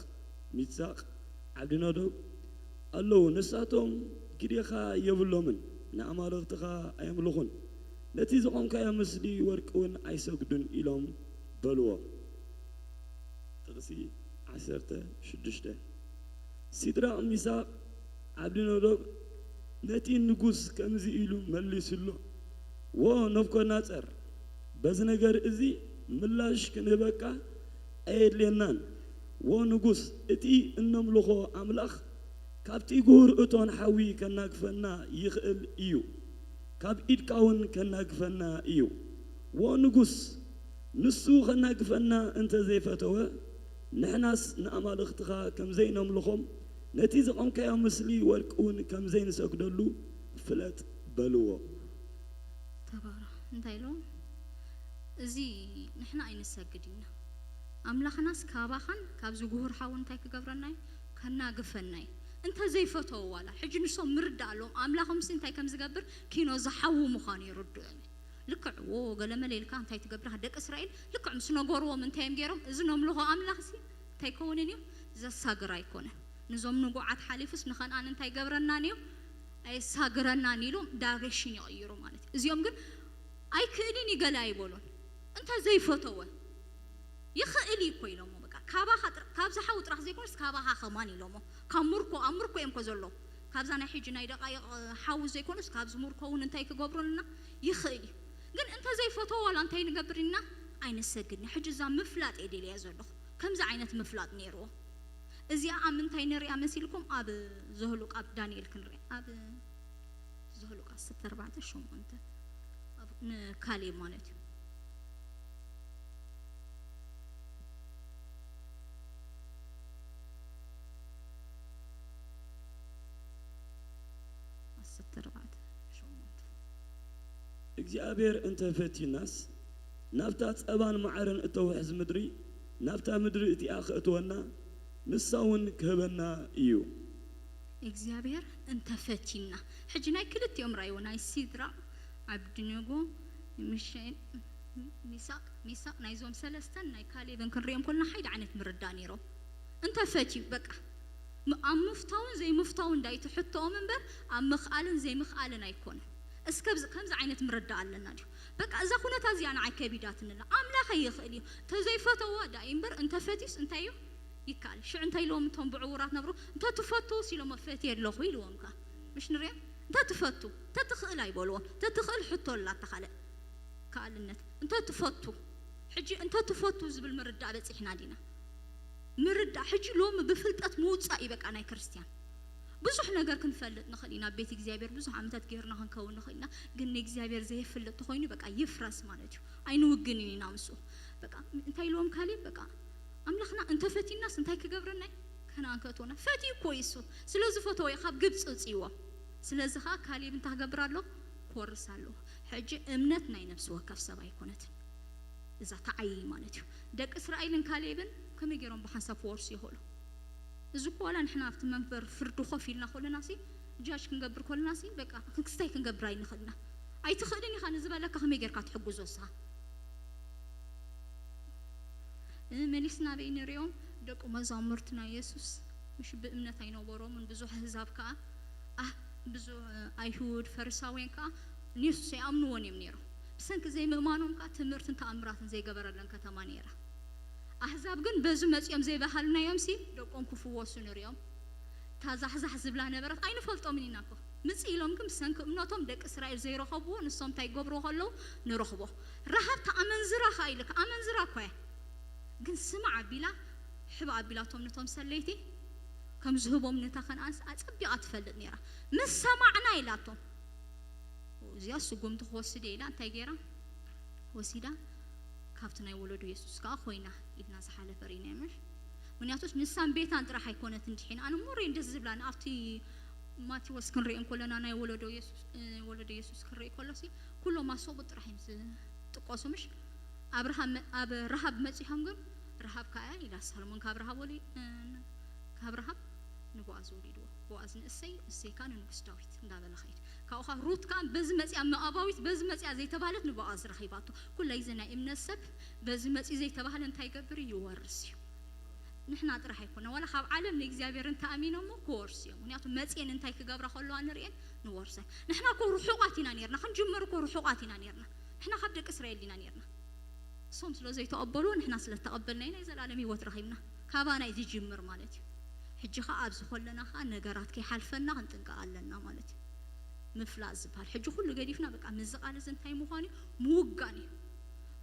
ሚትሳቅ፣ ዓብድነዶብ፣ ኣለዉ። ንሳቶም ግዴኻ የብሎምን፣ ንኣማልኽትኻ ኣየምልኹን፣ ነቲ ዘቖምካዮ ምስሊ ወርቂ እውን ኣይሰግዱን ኢሎም በልዎ። ጥቕሲ ዓሰርተ ሽዱሽተ። ሲድራቕ፣ ሚሳቕ፣ ዓብድነጎ ነቲ ንጉስ ከምዚ ኢሉ መሊሱሉ፣ "ዎ ነቡከደነጾር፣ በዚ ነገር እዚ ምላሽ ክንህበካ ኣየድልየናን። ዎ ንጉስ፣ እቲ እነምልኾ ኣምላኽ ካብቲ ግሁር እቶን ሓዊ ከናግፈና ይኽእል እዩ፣ ካብ ኢድካ እውን ከናግፈና እዩ። ዎ ንጉስ፣ ንሱ ከናግፈና እንተ ዘይፈተወ፣ ንሕናስ ንኣማልኽትኻ ከም ዘይነምልኾም፣ ነቲ ዘቖምካዮ ምስሊ ወርቂ እውን ከም ዘይንሰግደሉ ፍለጥ" በልዎ። ተባረኽ። እንታይ ኢልዎም? እዚ ንሕና ኣይንሰግድ ኢና። ኣምላኽናስ ካባኻን ካብዚ ግሁር ሓዊ እንታይ ክገብረና እዩ? ከናግፈና እዩ። እንተ ዘይፈተዎ ዋላ፣ ሕጂ ንሶም ምርዳእ ኣለዎም። ኣምላኾምሲ እንታይ ከም ዝገብር ኪኖ ዝሓዊ ምዃኑ ይርድኦም እዩ። ልክዕ፣ ዎ፣ ገለመለ ኢልካ እንታይ ትገብር ኢኻ? ደቂ እስራኤል ልክዕ ምስ ነገርዎም እንታይ እዮም ገይሮም? እዚ ነምልኾ ኣምላኽሲ እንታይ ኣይከውንን እዩ? ዘሳግር ኣይኮነን። ንዞም ንጉዓት ሓሊፉስ ንኸነኣን እንታይ ገብረናን እዩ? ኣየሳግረናን ኢሎም ዳይሬክሽን ይቕይሩ ማለት እዩ። እዚኦም ግን ኣይክእልን እዩ ገለ ኣይበሉን። እንተ ዘይፈተወ፣ "ይኽእል እዩ እኮ" ኢሎሞ። በቃ ካባኻ ጥራ-፣ ካብዚ ሓዊ ጥራሕ ዘይኮነስ ካባኻ ከማን ኢሎሞ። ካብ ምርኮ፣ ኣብ ምርኮ እዮም እኮ ዘለዉ። ካብዛ ናይ ሕጂ ናይ ደቃይቕ፣ እ፣ ሓዊ ዘይኮነስ ካብዚ ምርኮ እውን እንታይ ክገብሩልና ይኽእል እዩ። ግን እንተ ዘይፈተወ ዋላ እንታይ ንገብር ኢና? ኣይንሰግድን። ሕጂ እዛ ምፍላጥ እየ ደልያ ዘለኹ። ከምዚ ዓይነት ምፍላጥ ነይርዎ። እዚኣ ኣብ ምንታይ ንሪኣ መሲልኩም? ኣብ ዘህሉቕ፣ ኣብ ዳንኤል ክንሪኣ። ኣብ ዘህሉቕ ዓሰርተ ኣርባዕተ ሸሞንተ፣ ኣብ፣ ንካሌብ ማለት እዩ። ዓሰርተ ኣርባዕተ ሸሞንተ። እግዚኣብሔር እንተ ፈትዩናስ፣ ናብታ ጸባን መዓርን እተውሕዝ ምድሪ፣ ናብታ ምድሪ እቲኣ ከእትወና፣ ንሳ እውን ክህበና እዩ። እግዚኣብሔር እንተፈቲና። ሕጂ ናይ ክልቲኦም ራእይዎ ናይ ሲድራቅ፣ ኣብድነጎ፣ ሚሸ- ሚሳቅ ሚሳቅ ናይዞም ሰለስተን ናይ ካሌብን ክንሪኦም ኮልና ሓደ ዓይነት ምርዳእ ነይሮም። እንተፈትዩ በቃ ም- ኣብ ምፍታውን ዘይምፍታውን እንዳይትሕትኦም እምበር ኣብ ምኽኣልን ዘይምኽኣልን ኣይኮነን። እስከ ብዚ- ከምዚ ዓይነት ምርዳእ ኣለና ድዩ? በቃ እዛ ኩነታ እዚኣ ንዓይ ከቢዳትንላ። ኣምላኸ ይኽእል እዩ። ተዘይፈተዎ ዳይ እምበር እንተፈትዩስ እንታይ እዩ ይካል። ሽዑ እንታይ ኢልዎም እቶም ብዕውራት ነብሩ? እንተ ትፈቱ ሲሎም ፈትየ ኣለኹ ኢልዎም። ከ ምሽ ንሪኦ? እንተ ትፈቱ፣ እንተ ትኽእል ኣይበልዎም። እንተ ትኽእል ሕቶ ኣላ ተኻለ ከኣልነት። እንተ ትፈቱ፣ ሕጂ እንተ ትፈቱ ዝብል ምርዳእ በፂሕና ዲና? ምርዳእ ሕጂ ሎሚ ብፍልጠት ምውፃእ እዩ በቃ ናይ ክርስቲያን። ብዙሕ ነገር ክንፈልጥ ንኽእል ኢና። ቤት እግዚኣብሔር ብዙሕ ዓመታት ገይርና ክንከውን ንኽእል ኢና። ግን ንእግዚኣብሔር ዘይፍልጥ ተኾይኑ በቃ ይፍረስ ማለት እዩ። ኣይንውግንን ኢና ምስኡ። በቃ እንታይ ኢልዎም ካሌብ? በቃ ኣምላኽና እንተፈቲናስ እንታይ ክገብረና እዩ? ከነኣን ከእትወና ፈትዩ እኮ እዩ እሱ። ስለ ዝፈተዎ እዩ ካብ ግብፂ ውፅእዎ። ስለዚ ኸዓ ካሌብ እንታይ ክገብር ኣሎ? ክወርስ ኣለዎ። ሕጂ እምነት ናይ ነፍሲ ወከፍ ሰብ ኣይኮነትን። እዛ ተዓይይ ማለት እዩ። ደቂ እስራኤልን ካሌብን ከመይ ገይሮም ብሓንሳብ ክወርሱ ይኽእሉ? እዚ እኮ ዋላ ንሕና ኣብቲ መንበር ፍርዲ ኮፍ ኢልና ከለና ሲ ጃጅ ክንገብር ከለና ሲ በቃ ክስታይ ክንገብር ኣይንኽእልና። ኣይትኽእልን ኢኻ ንዝበለካ ከመይ ጌርካ ትሕግዞ ንስኻ? እ፣ መሊስና በይ ንሪኦም ደቂ መዛሙርትና የሱስ ምሽ ብእምነት ኣይነበሮምን ብዙሕ ህዛብ ከኣ ኣህ ብዙሕ ኣይሁድ ፈሪሳውያን ከኣ ንየሱስ ኣይኣምንዎን እዮም ነይሮም። ብሰንኪ ዘይምእማኖም ከኣ ትምህርትን ተኣምራትን ዘይገበረለን ከተማ ነይራ። ኣህዛብ ግን በዚ መጺኦም ዘይበሃልናዮም ሲ ደቆም ክፍወሱ ንሪኦም። እታ ዛሕዛሕ ዝብላ ነበረት ኣይንፈልጦምን ኢና እኮ። ምጽእ ኢሎም ግን ብሰንኪ እምነቶም ደቂ እስራኤል ዘይረኸብዎ ንሶም እንታይ ይገብርዎ ከለዉ ንረኽቦ። ረሃብ ተኣመንዝራ ከኣ ኢልካ ኣመንዝራ እኳ እያ። ግን ስማዕ ኣቢላ ሕባ ኣቢላቶም ነቶም ሰለይቲ ከም ዝህቦም ነታ ከነኣንስ ኣጸቢቓ ትፈልጥ ነይራ። ምስ ሰማዕና ኢላቶም እዚኣ ስጉምቲ ክወስድ እየ ኢላ እንታይ ገይራ ወሲዳ ካብቲ ናይ ወለዶ የሱስ ከዓ ኮይና ኢልና ዝሓለፈ ርኢና ምሽ ምክንያቱስ ንሳን ቤታን ጥራሕ ኣይኮነት እንድሒን ኣነ ሞሬን ደስ ዝብላን ኣብቲ ማቴዎስ ክንሪኦ እንኮለና ናይ ወለዶ የሱስ እ፣ ወለዶ የሱስ ክንርኢ ከሎ ሲ ኩሎም ኣሰቡ ጥራሕ እዮም ዝጥቀሱ ምሽ ኣብ ረሃብ መ- ኣብ ረሃብ መፂሖም ግን ረሃብ ከዓ ኢላ ሳሎሞን ካብ ረሃብ ወሊ እ፣ ካብ ረሃብ ንቦኣዝ ወሊድዎ። ቦኣዝ ንእሰይ፣ እሰይ ከኣ ንንጉስ ዳዊት እንዳበለ ኸይድ። ካብኡ ኸኣ ሩት ከኣ በዚ መጺኣ ሞኣባዊት፣ በዚ መጺኣ ዘይተባህለት ንቦኣዝ ረኺባቶ። ኩላይ እዚ ናይ እምነት ሰብ በዚ መጺኡ ዘይተባህለ እንታይ ይገብር እዩ? ይወርስ እዩ። ንሕና ጥራሕ ኣይኮነ ዋላ ካብ ዓለም ንእግዚኣብሔር እንተኣሚኖሞ ክወርሱ እዮም። ምክንያቱ መጺኤን እንታይ ክገብራ ከለዋ ንርእየን ንወርሰን። ንሕና እኮ ርሑቓት ኢና ነርና፣ ክንጅምር እኮ ርሑቓት ኢና ነርና። ንሕና ካብ ደቂ እስራኤል ዲና ነርና። እሶም ስለ ዘይተቐበልዎ ንሕና ስለ ተቐበልና ኢና ናይ ዘላለም ህይወት ረኺብና። ካባና እዩ ዝጅምር ማለት እዩ። ሕጂ ኸዓ ኣብዚ ከለና ኸዓ ነገራት ከይሓልፈና ክንጥንቀቕ ኣለና ማለት እዩ። ምፍላጥ ዝበሃል ሕጂ ኩሉ ገዲፍና በቃ ምዚ ቃል እዚ እንታይ ምዃን እዩ ምውጋን እዩ።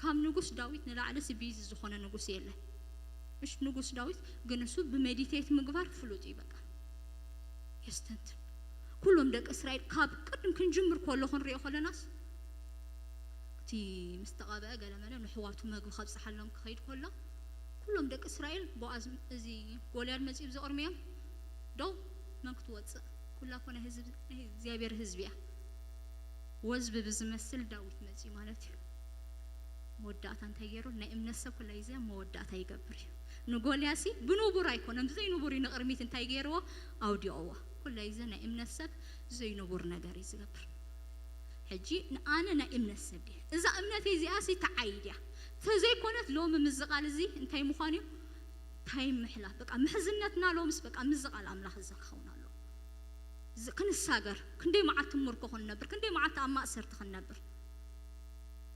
ካብ ንጉስ ዳዊት ንላዕሊ ሲ ቢዚ ዝኾነ ንጉስ የለን። እሽ ንጉስ ዳዊት ግን እሱ ብሜዲቴት ምግባር ፍሉጥ እዩ በቃ የስተንትን። ኩሎም ደቂ እስራኤል ካብ ቅድም ክንጅምር ከሎ ክንሪኦ ከለናስ እቲ ምስ ተቐብአ ገለመለ ንሕዋቱ መግቢ ከብፅሓሎም ክኸይድ ከሎ ኩሎም ደቂ እስራኤል ቦኣዝ እዚ ጎልያድ መፂኡ ብዘቕርምዮም ደው መን ክትወፅእ ኩላ ኮነ ህዝብ ናይ እግዚኣብሔር ህዝቢ እያ። ወዝቢ ብዝመስል ዳዊት መፂኡ ማለት እዩ። መወዳእታ እንታይ ገይሩ ናይ እምነት ሰብ ኩላ ይዘ መወዳእታ ይገብር እዩ። ንጎልያሲ ብንቡር ኣይኮነን ብዘይንቡር እዩ ንቕርሚት እንታይ ገይርዎ ኣውዲቕዎ። ኩላ ይዘ ናይ እምነት ሰብ ዘይንቡር ነገር እዩ ዝገብር። ሕጂ ንኣነ ናይ እምነት ሰብ ድየ እዛ እምነተይ እዚኣ ሲ ተዓይድ እያ ተዘይኮነት ሎሚ ምዚ ቃል እዚ እንታይ ምዃን እዩ ታይም ምሕላፍ በቃ ምሕዝነትና ሎምስ በቃ ምዚ ቃል ኣምላኽ እዚ ክኸውን ኣሎ። ዝ- ክንሳገር ክንደይ መዓልቲ ምርኮ ክንነብር ክንደይ መዓልቲ ኣብ ማእሰርቲ ክንነብር።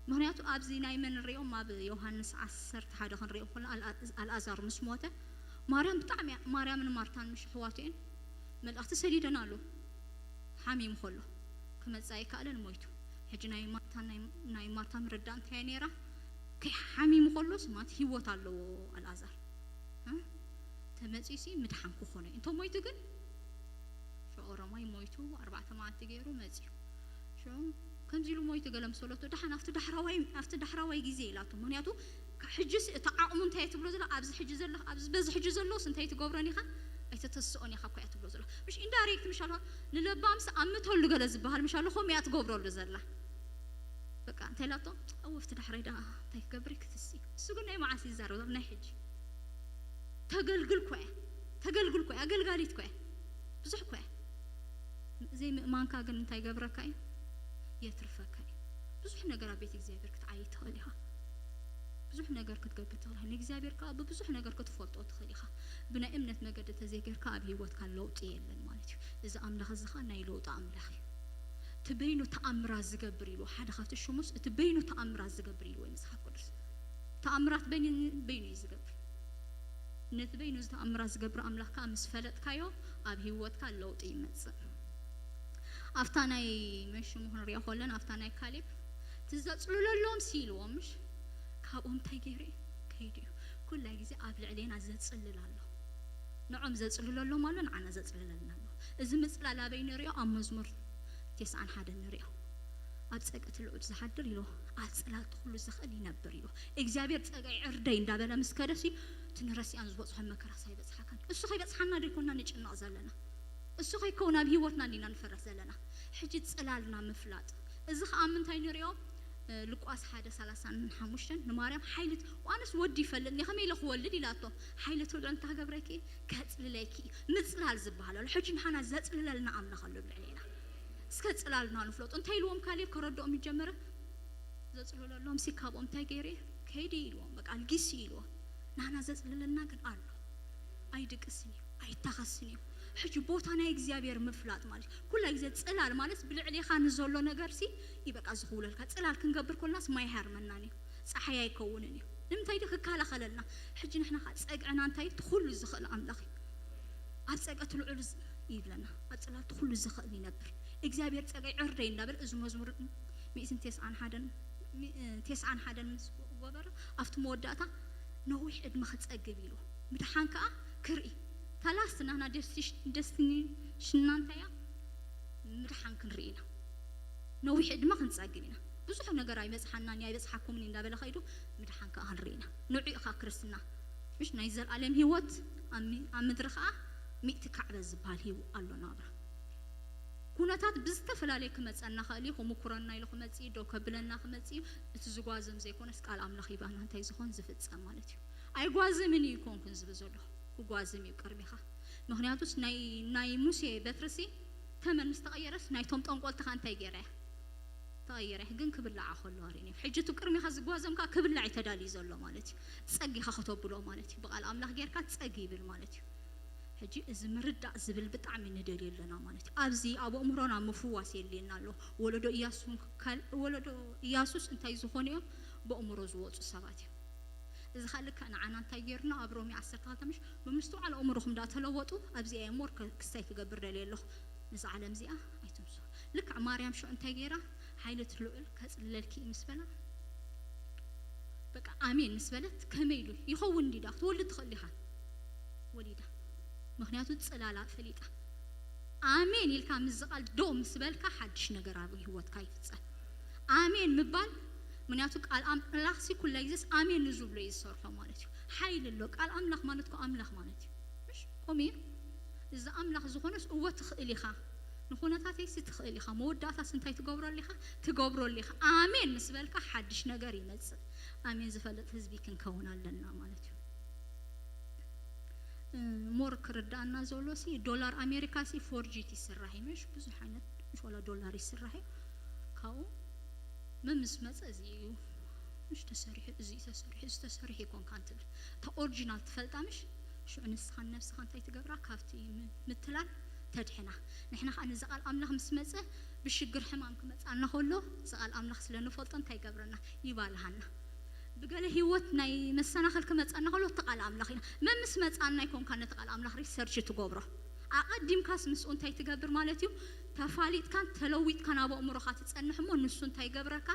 ምክንያቱ ኣብዚ ናይ መን ንሪኦም ኣብ ዮሃንስ ዓሰርተ ሓደ ክንሪኦ ከሎ ኣልኣ- ኣልኣዛር ምስ ሞተ ማርያም ብጣዕሚ እያ- ማርያምን ማርታን ምሽ ኣሕዋቱ እየን መልእኽቲ ሰዲደን ኣሎ። ሓሚሙ ከሎ ክመፅእ ኣይከኣለን ሞይቱ። ሕጂ ናይ ማርታ ናይ- ናይ ማርታ ምርዳእ እንታይ ነይራ? ከይ ሓሚሙ ከሎስ ማለት ህይወት ኣለዎ ኣልኣዛር እ? ተመፂሲ ምድሓን ክኾነ እዩ። እንተ ሞይቱ ግን ሽዑ ኦሮማይ ሞይቱ ኣርባዕተ መዓልቲ ገይሩ መፂኡ። ሽዑ ከምዚ ኢሉ ሞይቱ ገለ ምስ በለቶ ደሓን ኣብቲ ዳሕራዋይ ኣብቲ ዳሕራዋይ ግዜ ኢላቶ። ምክንያቱ ካብ ሕጂስ እቲ ዓቕሙ እንታይ እየ ትብሎ ዘላ ኣብዚ ሕጂ ዘለ ኣብዚ በዚ ሕጂ ዘሎስ እንታይ ትገብሮን ኢኻ ኣይተተስኦን ኢኻ እኮ እያ ትብሎ ዘላ። ምሽ ኢንዳይሬክት ምሽ ኣልካ ንለባምስ ኣምተሉ ገለ ዝበሃል ምሽ ኣሎ ከምኡ እያ ትገብረሉ ዘላ። በቃ እንታይ ኢላቶ ኣብቲ ዳሕራይ ዳ እንታይ ክገብር ክትሲ እሱ ግን ናይ መዓስ ይዛረብ ናይ ሕጂ ተገልግል ኮ እያ ተገልግል እኮ እያ፣ ኣገልጋሊት እኮ እያ፣ ብዙሕ እኮ እያ። ዘይምእማንካ ግን እንታይ ይገብረካ እዩ? የትርፈካ እዩ። ብዙሕ ነገር ኣብ ቤት እግዚኣብሔር ክትዓይ ትኽእል ኢኻ። ብዙሕ ነገር ክትገብር ትኽእል ኢኻ። ንእግዚኣብሔር ከዓ ብብዙሕ ነገር ክትፈልጦ ትኽእል ኢኻ። ብናይ እምነት መገዲ ተዘይገርካ ኣብ ህይወትካ ለውጢ የለን ማለት እዩ። እዚ ኣምላኽ እዚ ከዓ ናይ ለውጢ ኣምላኽ እዩ። እቲ በይኑ ተኣምራት ዝገብር ኢሉ ሓደ ካብቲ ሽሙስ እቲ በይኑ ተኣምራት ዝገብር ኢሉ ወይ መጽሓፍ ቅዱስ ተኣምራት በይኑ በይኑ እዩ ዝገብር። ነቲ በይኑ ዝተኣምራት ዝገብር ኣምላኽ ከዓ ምስ ፈለጥካዮ ኣብ ህይወትካ ለውጢ ይመጽእ። ኣብታ ናይ መን ሽሙ ክንሪኦ ከለና ኣብታ ናይ ካሌብ ትዘጽልለሎም ሲ ኢልዎም ምሽ ካብኦም እንታይ ገይሩ እዩ ከይዱ እዩ ኩላይ ግዜ ኣብ ልዕሌና ዘጽልል ኣሎ። ንዖም ዘጽልለሎም ኣሎ፣ ንዓና ዘጽልለልና ኣሎ። እዚ ምጽላል ኣበይ ንሪኦ? ኣብ መዝሙር ተስዓን ሓደን ንሪኦ። ኣብ ጸቅቲ ልዑል ዝሓድር ኢሎ ኣብ ጽላልቲ ኩሉ ዝኽእል ይነብር ኢሎ እግዚኣብሔር ጸጋይ ዕርደይ እንዳበለ ምስ ከደሲ እቲ ንረሲኣን ዝበጽሖ መከራ ሳይበጽሓካን እሱ ከይበጽሓና ደይኮና ንጭነቕ ዘለና እሱ ከይከውን ኣብ ህይወትና እንዲና ንፈረስ ዘለና ሕጂ ጽላልና ምፍላጥ እዚ ከዓ ምንታይ ንሪኦ ሉቃስ ሓደ ሰላሳን ሓሙሽተን ንማርያም ሓይሊ ዋንስ ወዲ ይፈልጥ ከመይ ኢለ ክወልድ ኢላቶ ሓይሊ ትልዑ እንታይ ክገብረኪ ከጽልለኪ እዩ ምጽላል ዝበሃል ኣሎ ሕጂ ንሓና ዘጽልለልና ኣምላኽ ኣሎ ብልዕሌና እስከ ጽላልና ንፍለጡ እንታይ ኢልዎም ካሌብ ከረድኦም ይጀመረ ዘጽልለሎም ሲ ካብኦም እንታይ ገይረ ከይዲ ኢልዎም በቃ ኣልጊሲ ኢልዎም ናና ዘጽልለልና ግን ኣሎ ኣይድቅስን እዩ ኣይታኸስን እዩ ሕጂ ቦታ ናይ እግዚኣብሔር ምፍላጥ ማለት ኩላ ግዜ ጽላል ማለት ብልዕሌኻ ንዘሎ ነገር ሲ ይበቃ ዝኽውለልካ ጽላል ክንገብር ኮልናስ ማይ ሃርመናን እዩ ፀሓይ ኣይከውንን እዩ ንምንታይ ዶ ክከላኸለልና ሕጂ ንሕና ከዓ ፀግዕና እንታይ ትኩሉ ዝኽእል ኣምላኽ እዩ ኣብ ፀገ ትልዑል ይብለና ኣብ ፅላል ትኩሉ ዝኽእል ይነብር እግዚኣብሔር ፀገይ ዕርደይ እንዳበል እዚ መዝሙር ሚእትን ቴስዓን ሓደን ቴስዓን ሓደን ምስ ጎበረ ኣብቲ መወዳእታ ነዊሕ ዕድመ ክፀግብ ኢሉ ምድሓን ከዓ ክርኢ ታላስትና ና ደስቲሽና እንታያ ምድሓን ክንርኢ ኢና ነዊሕ ዕድመ ክንፀግብ ኢና ብዙሕ ነገር ኣይበፅሓናን ኣይበፅሓኩምን እንዳበለ ከይዱ ምድሓን ከዓ ክንርኢ ኢና ንዑ ኢኻ ክርስትና ምሽ ናይ ዘለኣለም ህይወት ኣብ ምድሪ ከዓ ሚእቲ ካዕበ ዝበሃል ህይወት ኣሎ ናብራ ኩነታት ብዝተፈላለየ ክመፀና ኽእል እዩ ክምኩረና ኢሉ ክመፅ እዩ ደው ከብለና ክመፅ እዩ እቲ ዝጓዘም ዘይኮነስ ቃል ኣምላኽ ይባና እንታይ ዝኾን ዝፍፀም ማለት እዩ ኣይጓዘምን እዩ ይኮንኩን ዝብል ዘለኹ ክጓዘም እዩ ቅድሚኻ ምክንያቱስ ናይ ሙሴ በትርሲ ተመን ምስ ተቐየረስ ናይቶም ጠንቆልትኻ እንታይ ገይረ ተቐየረ ግን ክብላዓ ከሎ ኣርእን እዮም ሕጂ እቲ ቅድሚኻ ዝጓዘምካ ክብላዕ እዩ ተዳልዩ ዘሎ ማለት እዩ ፀጊኻ ከተብሎ ማለት እዩ ብቓል ኣምላኽ ጌርካ ፀጊ ይብል ማለት እዩ ሕጂ እዚ ምርዳእ ዝብል ብጣዕሚ ንደልዮ ኣለና ማለት እዩ ኣብዚ ኣብ ኣእምሮና ምፍዋስ የድልየና ኣሎ ወለዶ እያሱ ወለዶ እያሱስ እንታይ ዝኾኑ እዮም ብኣእምሮ ዝወፁ ሰባት እዮም እዚ ካ ልክዕ ንዓና እንታይ ገይሩና ኣብ ሮሚ ዓሰርተ ክልተ ምሽ ብምስትውዓል ኣእምሮኹም ዳ ተለወጡ ኣብዚኣ እየ ሞር ክስታይ ክገብር ደልየ ኣለኹ ነዚ ዓለም እዚኣ ኣይትምሱ ልክዕ ማርያም ሽዑ እንታይ ገይራ ሓይሊ ትልዑል ከፅልለልኪ እዩ ምስ በላ በቃ ኣሜን ምስ በለት ከመይ ኢሉ ይኸውን እንዲዳ ክትወልድ ትኽእል ኢኻ ወሊዳ ምክንያቱ ፅላላ ፈሊጣ ኣሜን ኢልካ ምስዚ ቃል ደው ምስ በልካ ሓድሽ ነገር ኣብ ህይወትካ ይፍፀም ኣሜን ምባል ምክንያቱ ቃል ኣምላኽ ሲ ኩላ ግዜስ ኣሜን ንዝብሎ እዩ ዝሰርሖ ማለት እዩ ሓይሊ ኣሎ ቃል ኣምላኽ ማለት ኮ ኣምላኽ ማለት እዩ ምሽ ከምኡ እዩ እዚ ኣምላኽ ዝኾነስ እወ ትኽእል ኢኻ ንኹነታተይሲ ትኽእል ኢኻ መወዳእታስ እንታይ ትገብረሉ ኢኻ ትገብረሉ ኢኻ ኣሜን ምስ በልካ ሓድሽ ነገር ይመፅእ ኣሜን ዝፈልጥ ህዝቢ ክንከውን ኣለና ማለት እዩ ሞር ክርዳእና ዘሎ ሲ ዶላር ኣሜሪካ ሲ ፎርጂት ይስራሕ እዩ ምሽ ብዙሕ ዓይነት ምሽ ዋላ ዶላር ይስራሕ እዩ ካብኡ መምስ መፀ እዚ እዩ ምሽ ተሰሪሑ እዚ ተሰሪሑ እዚ ተሰሪሑ ይኮንካ እንትብል እታ ኦሪጂናል ትፈልጣ ምሽ ሽዑ ንስኻን ነብስኻ እንታይ ትገብራ ካብቲ ምትላል ተድሕና ንሕና ከዓ ነዚ ቃል ኣምላኽ ምስ መፀ ብሽግር ሕማም ክመፃና ከሎ እዚ ቃል ኣምላኽ ስለ ንፈልጦ እንታይ ይገብረና ይባልሃና ብገለ ህይወት ናይ መሰናኽል ክመፀና ከሎ እቲ ቃል ኣምላኽ ኢና መምስ መፃና ይኮንካ ነቲ ቃል ኣምላኽ ሪሰርች ትገብሮ ኣቐዲምካስ ምስኡ እንታይ ትገብር ማለት እዩ ተፋሊጥካን ተለዊጥካን ኣብ ኣእምሮኻ ትፀንሕ እሞ ንሱ እንታይ ይገብረካ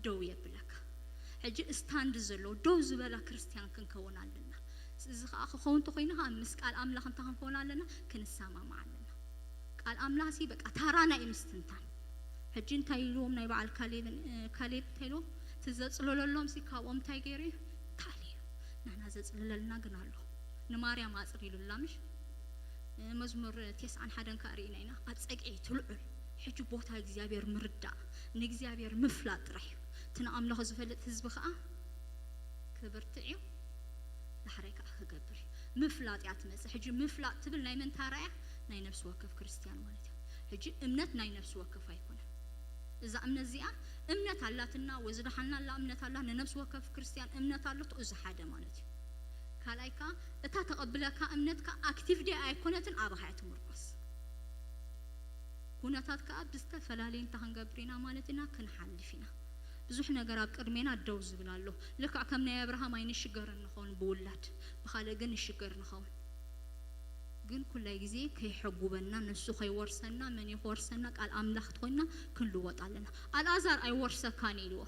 ደው የብለካ ሕጂ ስታንድ ዘሎ ደው ዝበላ ክርስትያን ክንከውን ኣለና እዚ ከዓ ክኸውን ተኮይኑ ከዓ ምስ ቃል ኣምላኽ እንታይ ክንከውን ኣለና ክንሰማማዕ ኣለና ቃል ኣምላኽ ሲ በቃ ታራና እዩ ምስትንታን ሕጂ እንታይ ኢልዎም ናይ በዓል ካሌብ እንታይ ኢልዎም ትዘፅለለሎም ሲ ካብኦም እንታይ ገይሩ እዩ ታል እዩ ናና ዘፅልለልና ግን ኣሎ ንማርያም ኣፅር ኢሉላ ምሽ መዝሙር ቴስዓን ሓደን ከዓ ርኢና ኢና ኣብ ፀግዒ ትልዑል ሕጂ ቦታ እግዚኣብሔር ምርዳእ ንእግዚኣብሔር ምፍላጥ ጥራሕ እዩ እቲ ንኣምልኾ ዝፈልጥ ህዝቢ ከዓ ክብርትዕ እዩ ዳሕራይ ከዓ ክገብር እዩ ምፍላጥ እያ ትመጽእ። ሕጂ ምፍላጥ ትብል ናይ መን ታራ እያ? ናይ ነፍሲ ወከፍ ክርስትያን ማለት እዩ። ሕጂ እምነት ናይ ነፍሲ ወከፍ ኣይኮነን። እዛ እምነት እዚኣ እምነት ኣላትና ወይ ዝደሓልና ኣላ እምነት ኣላ፣ ንነፍሲ ወከፍ ክርስትያን እምነት ኣለቶ፣ እዚ ሓደ ማለት እዩ። ካልኣይ ከኣ እታ ተቐብለካ እምነትካ ኣክቲቭ ድያ ኣይኮነትን ኣባኻ እያ ትምርኮስ። ኩነታት ከኣ ብዝተፈላለየ እንታይ ክንገብር ኢና ማለት ኢና? ክንሓልፍ ኢና። ብዙሕ ነገር ኣብ ቅድሜና ደው ዝብል ኣሎ። ልክዕ ከም ናይ ኣብርሃም ኣይንሽገርን ንኸውን ብውላድ፣ ብኻልእ ግን ንሽገር ንኸውን። ግን ኩላይ ግዜ ከይሐጉበና፣ ንሱ ከይወርሰና፣ መን እዩ ክወርሰና? ቃል ኣምላኽ ተኾይንና ክንልወጥ ኣለና። ኣልኣዛር ኣይወርሰካን ኢልዎ።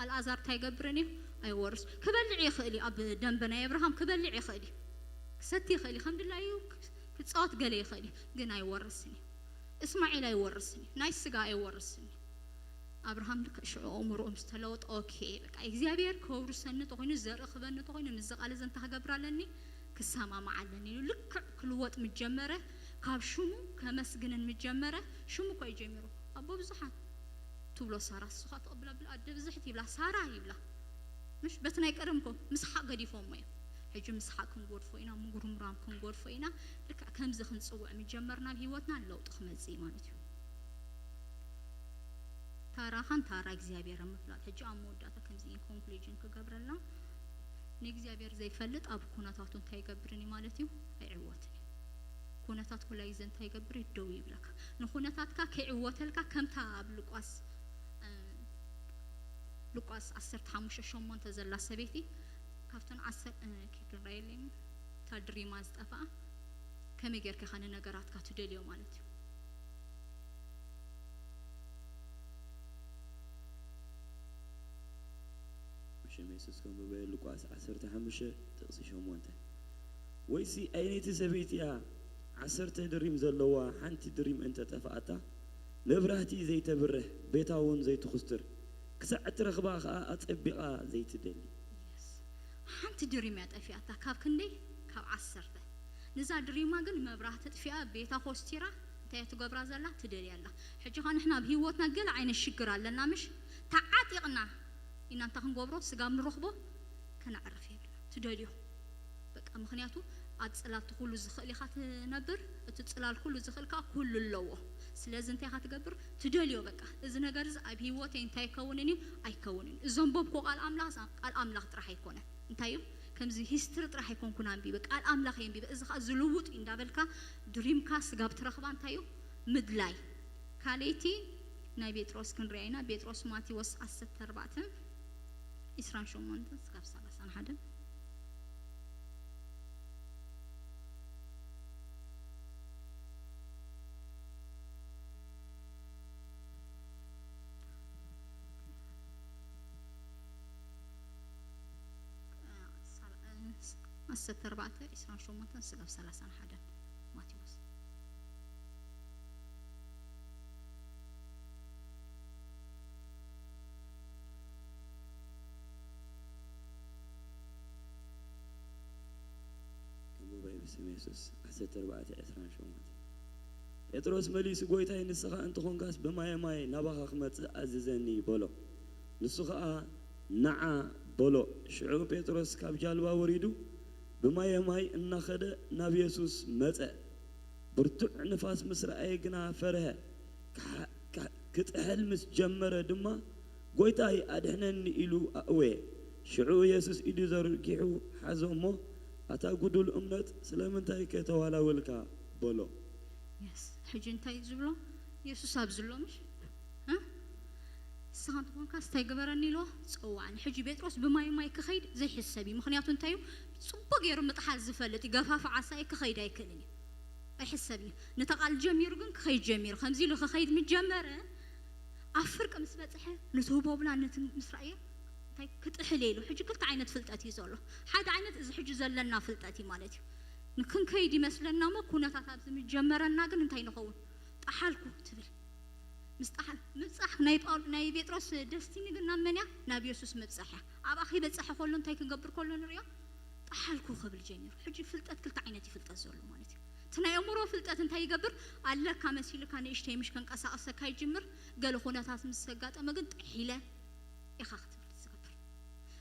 ኣልኣዛር እንታይ ይገብርን እዩ? ኣይወርስ። ክበልዕ ይኽእል እዩ። ኣብ ደንበ ናይ ኣብርሃም ክበልዕ ይኽእል እዩ። ክሰቲ ይኽእል እዩ። ከም ድላዩ ክጻወት ገለ ይኽእል እዩ። ግን ኣይወርስን እዩ። እስማዒል ኣይወርስን እዩ። ናይ ስጋ ኣይወርስን እዩ። ኣብርሃም ልክዕ ሽዑ ኣእምሮኡ ምስ ተለወጠ፣ ኦኬ፣ በቃ እግዚኣብሔር ከውርሰኒ ተኾይኑ፣ ዘርኢ ክበኒ ተኾይኑ፣ ምስዚ ቃል እዚ እንታይ ክገብር ኣለኒ? ክሰማማዕ ኣለኒ ኢሉ ልክዕ ክልወጥ ምስ ጀመረ፣ ካብ ሽሙ ከመስግንን ምስ ጀመረ፣ ሽሙ እኮ እዩ ጀሚሩ። ኣቦ ብዙሓት ትብሎ ሳራ፣ ንሱ ኸኣ ትቕብል ኣብል ኣደ ብዝሕት ይብላ፣ ሳራ ይብላ። ምሽ በቲ ናይ ቀደም እኮ ምስሓቕ ገዲፎሞ እዮም። ሕጂ ምስሓቕ ክንጎድፎ ኢና፣ ምጉርምራም ክንጎድፎ ኢና። ልክዕ ከምዚ ክንጽውዕ ምስ ጀመርና ኣብ ህይወትና ለውጢ ክመጽእ እዩ ማለት እዩ። ታራኻን ታራ እግዚኣብሔርን ምፍላጥ። ሕጂ ኣብ መወዳእታ ከምዚ ኢን ኮንክሉዥን ክገብረልና፣ ንእግዚኣብሔር ዘይፈልጥ ኣብ ኩነታቱ እንታይ ይገብርን እዩ ማለት እዩ? ኣይዕወትን እዩ። ኩነታት ኩላ ግዜ እንታይ ይገብር እዩ? ደው ይብለካ። ንኩነታትካ ከይዕወተልካ ከምታ ኣብ ሉቃስ፣ እ፣ ሉቃስ ዓሰርተ ሓሙሽተ ሸሞንተ ዘላ ሰበይቲ ካብተን ዓሰር-፣ እ፣ ኪዱ ራይሊን እታ ድሪማ ዝጠፍኣ ከመይ ጌርካ ኢኻ ንነገራትካ ትደልዮ ማለት እዩ? ብሽም የሱስ ከንብበ ሉቃስ ዓሰርተ ሓሙሽተ ጥቕሲ ሸሞንተ። ወይሲ ኣይነይቲ ሰበይቲ እያ ዓሰርተ ድሪም ዘለዋ ሓንቲ ድሪም እንተ ጠፍኣታ መብራህቲ ዘይተብርህ ቤታ እውን ዘይትኹስትር ክሳዕ እትረኽባ ኸኣ ኣጸቢቓ ዘይትደሊ? የስ። ሓንቲ ድሪም እያ ጠፊኣታ ካብ ክንደይ? ካብ ዓሰርተ። ንዛ ድሪማ ግን መብራህቲ ጥፊኣ ቤታ ኮስቲራ እንታይ እያ ትገብራ ዘላ? ትደልያ ኣላ። ሕጂ ኸ ንሕና ኣብ ህይወትና ገለ ዓይነት ሽግር ኣለና ምሽ? ተዓጢቕና ኢና እንታይ ክንገብሮ? ስጋብ ንረኽቦ ከነዕርፍ የብልና። ትደልዮ በቃ። ምኽንያቱ ኣብ ጽላል እቲ ኩሉ ዝኽእል ኢኻ ትነብር፣ እቲ ጽላል ኩሉ ዝኽእል ከኣ ኩሉ ኣለዎ። ስለዚ እንታይ ኢኻ ትገብር? ትደልዮ በቃ። እዚ ነገር እዚ ኣብ ህይወተይ እንታይ ኣይከውንን እዩ? ኣይከውንን እዩ። እዚ ዘንበብኩ ቃል ኣምላኽ፣ ቃል ኣምላኽ ጥራሕ ኣይኮነን። እንታይ እዩ? ከምዚ ሂስትሪ ጥራሕ ኣይኮንኩን ኣንቢበ፣ ቃል ኣምላኽ እየ ኣንቢበ። እዚ ከኣ ዝልውጥ እዩ እንዳበልካ ድሪምካ ስጋብ ትረኽባ እንታይ እዩ? ምድላይ። ካልኣይቲ ናይ ጴጥሮስ ክንሪኣ ኢና። ጴጥሮስ ማቴዎስ ዓሰርተ ኣርባዕተ፣ ዕስራን ሸሞንተን ስጋብ ሰላሳን ሓደን። ዓሰርተ ኣርባዕተ፣ ዕስራን ሸሞንተን ስጋብ ሰላሳን ሓደን ማቴዎስ። ከንብቦ እየ ብስም የሱስ። ዓሰርተ ኣርባዕተ ዕስራን ሸሞንተን። ጴጥሮስ መሊሱ፣ "ጐይታይ፣ ንስኻ እንተኾንካስ ብማየ ማይ ናባኻ ክመጽእ ኣዝዘኒ" በሎ። ንሱ ኸኣ፣ "ንዓ" በሎ። ሽዑ ጴጥሮስ ካብ ጃልባ ወሪዱ ብማየ ማይ እናኸደ ናብ የሱስ መጸ። ብርቱዕ ንፋስ ምስ ረኣየ ግና ፈርሀ። ክሓ-፣ ክጥሕል ምስ ጀመረ ድማ፣ "ጐይታይ፣ ኣድሕነኒ" ኢሉ ኣእወየ። ሽዑ የሱስ ኢዱ ዘርጊሑ ሓዞ እሞ፣ "ኣታ ጉዱል እምነት፣ ስለምንታይከ ተዋላወልካ?" በሎ። የስ፣ ሕጂ እንታይ እዩ ዝብሎ? የሱስ ኣብዚ ኣሎ፣ ምሽ? እ? ንስኻ እንተኾንካስ እንታይ ግበረኒ ኢልዎ? ጸውዓኒ። ሕጂ ጴጥሮስ ብማይ ማይ ክኸይድ ዘይሕሰብ እዩ። ምኽንያቱ እንታይ እዩ? ጽቡቕ ገይሩ ምጥሓል ዝፈልጥ እዩ። ገፋፍ ዓሳ እዩ፣ ክኸይድ ኣይክእልን እዩ። ኣይሕሰብን እዩ። ነታ ቃል ጀሚሩ ግን ክኸይድ ጀሚሩ። ከምዚ ኢሉ ክኸይድ ምስ ጀመረ፣ ኣብ ፍርቂ ምስ በጽሐ፣ ነቲ ህቦብላ ነቲ ምስ ረኣየ፣ እንታይ ክጥሕል እየ ኢሉ። ሕጂ ክልተ ዓይነት ፍልጠት እዩ ዘሎ። ሓደ ዓይነት እዚ ሕጂ ዘለና ፍልጠት እዩ ማለት እዩ። ንክንከይድ ይመስለና እሞ፣ ኩነታት ኣብዚ ምስ ጀመረና ግን እንታይ ንኸውን? ጠሓልኩ ትብል። ምስ ጠሓል-፣ ምብጻሕ ናይ ጳውል-፣ ናይ ጴጥሮስ ደስቲኒ ግን ናብ መን እያ? ናብ የሱስ ምብጻሕ እያ። ኣብኣ ከይበጽሐ ከሎ እንታይ ክገብር ከሎ ንርእዮ? ጠሓልኩ ክብል ጀሚሩ። ሕጂ ፍልጠት ክልተ ዓይነት እዩ ፍልጠት ዘሎ ማለት እዩ። እቲ ናይ ኣእምሮ ፍልጠት እንታይ ይገብር? ኣለካ መሲልካ ንእሽተይ ምሽ ከንቀሳቕሰካ ይጅምር። ገለ ኩነታት ምስ ዘጋጠመ ግን ጥሒለ ኢኻ ክትብል ዝገብር።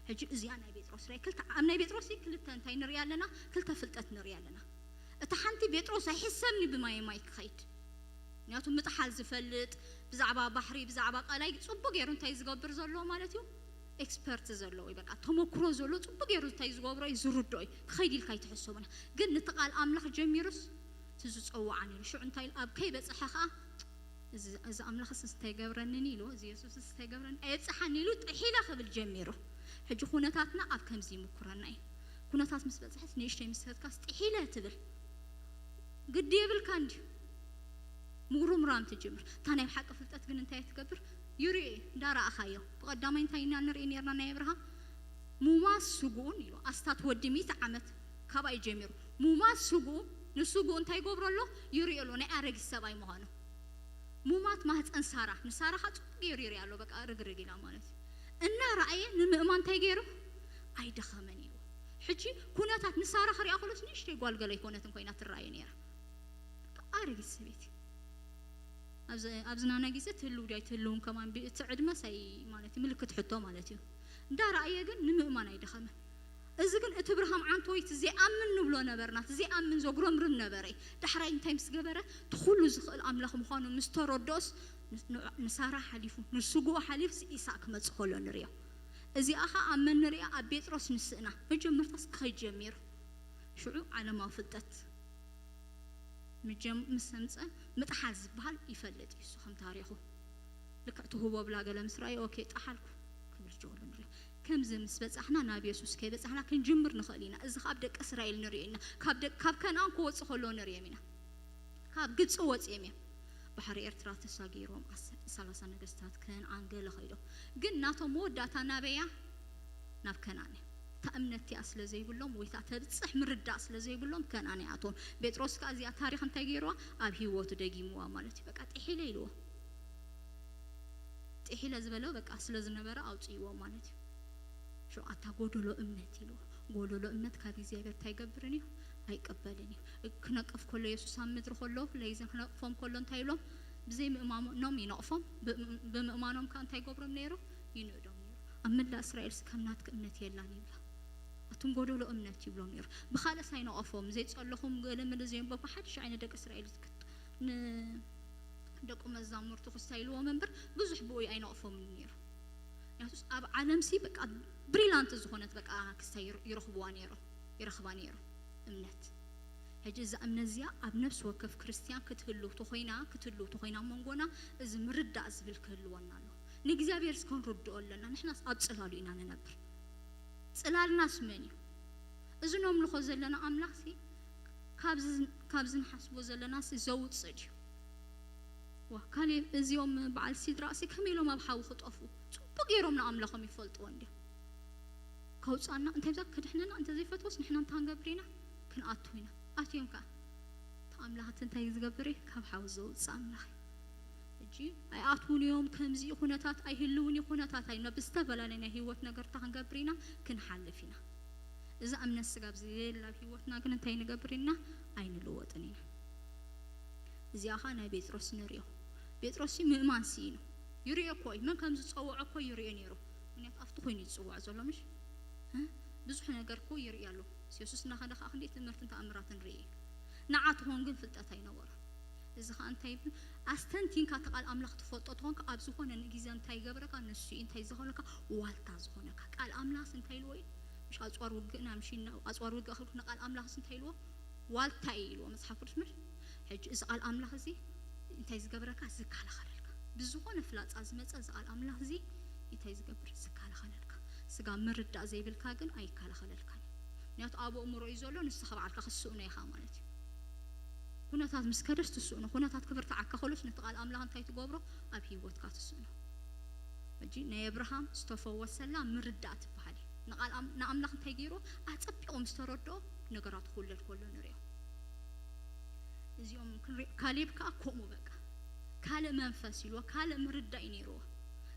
ሕጂ እዚኣ ናይ ጴጥሮስ ራእይ ክልተ፣ ኣብ ናይ ጴጥሮስ ክልተ እንታይ ንርኢ ኣለና? ክልተ ፍልጠት ንርኢ ኣለና። እታ ሓንቲ ጴጥሮስ ኣይሕሰብኒ ብማይ ማይ ክኸይድ፣ ምክንያቱ ምጥሓል ዝፈልጥ፣ ብዛዕባ ባሕሪ ብዛዕባ ቀላይ ፅቡቅ ገይሩ እንታይ ዝገብር ዘለዎ ማለት እዩ፣ ኤክስፐርት ዘለዎ እዩ፣ በቃ ተመክሮ ዘለዎ ፅቡቅ ገይሩ እንታይ ዝገብሮ እዩ ዝርድኦ እዩ። ክኸይድ ኢልካ ኣይትሕሰቡና፣ ግን ነቲ ቃል ኣምላኽ ጀሚሩስ እቲ ዝፀውዓ ነይሩ። ሽዑ እንታይ ኢሉ? ኣብ ከይበፅሐ ከዓ እዚ ኣምላኽስ እንታይ ገብረንን ኢሉ፣ እዚ የሱስስ እንታይ ገብረኒ፣ ኣየብፅሓን ኢሉ ጥሒለ ክብል ጀሚሩ። ሕጂ ኩነታትና ኣብ ከምዚ ይምኩረና እዩ። ኩነታት ምስ በፅሐስ ንእሽተይ ምስ ከድካስ ጥሒለ ትብል፣ ግዲ የብልካ እንዲ ምጉርምራም ትጅምር። እታ ናይ ብሓቂ ፍልጠት ግን እንታይ ትገብር? ይርኢ እንዳረኣኻዮ። ብቐዳማይ እንታይ ኢና ንርኢ ነርና? ናይ ኣብርሃም ሙማስ ስጉኡን ኢሉ ኣስታት ወዲ ሚእቲ ዓመት ካብኣ እዩ ጀሚሩ። ሙማስ ስጉኡ፣ ንስጉኡ እንታይ ይገብሮ ኣሎ? ይርኢ ኣሎ፣ ናይ ኣረጊት ሰብኣይ ምዃኑ። ሙማት ማህፀን ሳራ፣ ንሳራ ካ ፅቡቅ ገይሩ ይርኢ ኣሎ። በቃ ርግርግ ኢላ ማለት እዩ። እና ረኣየ ንምእማን እንታይ ገይሩ? ኣይደኸመን ኢሉ። ሕጂ ኩነታት ንሳራ ክሪኣ ከሎስ ንእሽተይ ጓል ገለ ኣይኮነትን ኮይና ትረኣየ ነይራ። ኣረጊት ሰበይቲ። ኣብዚ ናና ግዜ ትህልው ድያ ኣይትህልውን ከማን እቲ ዕድመ ሳይ ማለት እዩ፣ ምልክት ሕቶ ማለት እዩ። እንዳ ረኣየ ግን ንምእማን ኣይደኸመን። እዚ ግን እቲ ብርሃም ዓንቶ ወይ እቲ ዘይኣምን ንብሎ ነበርና፣ እቲ ዘይኣምን ዘጉረምርም ነበረ። ዳሕራይ እንታይ ምስ ገበረ? እቲ ኩሉ ዝኽእል ኣምላኽ ምዃኑ ምስ ተረድኦስ ንሳራ ሓሊፉ፣ ንስጉኡ ሓሊፉ ኢሳቅ ክመጽእ ከሎ ንርእዮ። እዚኣ ኸኣ ኣብ መን ንርእያ? ኣብ ጴጥሮስ ንስእና። መጀመርታስ ክኸይድ ጀሚሩ። ሽዑ ዓለማዊ ፍልጠት ምስ ኣምጸ ምጥሓል ዝበሃል ይፈልጥ እዩ እሱ ከም ታሪኹ። ልክዕ ትህቦ ብላ ገለ ምስ ረኣየ ኦኬ ጠሓልኩ ክብል ጀወሉ ንሪኦ። ከምዚ ምስ በጻሕና ናብ የሱስ ከይበጻሕና ክንጅምር ንኽእል ኢና። እዚ ካብ ደቂ እስራኤል ንሪኦ ኢና። ካብ ደቂ ካብ ከነኣን ክወጽእ ከሎ ንሪኦም ኢና። ካብ ግብጺ ወጺኦም እዮም። ባሕሪ ኤርትራ ተሳጊሮም ኣስ- ሰላሳ ነገስታት ከነኣን ገለ ከይዶም። ግን ናቶም መወዳእታ ናበያ ናብ ከነኣን እዮም። እታ እምነት እቲኣ ስለ ዘይብሎም ወይ እታ ተብጽሕ ምርዳእ ስለ ዘይብሎም ከነኣን ይኣትዎም። ጴጥሮስ ከኣ እዚኣ ታሪኽ እንታይ ገይርዋ? ኣብ ህይወቱ ደጊምዋ ማለት እዩ። በቃ ጥሒለ ኢልዎ። ጥሒለ ዝበለ በቃ ስለ ዝነበረ ኣውጽእዎ ማለት እዩ። ሽዑ ኣታ ጎደሎ እምነት ኢልዎ። ጎደሎ እምነት ካብ እግዚኣብሔር እንታይ ይገብርን እዩ? ኣይቀበልን እዩ። ክነቅፍ ከሎ የሱስ ኣብ ምድሪ ከሎ ለይዘን ክነቅፎም ከሎ እንታይ ኢሎም? ብዘይ ምእማኖም ይነቕፎም፣ ብምእማኖም ከዓ እንታይ ይገብሮም ነይሩ? ይንእዶም ነይሩ። ኣብ መላእ እስራኤልስ ከም ናትኪ እምነት የላን ይብላ። ኣቱም ጎደሎ እምነት ይብሎም ነይሩ። ብኻልእስ ኣይነቐፎም፣ ዘይጸለኹም ገለ መለ ዘየንበብኩም ሓድሽ ዓይነት ደቂ እስራኤል ንደቂ መዛሙርቱ ክስታይ ኢልዎም እምበር ብዙሕ ብኡ ኣይነቕፎምን ነይሩ። ምክንያቱስ ኣብ ዓለምሲ በቃ ብሪላንት ዝኾነት በቃ ክስታይ ይረኽብዋ ነይሩ፣ ይረኽባ ነይሩ እምነት። ሕጂ እዛ እምነት እዚኣ ኣብ ነፍሲ ወከፍ ክርስትያን ክትህልው ተኾይና፣ ክትህልው ተኾይና ኣብ መንጎና እዚ ምርዳእ ዝብል ክህልወና ኣሎ። ንእግዚኣብሔር እስከ ንርድኦ ኣለና፣ ንሕናስ ኣብ ጽላሉ ኢና ንነብር። ጽላልናስ መን እዩ? እዚ ነምልኾ ዘለና ኣምላኽሲ ካብዚ ካብዚ ንሓስቦ ዘለናሲ ዘውጽእ ድዩ? ዋ ካሌብ እዚኦም በዓል ሲድራእሲ ከመይ ኢሎም ኣብ ሓዊ ክጠፍኡ? ጽቡቅ ገይሮም ንኣምላኾም ይፈልጥዎ እንድዮም። ከውጻና እንታይ ብዛ ክድሕነና እንተ ዘይፈትወስ ንሕና እንታይ ክንገብር ኢና? ክንኣቱ ኢና። ኣትዮም ከኣ እቲ ኣምላኽ እቲ እንታይ ዝገብር እዩ? ካብ ሓዊ ዘውጽእ ኣምላኽ እዩ። ሕጂ ኣይኣትውን እዮም፣ ከምዚ እዩ ኩነታት፣ ኣይህልውን እዩ ኩነታት፣ ኣይና ብዝተፈላለየ ናይ ህይወት ነገርታ ክንገብር ኢና፣ ክንሓልፍ ኢና። እዛ እምነት ስጋ ኣብዚ ዘየላ ኣብ ህይወትና ግን እንታይ ንገብር ኢና? ኣይንልወጥን ኢና። እዚኣ ኸዓ ናይ ጴጥሮስ ንሪኦ። ጴጥሮስ እዩ ምእማን ስኢኑ። ይሪኦ እኮ እዩ። መን ከም ዝጸውዖ እኮ ይሪኦ ነይሩ። ምክንያቱ ኣብቲ ኮይኑ እዩ ዝጽዋዕ ዘሎ ምሽ? እ? ብዙሕ ነገር እኮ ይርኢ ኣሎ። የሱስ እናኸደ ኸዓ ክንደይ ትምህርትን ተኣምራትን ርኢ እዩ። ንዓ ትኾን ግን ፍልጠት ኣይነበሮን። እዚ ኸዓ እንታይ ይብል? ኣስተንቲንካ እቲ ቃል ኣምላኽ ትፈልጦ ትኾንካ ኣብ ዝኾነ ግዜ እንታይ ይገብረካ? ንሱ እዩ እንታይ ዝኾነካ? ዋልታ ዝኾነካ። ቃል ኣምላኽስ እንታይ ኢልዎ እዩ? ምሽ ኣጽዋር ውግእና ምሽ ኢልና ኣጽዋር ውግእ ክልኩ ንቃል ኣምላኽስ እንታይ ኢልዎ? ዋልታ እዩ ኢልዎ መጽሓፍ ቅዱስ ምሽ? ሕጂ እዚ ቃል ኣምላኽ እዚ እንታይ ዝገብረካ? ዝከላኸለልካ። ብዝኾነ ፍላጻ ዝመጸ እዚ ቃል ኣምላኽ እዚ እንታይ ዝገብር? ዝከላኸለልካ። ስጋ ምርዳእ ዘይብልካ ግን ኣይከላኸለልካን እዩ። ምክንያቱ ኣብ ኣእምሮ እዩ ዘሎ፣ ንስኻ ባዕልካ ክትስእኖ ኢኻ ማለት እዩ። ኩነታት ምስ ከደስ ትስእኖ፣ ኩነታት ክብርትዓካ ከሎስ ነቲ ቃል ኣምላኽ እንታይ ትገብሮ? ኣብ ህይወትካ ትስእኖ። ሕጂ ናይ ኣብርሃም ዝተፈወሰላ ምርዳእ ትበሃል እዩ። ንቃል ኣም- ንኣምላኽ እንታይ ገይርዎ? ኣጸቢቑ ምስ ተረድኦ ነገራት ክውለድ ከሎ ንሪኦ። እዚኦም ክንሪኦ፣ ካሌብ ከኣ ከምኡ በቃ ካልእ መንፈስ ኢልዎ፣ ካልእ ምርዳእ እዩ ነይርዎ።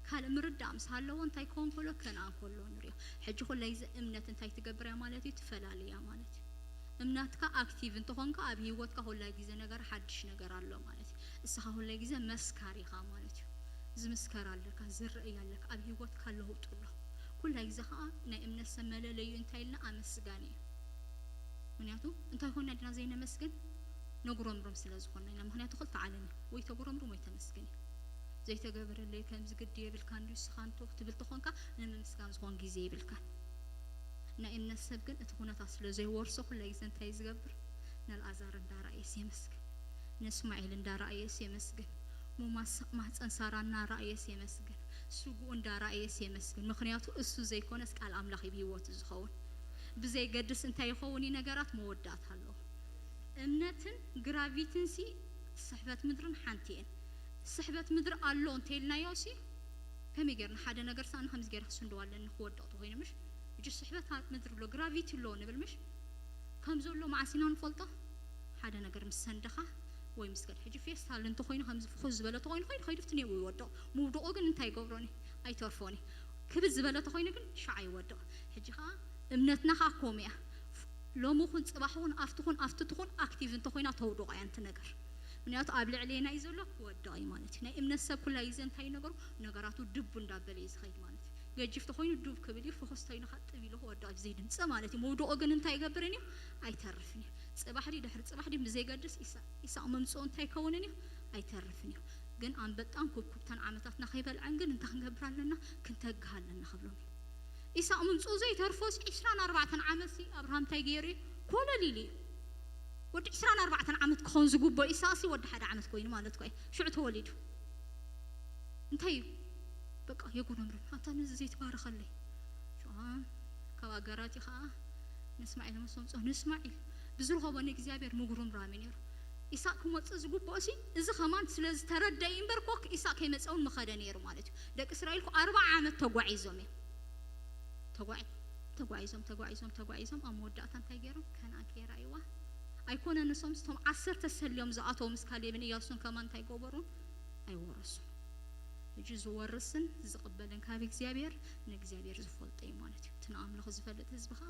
ካልእ ምርዳእ ምስ ሃለዎ እንታይ ክኸውን ከሎ? ከነኣን ከሎ ንሪኦ። ሕጂ ኩለይ እዚ እምነት እንታይ ትገብር እያ ማለት እዩ? ትፈላልያ ማለት እዩ። እምነትካ ኣክቲቭ እንተኾንካ ኣብ ህይወትካ ኩላይ ግዜ ነገር ሓድሽ ነገር ኣሎ ማለት እዩ። እስኻ ኩላይ ግዜ መስካሪ ኢኻ ማለት እዩ። ዝምስከር ኣለካ፣ ዝረኣይ ኣለካ፣ ኣብ ህይወትካ ለውጢ ኣሎ። ኩላ ግዜ ከዓ ናይ እምነት ሰብ መለለዩ እንታይ ኢልና ኣመስጋኒ እዩ። ምክንያቱ እንታይ ኮይና ዲና ዘይነመስግን? ነጉረምርም ስለ ዝኾንና ኢና። ምክንያቱ ክልተ ዓለም እዩ፣ ወይ ተጉረምርም ወይ ተመስግን እዩ። ዘይተገበረለይ ከምዚ ግዲ የብልካ እንዲ ስኻ እንቶ ትብል ተኾንካ ንምምስጋን ዝኾን ግዜ የብልካን። ናይ እምነት ሰብ ግን እቲ ኩነታት ስለ ዘይወርሶ ኩላ ግዜ እንታይ ዝገብር? ነልኣዛር እንዳረኣየስ የመስግን፣ ንእስማኤል እንዳረኣየስ የመስግን፣ ሙማስ ማህፀን ሳራ እናረኣየስ የመስግን፣ ስጉኡ እንዳረኣየስ የመስግን። ምክንያቱ እሱ ዘይኮነስ ቃል ኣምላኽ እዩ ብህይወቱ ዝኸውን። ብዘይገድስ እንታይ ይኸውን እዩ ነገራት መወዳእታ ኣለዎ። እምነትን ግራቪትን ሲ ስሕበት ምድርን ሓንቲ እየን። ስሕበት ምድሪ ኣሎ እንተይልናዮ ሲ ከመይ ጌርና ሓደ ነገር ሳእና ከምዚ ጌረ ክስንድዋ ኣለኒ ክወድቕ ተኮይኑ ምሽ? እጅ ስሕበት ምድሪ ኣሎ ግራቪቲ ኣሎ ንብል ምሽ? ከም ዘሎ መዓስ ኢና ንፈልጦ? ሓደ ነገር ምስ ሰንደኻ ወይ ምስ ገድ ሕጂ ፌስታል እንተኮይኑ ከምዚ ፍኹስ ዝበለ ተኮይኑ ኮይኑ ከይዱ ፍትኔው ይወድቕ። ምውድቑ ግን እንታይ ይገብሮኒ? ኣይተርፎኒ። ክብድ ዝበለ ተኮይኑ ግን ሻዓ ይወድቕ። ሕጂ ከዓ እምነትና ከዓ ኮም እያ። ሎሚ ኹን ፅባሕ ኹን ኣብቲ ኹን ኣብቲ ትኹን ኣክቲቭ እንተኮይና ተውድቆ እያንቲ ነገር። ምክንያቱ ኣብ ልዕሌና እዩ ዘሎ ክወድቕ እዩ ማለት እዩ። ናይ እምነት ሰብ ኩላ ግዜ እንታይ እዩ ነገሩ? ነገራቱ ድቡ እንዳበለ እዩ ዝኸይድ ማለት እዩ። ገጅፍ ተኮይኑ ዱብ ክብል እዩ፣ ፍኹስ ተይኑ ከዓ ጥብ ኢሉ ክወድቕ እዩ ብዘይ ድምፂ ማለት እዩ። ምውድቑ ግን እንታይ ይገብርን እዩ? ኣይተርፍን እዩ። ፅባሕ ድዩ ድሕሪ ፅባሕ ድዩ ብዘይገድስ ኢሳ- ኢሳቅ መምፅኡ እንታይ ይከውንን እዩ? ኣይተርፍን እዩ። ግን ኣንበጣን ኩብኩብታን ዓመታትና ከይበልዐን ግን እንታይ ክንገብር ኣለና? ክንተግህ ኣለና ክብሎም እዩ። ኢሳቅ ምምፅኡ ዘይተርፎስ ዒስራን ኣርባዕተን ዓመት ሲ ኣብርሃም እንታይ ገይሩ እዩ? ኮለል ኢሉ እዩ። ወዲ ዒስራን ኣርባዕተን ዓመት ክኸውን ዝግብኦ ኢሳቅ ሲ ወዲ ሓደ ዓመት ኮይኑ ማለት እኮ እዩ። ሽዑ ተወሊዱ እንታይ እዩ? በቃ የጉረምርም ኣታ ነዚ ዘይትባረኸለይ ሽዓ ካብ ኣጋራቲ ከዓ ንእስማዒል ምስ ኣምፅኦ ንእስማዒል ብዝረኸቦ ንእግዚኣብሔር ምጉርምራም እዩ ነይሩ። ኢሳቅ ክመፅእ ዝግብኦ ሲ እዚ ከማን ስለ ዝተረደእ እዩ እምበር ኮክ ኢሳቅ ከይመፀ እውን ምኸደ ነይሩ ማለት እዩ። ደቂ እስራኤል እኮ ኣርባዓ ዓመት ተጓዒዞም እዮም። ተጓዒ ተጓዒዞም ተጓዒዞም ተጓዒዞም ኣብ መወዳእታ እንታይ ገይሮም? ከነኣን ከይረኣይዋ ኣይኮነ ንሶም ስቶም ዓሰርተ ሰልዮም ዝኣተው ምስ ካሌብን እያሱን ከማን እንታይ ገበሩን? ኣይወረሱን። ሕጂ ዝወርስን ዝቕበልን ካብ እግዚኣብሔር ንእግዚኣብሔር ዝፈልጦ እዩ ማለት እዩ። እቲ ንኣምላኽ ዝፈልጥ ህዝቢ ከዓ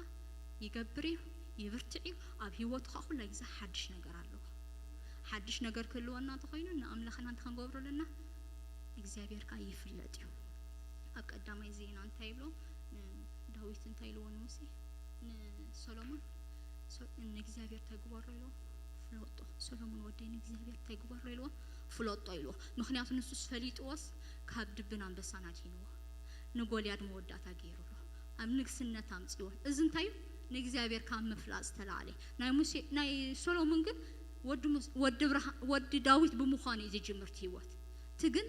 ይገብር እዩ፣ ይብርትዕ እዩ። ኣብ ህይወቱ ከዓ ኩላ ግዜ ሓድሽ ነገር ኣለዎ። ሓድሽ ነገር ክህልወና እንተኾይኑ ንኣምላኽና እንታይ ክንገብሮ ኣለና? እግዚኣብሔር ከዓ ይፍለጥ እዩ። ኣብ ቀዳማይ ዜና እንታይ ይብሎ? ን- ዳዊት እንታይ ኢልዎ ንሙሴ? ንሰሎሞን ሶ- ንእግዚኣብሔር እንታይ ግበሮ ኢልዎ? ፍለጦ። ሰሎሞን ወደይ ንእግዚኣብሔር እንታይ ግበሮ ኢልዎ? ፍለጦ ኢልዎ። ምክንያቱ ንሱስ ፈሊጥዎስ ካብ ድብን ኣንበሳን ኣድሂንዎ። ንጎልያድ መወዳእታ ገይሩሎ። ኣብ ንግስነት ኣምፅዎ። እዚ እንታይ እዩ? ንእግዚኣብሔር ካብ ምፍላጥ ዝተላዕለ። ናይ ሙሴ ናይ ሰሎሞን ግን ወዲ ሙስ- ወዲ ብርሃ- ወዲ ዳዊት ብምዃኑ እዩ ዝጅምር እቲ ህይወት። እቲ ግን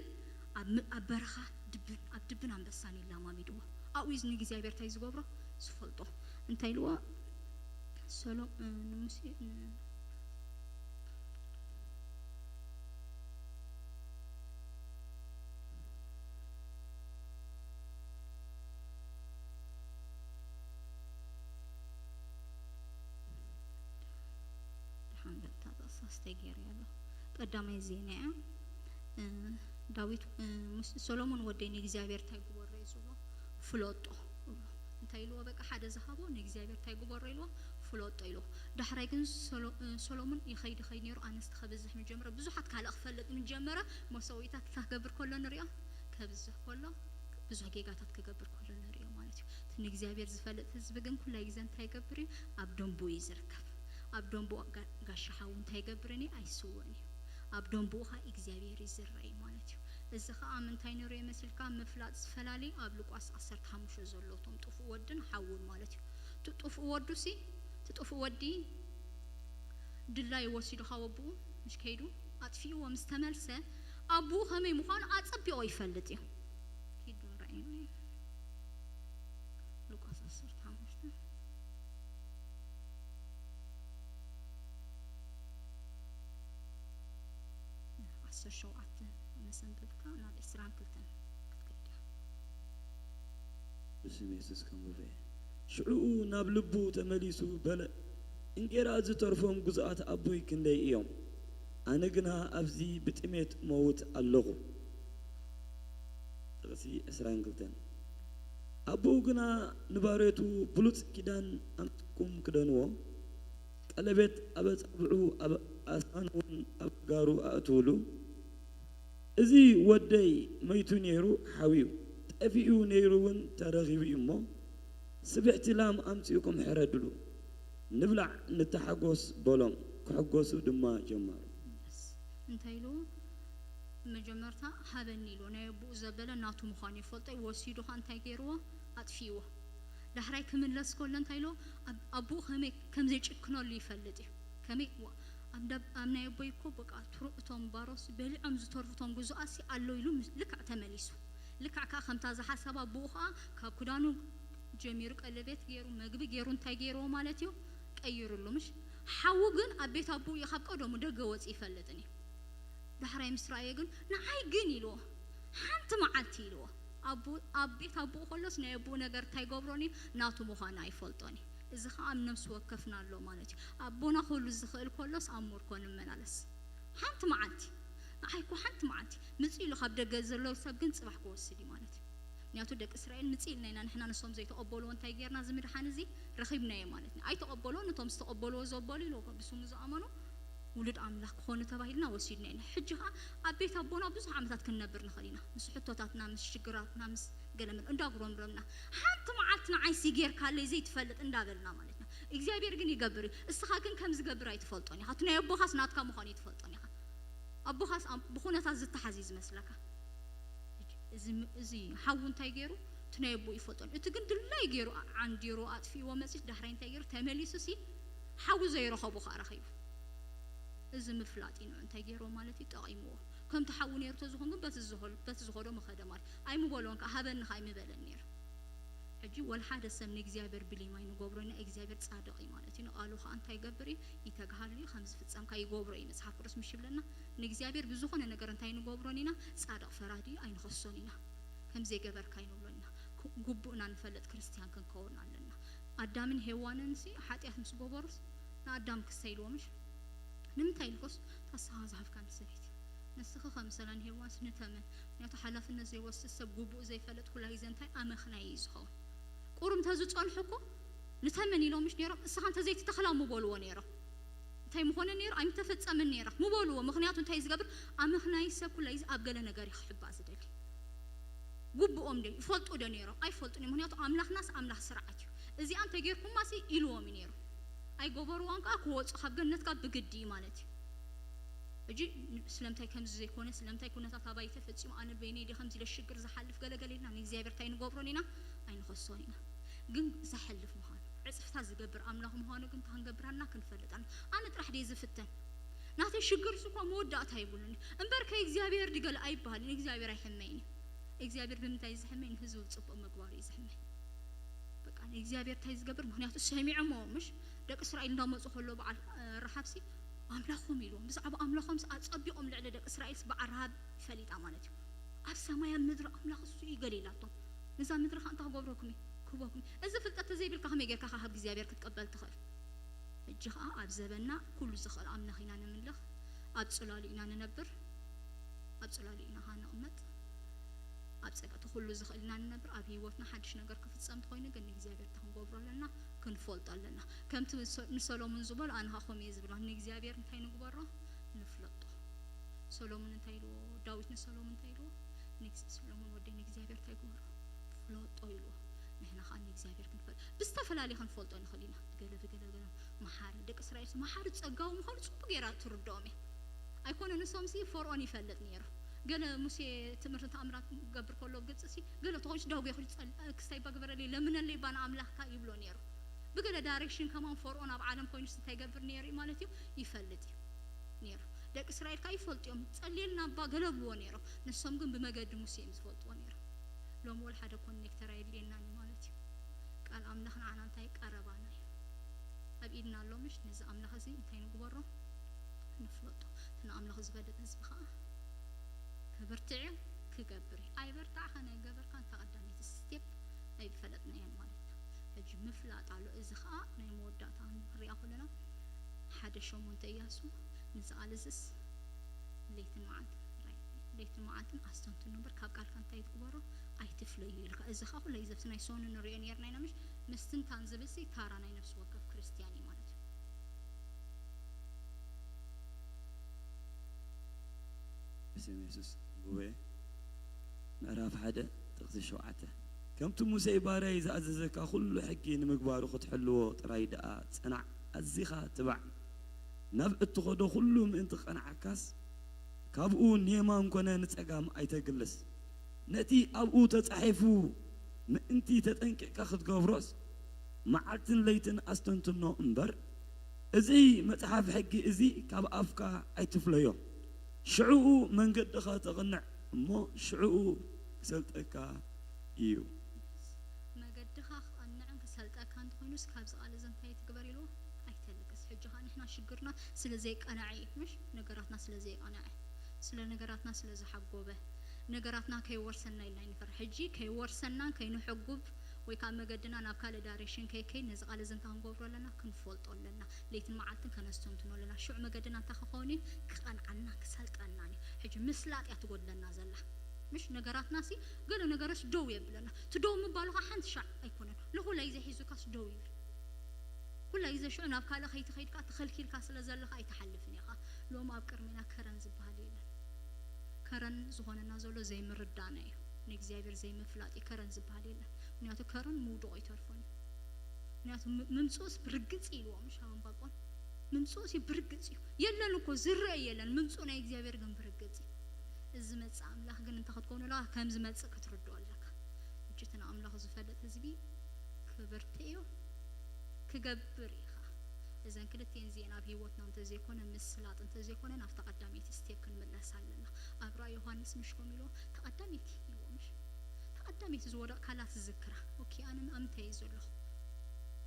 ኣብ ም- ኣብ በረኻ ድብን ኣብ ድብን ኣንበሳን ይላማሚድዎ። ኣብኡ እዩ ንእግዚኣብሔር እንታይ ዝገብሮ ዝፈልጦ። እንታይ ኢልዎ? ሰሎ እ፣ ንሙሴ ን- ደሓን በታ ጥቕሳስ ተገይሩ ኣሎ። ቀዳማይ ዜና እያ። እ፣ ዳዊት እ፣ ሙስ- ሰሎሞን ወደይ ንእግዚኣብሔር እንታይ ግበሮ እዩ ዝብሎ? ፍለጦ እብሎ። እንታይ ኢልዎ? በቃ ሓደ ዝሃቦ ንእግዚኣብሔር እንታይ ግበሮ ኢልዎ? ፍለጦ ኢልዎ። ዳሕራይ ግን ሰሎ- እ፣ ሰሎሞን ይኸይድ ይኸይድ ነይሩ፣ ኣንስቲ ከብዝሕ ምስ ጀመረ፣ ብዙሓት ካልእ ክፈልጥ ምስ ጀመረ፣ መሰዊታት እንታይ ክገብር ከሎ ንሪኦ? ከብዝሕ ከሎ ብዙሕ ጌጋታት ክገብር ከሎ ንሪኦ ማለት እዩ። እቲ ንእግዚኣብሔር ዝፈልጥ ህዝቢ ግን ኩላይ ግዜ እንታይ ይገብር እዩ? ኣብ ደንቡ እዩ ዝርከብ። ኣብ ደንቡ ጋ- ጋሻ ሓው እንታይ ይገብርን እዩ? ኣይስወን እዩ። ኣብ ደንቡ ኸዓ እግዚኣብሔር እዩ ዝረኣይ ማለት እዩ። እዚ ኸዓ ምንታይ ንሪኦ መሲልካ ምፍላጥ ዝፈላለዩ ኣብ ሉቃስ ዓሰርተ ሓሙሽተ ዘሎ እቶም ጥፉእ ወድን ሓውን ማለት እዩ። እቲ ጥፉእ ወዱ ሲ እቲ ጥፉእ ወዲ ድላዩ ወሲዱ ካብ ኣቦኡ ምሽ ከይዱ ኣጥፊእዎ ምስ ተመልሰ ኣቦኡ ከመይ ምዃኑ ኣጸቢቑ ይፈልጥ እዩ። ኪዱ ንረኣየና እዩ። ሉቃስ ዓሰርተ ሓሙሽተ ዓሰርተ ሸውዓተ መሰንበብካ ናብ ዕስራን ክልተን ክትከይድ እያ። ብስም የሱስ ከንብቦ እየ። ሽዕኡ ናብ ልቡ ተመሊሱ በለ፣ እንጌራ ዝተርፎም ግዙኣት ኣቦይ ክንደይ እዮም? ኣነ ግና ኣብዚ ብጥሜት እመውት ኣለኹ። ጥቕሲ ዕስራን ክልተን ኣቦኡ ግና ንባርየቱ ብሉጽ ኪዳን ኣምጺእኩም ክደንዎ፣ ቀለቤት ኣብ ኣጻብዑ ኣብ ኣስናኑ እውን ኣብ ኣእጋሩ ኣእትውሉ። እዚ ወደይ መይቱ ነይሩ ሓውዩ፣ ጠፊኡ ነይሩ እውን ተረኺቡ እዩ እሞ፣ ስብሕቲ ላም ኣምጺእኩም ሕረድሉ፣ ንብላዕ ንተሓጎስ በሎም። ክሕጎሱ ድማ ጀመሩ። እንታይ ኢልዎ? መጀመርታ ሃበኒ ኢልዎ። ናይ ኣቦኡ ዘበለ ናቱ ምዃኑ ይፈልጦ እዩ። ወሲዱ ኸዓ እንታይ ገይርዎ? ኣጥፊእዎ። ዳሕራይ ክምለስ ከሎ እንታይ ኢልዎ? ኣቦኡ ከመይ ከም ዘይጭክነሉ ይፈልጥ እዩ። ከመይ ኣብ ናይ ኣቦይ እኮ በቃ ትሩእ እቶም ባሮስ በሊዖም ዝተርፉ እቶም ግዙኣሲ ኣሎ ኢሉ ልክዕ ተመሊሱ። ልክዕ ከዓ ከምታ ዝሓሰባ ኣቦኡ ከዓ ካብ ክዳኑ ጀሚሩ ቀለቤት ገይሩ መግቢ ገይሩ እንታይ ገይርዎ ማለት እዩ ቀይሩሉ። ምሽ ሓዉ ግን ኣብ ቤት ኣቦኡ እዩ ካብ ቀደሙ ደገ ወፂ ይፈልጥን እዩ። ዳሕራይ ምስ ረኣየ ግን ንዓይ ግን ኢልዎ ሓንቲ መዓልቲ ኢልዎ ኣብ ቤት ኣቦኡ ከሎስ ናይ ኣቦኡ ነገር እንታይ ገብሮን እዩ ናቱ ምዃኑ ኣይፈልጦን እዩ። እዚ ከዓ ኣብ ነፍሲ ወከፍና ኣሎ ማለት እዩ። ኣቦና ክህሉ ዝኽእል ከሎስ ኣብ ምርኮ ንመላለስ ሓንቲ መዓልቲ ንዓይ እኮ ሓንቲ መዓልቲ ምፅ ኢሉ ካብ ደገ ዘሎ ሰብ ግን ፅባሕ ክወስድ እዩ ማለት እዩ። ምክንያቱ ደቂ እስራኤል ምፅ ኢልና ኢና ንሕና ንሶም ዘይተቐበልዎ እንታይ ጌርና እዚ ምድሓን እዚ ረኺብናዮ ማለት እዩ። ኣይተቐበልዎ ነቶም ዝተቐበልዎ ዘበሉ ኢሉ ብስሙ ዝኣመኑ ውሉድ ኣምላኽ ክኾኑ ተባሂልና ወሲድና ኢና። ሕጂ ከዓ ኣብ ቤት ኣቦና ብዙሕ ዓመታት ክንነብር ንኽእል ኢና። ምስ ሕቶታትና ምስ ሽግራትና ምስ ገለመል እንዳጉረምረምና ሓንቲ መዓልቲ ንዓይሲ ጌርካለይ ዘይትፈልጥ እንዳበልና ማለት ኢና። እግዚኣብሔር ግን ይገብር እዩ። እስኻ ግን ከም ዝገብር ኣይትፈልጦን ኢኻ። እቲ ናይ ኣቦኻስ ናትካ ምዃኑ ኣይትፈልጦን ኢኻ። ኣቦኻስ ብኹነታት ዝተሓዝ እዩ ዝመስለካ። እዚ ሓዉ እንታይ ገይሩ እቲ ናይ ኣቦኡ ይፈልጦን እቲ ግን ድላይ ገይሩ ዓንዲሩ ኣጥፊእዎ መፂት ዳሕራይ እንታይ ገይሩ ተመሊሱ ሲ ሓዉ ዘይረኸቡ ከዓ ረኺቡ። እዚ ምፍላጥ እዩ ንዑ እንታይ ገይርዎ ማለት እዩ ጠቒምዎ። ከምቲ ሓዉ ነይሩ ተዝኾን ግን በቲ ዝኸዶ ምኸደ ማለት ኣይምበልዎን ከዓ ሃበኒ ከዓ ኣይምበለን ነይሩ። ሕጂ ወላ ሓደ ሰብ ንእግዚኣብሔር ብሌም ኣይንገብሮ ኢና። እግዚኣብሔር ጻድቕ እዩ ማለት እዩ። ንቓሉ ከዓ እንታይ ይገብር እዩ? ይተግሃሉ እዩ። ከም ዝፍጸም ከዓ ይገብሮ እዩ መጽሓፍ ቅዱስ ምሽ ይብለና። ንእግዚኣብሔር ብዝኾነ ነገር እንታይ ንገብሮን ኢና? ጻድቕ ፈራዲ እዩ፣ ኣይንኸሶን ኢና። ከም ዘይገበርካ ኣይንብሎን ኢና። ግቡእና ንፈልጥ ክርስትያን ክንከውን ኣለና። ኣዳምን ሄዋንን ሲ ሓጢኣት ምስ ገበሩስ ንኣዳም ክሰ ኢልዎ ምሽ ንምንታይ ኢልኮስ ታስኻ ዝሃብካ ንሰበይቲ ንስኺ ከምሰላ ንሄዋንስ ንተመን ምክንያቱ ሓላፍነት ዘይወስድ ሰብ ግቡእ ዘይፈለጥ ኩላ ግዜ እንታይ ኣመኽናይ እዩ ዝኸውን። ቁሩብ እንተዝጸንሑ እኮ ንተመን ኢሎም ምሽ ነይሮም እስኻ እንተዘይትተኽላ ምበልዎ ነይሮም። እንታይ ምኾነ ነይሩ ኣይምተፈጸመን ነይራ ምበልዎ። ምኽንያቱ እንታይ ዝገብር ኣመኽናይ ሰብ ኩላ ግዜ ኣብ ገለ ነገር እዩ ክሕባእ ዝደሊ። ግብኦም ዶ ይፈልጡ ዶ ነይሮም ኣይፈልጡን እዮም። ምክንያቱ ኣምላኽናስ ኣምላኽ ስርዓት እዩ። እዚኣ እንተጌርኩማሲ ኢልዎም እዩ ነይሩ። ኣይገበርዋን ከዓ ክወፁ ካብ ገነትካ ብግዲ እዩ ማለት እዩ። ሕጂ ስለምንታይ ከምዚ ዘይኮነ ስለምንታይ ኩነታት ኣባይ ተፈፂሙ ኣነ በይነይ ዲ ከምዚ ኢለ ሽግር ዝሓልፍ ገለገለ ኢልና ንእግዚኣብሔር እንታይ ንገብሮን ኢና ኣይንኸሶን ኢና። ግን ዘሕልፍ ምዃኑ ዕፅፍታ ዝገብር ኣምላኽ ምዃኑ ግን እንታይ ክንገብር ኣለና ክንፈልጥ ኣለና። ኣነ ጥራሕ ድየ ዝፍተን ናተይ ሽግር እኳ መወዳእታ የብሉን እምበር ከይ እግዚኣብሔር ድገለ ኣይበሃልን እግዚኣብሔር ኣይሕመይን እዩ። እግዚኣብሔር ብምንታይ እዩ ዝሕመይ ንህዝቡ ፅቡቅ ምግባሩ እዩ ዝሕመይ። በቃ ንእግዚኣብሔር እንታይ ዝገብር ምክንያቱ ሰሚዖሞ ምሽ ደቂ እስራኤል እንዳመፁ ከሎ በዓል ረሓብሲ ኣምላኾም ኢልዎም ብዛዕባ ኣምላኾም ኣፀቢቆም ልዕሊ ደቂ እስራኤል በዓል ረሃብ ፈሊጣ ማለት እዩ። ኣብ ሰማይ ኣብ ምድሪ ኣምላኽ እሱ እዩ ገለ ኢላቶም። ነዛ ምድሪ ከዓ እንታይ ክገብረኩም እዩ ክህበኩም እዩ። እዚ ፍልጠት ተዘይብልካ ከመይ ጌርካ ካብ እግዚኣብሔር ክትቀበል ትኽእል? ሕጂ ከዓ ኣብ ዘበንና ኩሉ ዝኽእል ኣምላኽ ኢና ነምልኽ። ኣብ ጽላሉ ኢና ንነብር። ኣብ ጽላሉ ኢና ከዓ ንቕመጥ። ኣብ ጸቀቲ ኩሉ ዝኽእል ኢና ንነብር። ኣብ ህይወትና ሓድሽ ነገር ክፍጸም እንተኾይኑ ግን ንእግዚኣብሔር እንታይ ክንገብሮ ኣለና? ክንፈልጦ ኣለና። ከምቲ ንሰሎሙን ዝበሎ ኣነ ከዓ ከምኡ እየ ዝብል ንእግዚኣብሔር እንታይ ንግበሮ? ንፍለጦ። ሰሎሙን እንታይ ኢልዎ? ዳዊት ንሰሎሙን እንታይ ኢልዎ? ንግስ- ሰሎሙን ወደይ ንእግዚኣብሔር እንታይ ግበሮ? ፍለጦ ኢልዎ። ንሕና ከዓ ንእግዚኣብሔር ክንፈልጥ ብዝተፈላለየ ክንፈልጦ ንኽእል ኢና። ብገለ ብገለ ገለ መሓሪ ደቂ እስራኤል መሓሪ ጸጋዊ ምዃኑ ጽቡቅ ገይራ ትርድኦም እያ። ኣይኮነ ንሶም ሲ ፈርኦን ይፈልጥ ነይሩ። ገለ ሙሴ ትምህርቲ ተኣምራት ገብር ከሎ ግብፂ ሲ ገለ ተኾይኑ ዳጉ ይኹን ክስታይ ባግበረለይ ለምነለይ ባና ኣምላኽካ ይብሎ ነይሩ። ብገለ ዳይሬክሽን ከማን ፈርኦን ኣብ ዓለም ኮይኑ እንታይ ገብር ነይሩ ማለት እዩ ይፈልጥ እዩ ነይሩ። ደቂ እስራኤል ከዓ ይፈልጡ እዮም። ጸልየልና እባ ገለብዎ ነይሮም። ንሶም ግን ብመገዲ ሙሴ እዮም ዝፈልጥዎ ነይሮም። ሎም ወላ ሓደ ኮኔክተር ኣየድልየናን እዩ ማለት እዩ። ቃል ኣምላኽ ንዓና እንታይ ቀረባና እዩ። ኣብ ኢድና ኣሎ ምሽ ነዚ ኣምላኽ እዚ እንታይ ንግበሮ ንፍለጦ። እቲ ንኣምላኽ ዝፈልጥ ህዝቢ ከዓ ክብርትዕ እዩ ክገብር እዩ። ኣይበርታዕኻን ኣይገበርካን እታ ቀዳመይቲ ስቴፕ ኣይፈለጥናያን ማለት እዩ። ሕጂ ምፍላጥ ኣሎ። እዚ ከዓ ናይ መወዳእታ ንሪኣ ከለና ሓደ ሸሞንተ እያሱ ንዝኣልዝስ ለይትን መዓልትን ራይ- ለይትን መዓልትን ኣስተንትኑ እምበር ካብ ቃልካ እንታይ ትግበሮ ኣይትፍለዩ ኢልካ። እዚ ከዓ ኩሉ ግዜ ኣብቲ ናይ ሶኑ ንሪኦ ነርና ኢና ምሽ ምስትንታን ዝብል ሲ ታራ ናይ ነፍሲ ወከፍ ክርስትያን እዩ ማለት እዩ። ብስም የሱስ ጉባኤ ምዕራፍ ሓደ ጥቕሲ ሸውዓተ፣ ከምቲ ሙሴ ባርያይ ዝኣዘዘካ ኩሉ ሕጊ ንምግባሩ ክትሕልዎ ጥራይ ደኣ ጽናዕ፣ ኣዚኻ ትባዕ። ናብ እትኸዶ ኩሉ ምእንቲ ክቐንዓካስ፣ ካብኡ ንየማን ኮነ ንጸጋም ኣይተግልስ። ነቲ ኣብኡ ተጻሒፉ ምእንቲ ተጠንቂቕካ ክትገብሮስ፣ መዓልትን ለይትን ኣስተንትኖ እምበር፣ እዚ መጽሓፍ ሕጊ እዚ ካብ ኣፍካ ኣይትፍለዮ። ሽዕኡ መንገድኻ ተቕንዕ እሞ ሽዕኡ ክሰልጠካ እዩ። መገድኻ ክቐንዕን ክሰልጠካ እንተኾይኑስ ካብዚ ቃል እዚ እንታይ ትግበር ኢልዎ? ኣይተልግስ። ሕጂ ኸዓ ንሕና ሽግርና ስለ ዘይቀንዐ እዩ፣ ምሽ? ነገራትና ስለ ዘይቀንዐ፣ ስለ ነገራትና ስለ ዝሓጎበ፣ ነገራትና ከይወርሰና ኢልና ይንፈር። ሕጂ ከይወርሰናን ከይንሕጉብ ወይ ከዓ መገድና ናብ ካልእ ዳይሬክሽን ከይከይድ ነዚ ቃል እዚ እንታይ ክንገብሮ ኣለና? ክንፈልጦ ኣለና። ለይትን መዓልትን ከነስተንትኖ ኣለና። ሽዑ መገድና እንታይ ክኸውን እዩ? ክቐንዓና ክሰልጠናን እዩ። ሕጂ ምስላጥ እያ ትጎድለና ዘላ። ምሽ? ነገራትና ሲ ገለ ነገሮች ደው የብለና። እቲ ደው ምባሉ ከዓ ሓንቲ ሻዕ ኣይኮነን። ንኹላ ግዜ ሒዙካስ ደው ይብል። ኩላ ግዜ ሽዑ ናብ ካልእ ከይትኸይድ ከዓ ተኸልኪልካ ስለ ዘለኻ ኣይትሓልፍን ኢኻ። ሎም ኣብ ቅድሜና ከረን ዝበሃል የለን። ከረን ዝኾነና ዘሎ ዘይምርዳእና እዩ። ንእግዚኣብሔር ዘይምፍላጥ እዩ ከረን ዝበሃል የለን። ምክንያቱ ከረን ምውድቑ ኣይተርፎን እዩ። ምክንያቱ ም- ምምፅኡስ ብርግፅ እዩ ኢልዎ ምሽ ኣምባቆን። ምምፅኡስ እዩ ብርግፅ እዩ። የለን እኮ ዝረአ የለን። ምምፅኡ ናይ እግዚኣብሔር ግን ብርግፅ እዩ። እዚ ዝመፅእ ኣምላኽ ግን እንታይ ክትከውኑ ኣለካ? ከም ዝመፅእ ክትርድኦ ኣለካ። ሕጂ እቲ ንኣምላኹ ዝፈልጥ ህዝቢ ክብርትዕ እዩ። ክገብር ኢኻ። እዘን ክልቲኤን እዚኤን ኣብ ህይወትና እንተዘይኮነ ምስላጥ እንተዘይኮነ ናብታ ቀዳመይቲ ስቴፕ ክንምለስ ኣለና። ኣብ ራእይ ዮሃንስ ምሽ ከም ኢልዎ ተቐዳመይቲ ኢልዎ ምሽ ተቐዳመይቲ ዝወደቕካላ ትዝክራ። ኦኬ ኣነ ኣብ ምንታይ እየ ዘለኹ?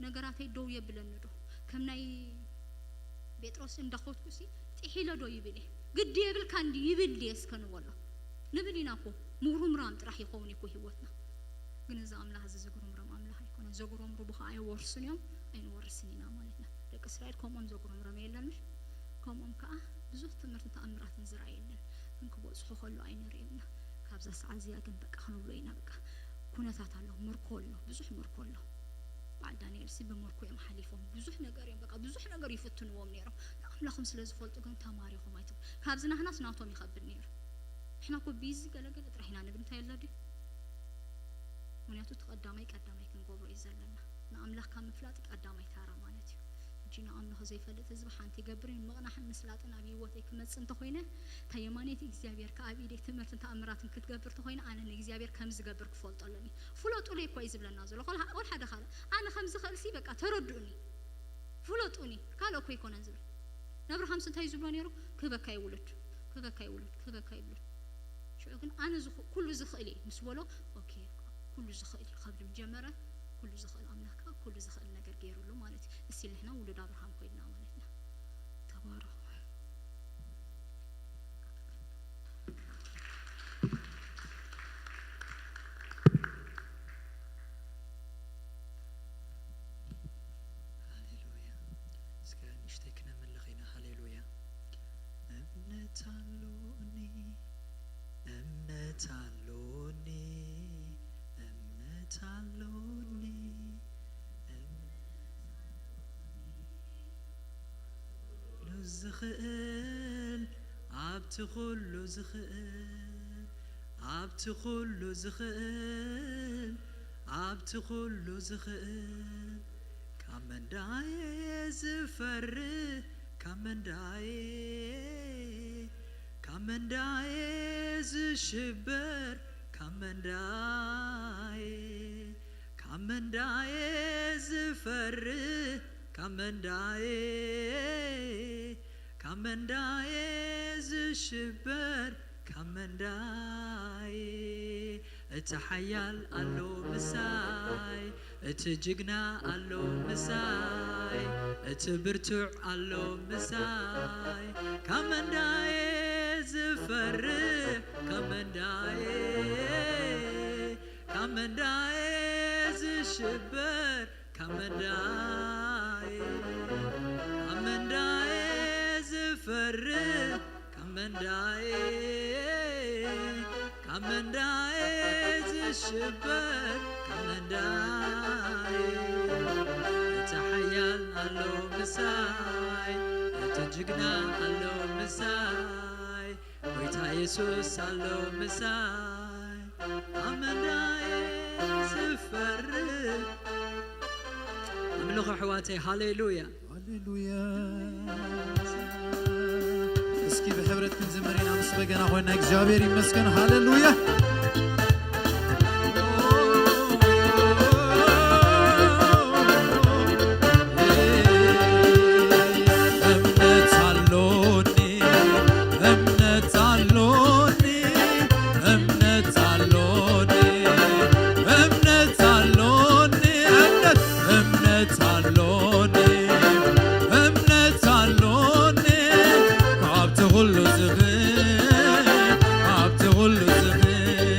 ነገራተይ ደው የብለኒ ዶ? ከም ናይ ጴጥሮስ እንዳኾትኩ ሲ ጥሒለ ዶ ይብል እየ? ግዲ የብልካ እንዲ ይብል ድየ እስከ ንበሎ። ንብል ኢና እኮ ምጉርምራም ጥራሕ ይኸውን እኮ ህይወትና። ግን እዚ ኣምላኽ እዚ ዝጉርምረም ኣምላኽ ኣይኮነን። ዘጉረምርሙ ከዓ ኣይወርሱን እዮም ኣይንወርስን ኢና ማለት ኢና። ደቂ እስራኤል ከምኦም ዘጉረምረመ የለን ምሽ? ከምኦም ከዓ ብዙሕ ትምህርትን ተኣምራትን ዝረኣየለን ግን ክበፅሑ ከሎ ኣይንርእዮምና። ካብዛ ሰዓት እዚኣ ግን በቃ ክንብሎ ኢና በቃ ኩነታት ኣሎ ምርኮ ኣሎ ብዙሕ ምርኮ ኣሎ። በዓል ዳንኤል ሲ ብምርኮ እዮም ሓሊፎም ብዙሕ ነገር እዮም በቃ ብዙሕ ነገር ይፍትንዎም ነይሮም። ንኣምላኾም ስለ ዝፈልጡ ግን ተማሪኾም ኣይትም ካብዚ ናህናስ ናቶም ይኸብድ ነይሩ። ንሕና እኮ ቢዚ ገለገለ ጥራሕ ኢና ንብል እንታይ ኣሎ ድዩ? ምክንያቱ እቲ ቀዳማይ ቀዳማይ ክንገብሮ እዩ ዘለና። ንኣምላኽ ካብ ምፍላጥ ቀዳማይ ታራ ማለት እዩ። ሕጂ ንኣምላኽ ዘይፈልጥ ህዝቢ ሓንቲ ይገብር እዩ ምቕናሕን ምስላጥን ኣብ ህይወተይ ክመጽእ እንተኾይነ እታ የማነይቲ እግዚኣብሔር ከኣ ኣብ ኢደይ ትምህርትን ተኣምራትን ክትገብር እንተኾይነ ኣነ ንእግዚኣብሔር ከም ዝገብር ክፈልጦ ኣለኒ። ፍለጡለይ እኳ እዩ ዝብለና ዘሎ። ቆል ሓደ ካልእ ኣነ ከም ዝኽእል ሲ በቃ ተረድኡኒ ፍለጡኒ ካልእ እኮ ኣይኮነን ዝብል። ንኣብርሃምስ እንታይ እዩ ዝብሎ ነይሩ? ክህበካ እዩ ውሉድ ክህበካ እዩ ውሉድ ክህበካ እዩ ውሉድ። ሽዑ ግን ኣነ ዝኹ- ኩሉ ዝኽእል እየ ምስ በሎ ኦኬ ኩሉ ዝኽእል እዩ ከብል ጀመረ። ኩሉ ዝኽእል ኣምላኽ ከዓ ኩሉ ዝኽእል ነገር ገይሩሉ ማለት እዩ። እስቲ ንሕና ውሉድ ኣብርሃም ኮይንና ማለት ኢና። ተባረኹ። ሃሌሉያ። እስከ ንእሽተይ ክነምልኽ ኢና። ሃሌሉያ። እምነት ኣሎኒ፣ እምነት ኣሎኒ፣ እምነት ኣሎኒ። እምነት ኣሎኒ። ኩሉ ዝኽእል፣ ኣብቲ ኩሉ ዝኽእል፣ ኣብቲ ኩሉ ዝኽእል፣ ኣብቲ ኩሉ ዝኽእል፣ ካብ መንዳየ ዝፈርህ፣ ካብ መንዳየ፣ ካብ መንዳየ ዝሽበር፣ ካብ መንዳየ፣ ካብ መንዳየ ዝፈርህ፣ ካብ መንዳየ፣ ካብ መንዳየ ዝሽበር፣ ካብ መንዳየ። እቲ ሓያል ኣሎ ምሳይ፣ እቲ ጅግና ኣሎ ምሳይ፣ እቲ ብርቱዕ ኣሎ ምሳይ። ካብ መንዳየ ዝፈርህ፣ ካብ መንዳየ፣ ካብ መንዳየ ዝሽበር፣ ካብ መንዳየ፣ ካብ መንዳየ ዝፈርህ፣ ካብ መንዳየ፣ ካብ መንዳየ ዝሽበር፣ ካብ መንዳየ። እቲ ሓያል ኣሎ ምሳይ፣ እቲ ጅግና ኣሎ ምሳይ፣ ጎይታ የሱስ ኣሎ ምሳይ። ኣመንዳይ ዝፈርድ ኣምልኾ ኣሕዋተይ። ሃሌሉያ። ሃሌሉያ። እስኪ ብሕብረት ክንዝምር ኢና ምስ በገና ኮይና። እግዚኣብሔር ይመስገን። ሃሌሉያ። እምነት ኣሎኒ፣ እምነት ኣሎኒ፣ እምነት ኣሎኒ፣ እምነት ኣሎኒ፣ እምነት፣ እምነት ኣሎኒ፣ እምነት ኣሎኒ። ካብቲ ኩሉ ዝኽእል፣ ካብቲ ኩሉ ዝኽእል፣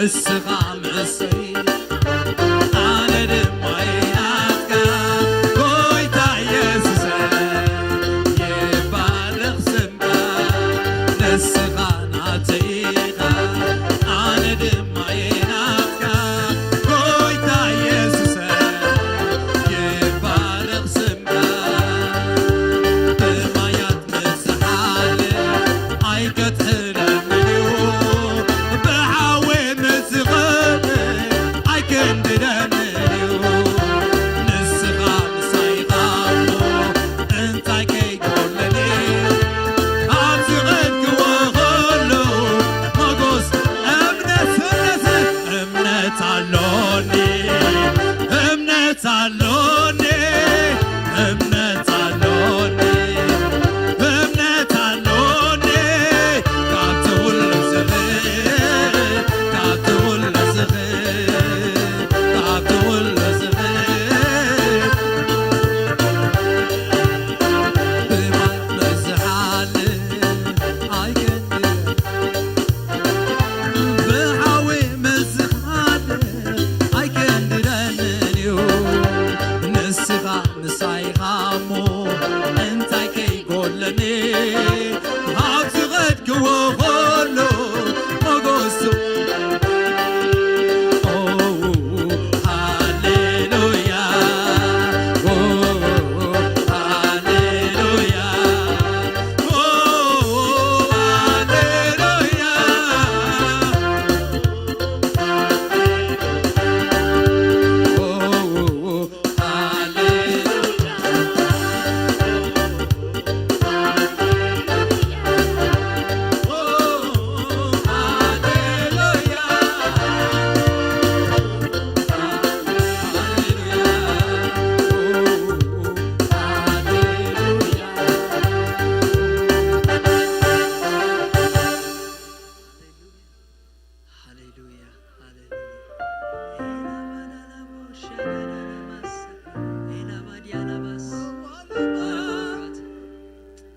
ንስኻ ምስይ ኣነ ድማ ናትካ ጎይታ ኢየሱሰ ይባረኽ ስምካ። ንስኻ ናተይ ኢኻ ኣነ ድማ ናትካ ጎይታ ኢየሱሰ ይባረኽ ስምካ። ብማያት ምስሓል ኣይከትሕለንን እዩ፣ ብሓዊ ምስኽር ኣይክንድደንን እዩ። ንስኻ ምሳይ ኻሞ እንታይ ከይጎለኒ? ኣብ ዝኸድክዎ ኹሉ ሞጎስ እምነት፣ እምነት፣ እምነት ኣሎኒ፣ እምነት ኣሎኒ፣ እምነት ኣሎኒ፣ እምነት ኣሎኒ። ካብቲ ኩሉ ዝኽእል፣ ካብቲ ኩሉ ዝኽእል፣ ካብቲ ኩሉ ዝኽእል ብማይ ምዝሓል ኣይገድልን። ብሓዊ ምስኻል ኣይክንድደንን እዩ። ንስኻ ምሳይ ኻሞ እንታይ ከይጎለኒ? ኣብ ዝኸድክዎ ኹሉ ሞጎሱ። ኦ፣ ሃሌሉያ። ኦ፣ ሃሌሉያ። ሃሌሉያ፣ ሃሌሉያ።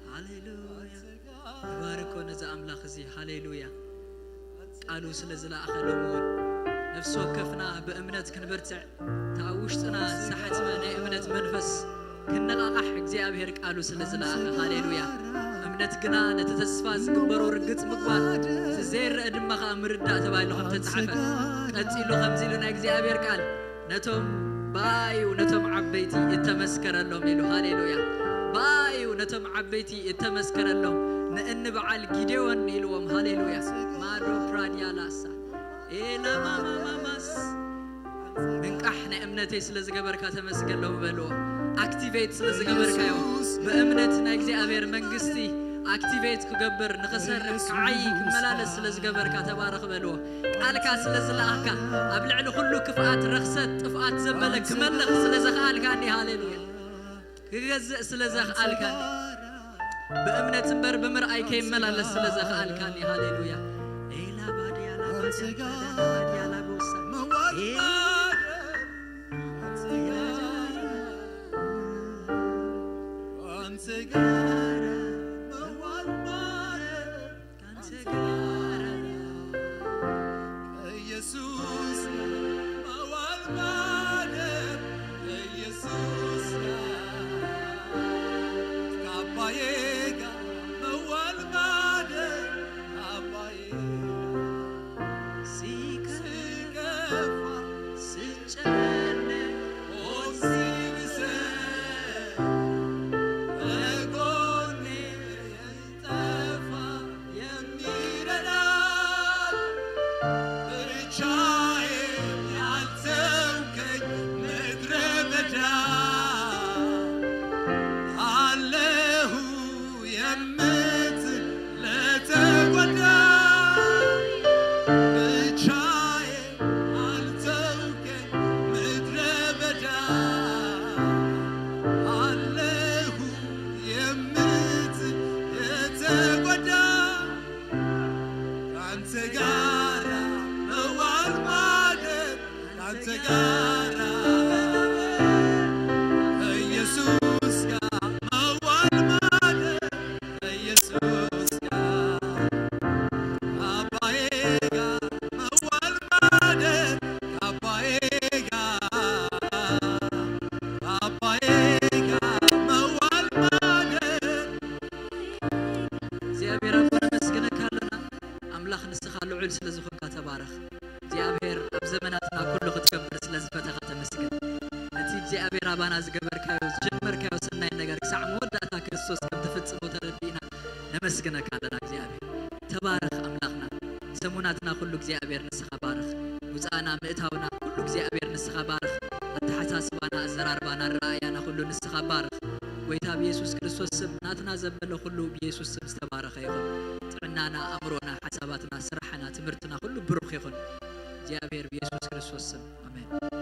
ሃሌሉያ። ንባርኮ ነዚ ኣምላኽ እዚ። ሃሌሉያ። ቃሉ ስለ ዝለኣኸ ሎሚ እውን ነፍሲ ወከፍና ብእምነት ክንበርትዕ፣ እታ ኣብ ውሽጥና ዝተሓጽበ ናይ እምነት መንፈስ ክነቓቓሕ እግዚኣብሔር ቃሉ ስለ ዝለኣኸ፣ ሃሌሉያ። እምነት ግና ነቲ ተስፋ ዝግበሮ ርግጽ ምግባር፣ እቲ ዘይረአ ድማ ኸኣ ምርዳእ ተባሂሉ ከም ተጻሕፈ፣ ቀጺሉ ከምዚ ኢሉ ናይ እግዚኣብሔር ቃል፣ ነቶም ብኣዩ ነቶም ዓበይቲ እተመስከረሎም ኢሉ፣ ሃሌሉያ። ብኣዩ ነቶም ዓበይቲ እተመስከረሎም፣ ንእኒ በዓል ጊዴዎን ኢልዎም፣ ሃሌሉያ። ማዶ ፕራድያ ላሳ ኤላማማማማስ ምንቃሕ ናይ እምነተይ ስለ ዝገበርካ ተመስገን ሎም በልዎ። ኣክቲቬት ስለ ዝገበርካዮ፣ ብእምነት ናይ እግዚኣብሔር መንግስቲ ኣክቲቬት ክገብር፣ ንኽሰርሕ፣ ክዓዪ፣ ክመላለስ ስለ ዝገበርካ ተባረኽ በልዎ። ቃልካ ስለ ዝለኣኽካ፣ ኣብ ልዕሊ ኩሉ ክፍኣት፣ ረኽሰት፣ ጥፍኣት ዘበለ ክመልኽ ስለ ዘኽኣልካኒ፣ ሃሌሉያ። ክገዝእ ስለ ዘኽኣልካኒ፣ ብእምነት እምበር ብምርኣይ ከይመላለስ ስለ ዘኽኣልካኒ፣ ሃሌሉያ። ኤላ ባድያ ላ ባድያ ባድያ ላ ቦሳ። ኤላ ኢየሱስ መዋል ማደር ኢየሱስ ካባዬ ጋር መዋል ማደር ካባዬ ጋር ሲከፋ ስጨነቅ ሆድ ሲብሰ ውዑል ስለ ዝኾንካ ተባረኽ። እግዚኣብሔር ኣብ ዘመናትና ኩሉ ክትከብር ስለ ዝፈተኻ ተመስገን። ነቲ እግዚኣብሔር ኣባና ዝገበርካዮ ዝጀመርካዮ ሰናይ ነገር ክሳዕ መወዳእታ ክርስቶስ ከም ትፍጽሞ ተረዲእና ነመስግነካ ኣለና። እግዚኣብሔር ተባረኽ ኣምላኽና። ሰሙናትና ኩሉ እግዚኣብሔር ንስኻ ባርኽ። ውፃእና ምእታውና ኩሉ እግዚኣብሔር ንስኻ ባርኽ። ኣተሓሳስባና ኣዘራርባና ኣረኣእያና ኩሉ ንስኻ ባርኽ። ጎይታ ብየሱስ ክርስቶስ ስም ናትና ዘበለ ኩሉ ብየሱስ ስም ዝተባረኸ ይኹን። ጥዕናና ኣእምሮና ሓሳባትና ስራሕና ትምህርትና ኩሉ ብሩኽ ይኹን። እግዚኣብሔር ብየሱስ ክርስቶስ ስም ኣሜን።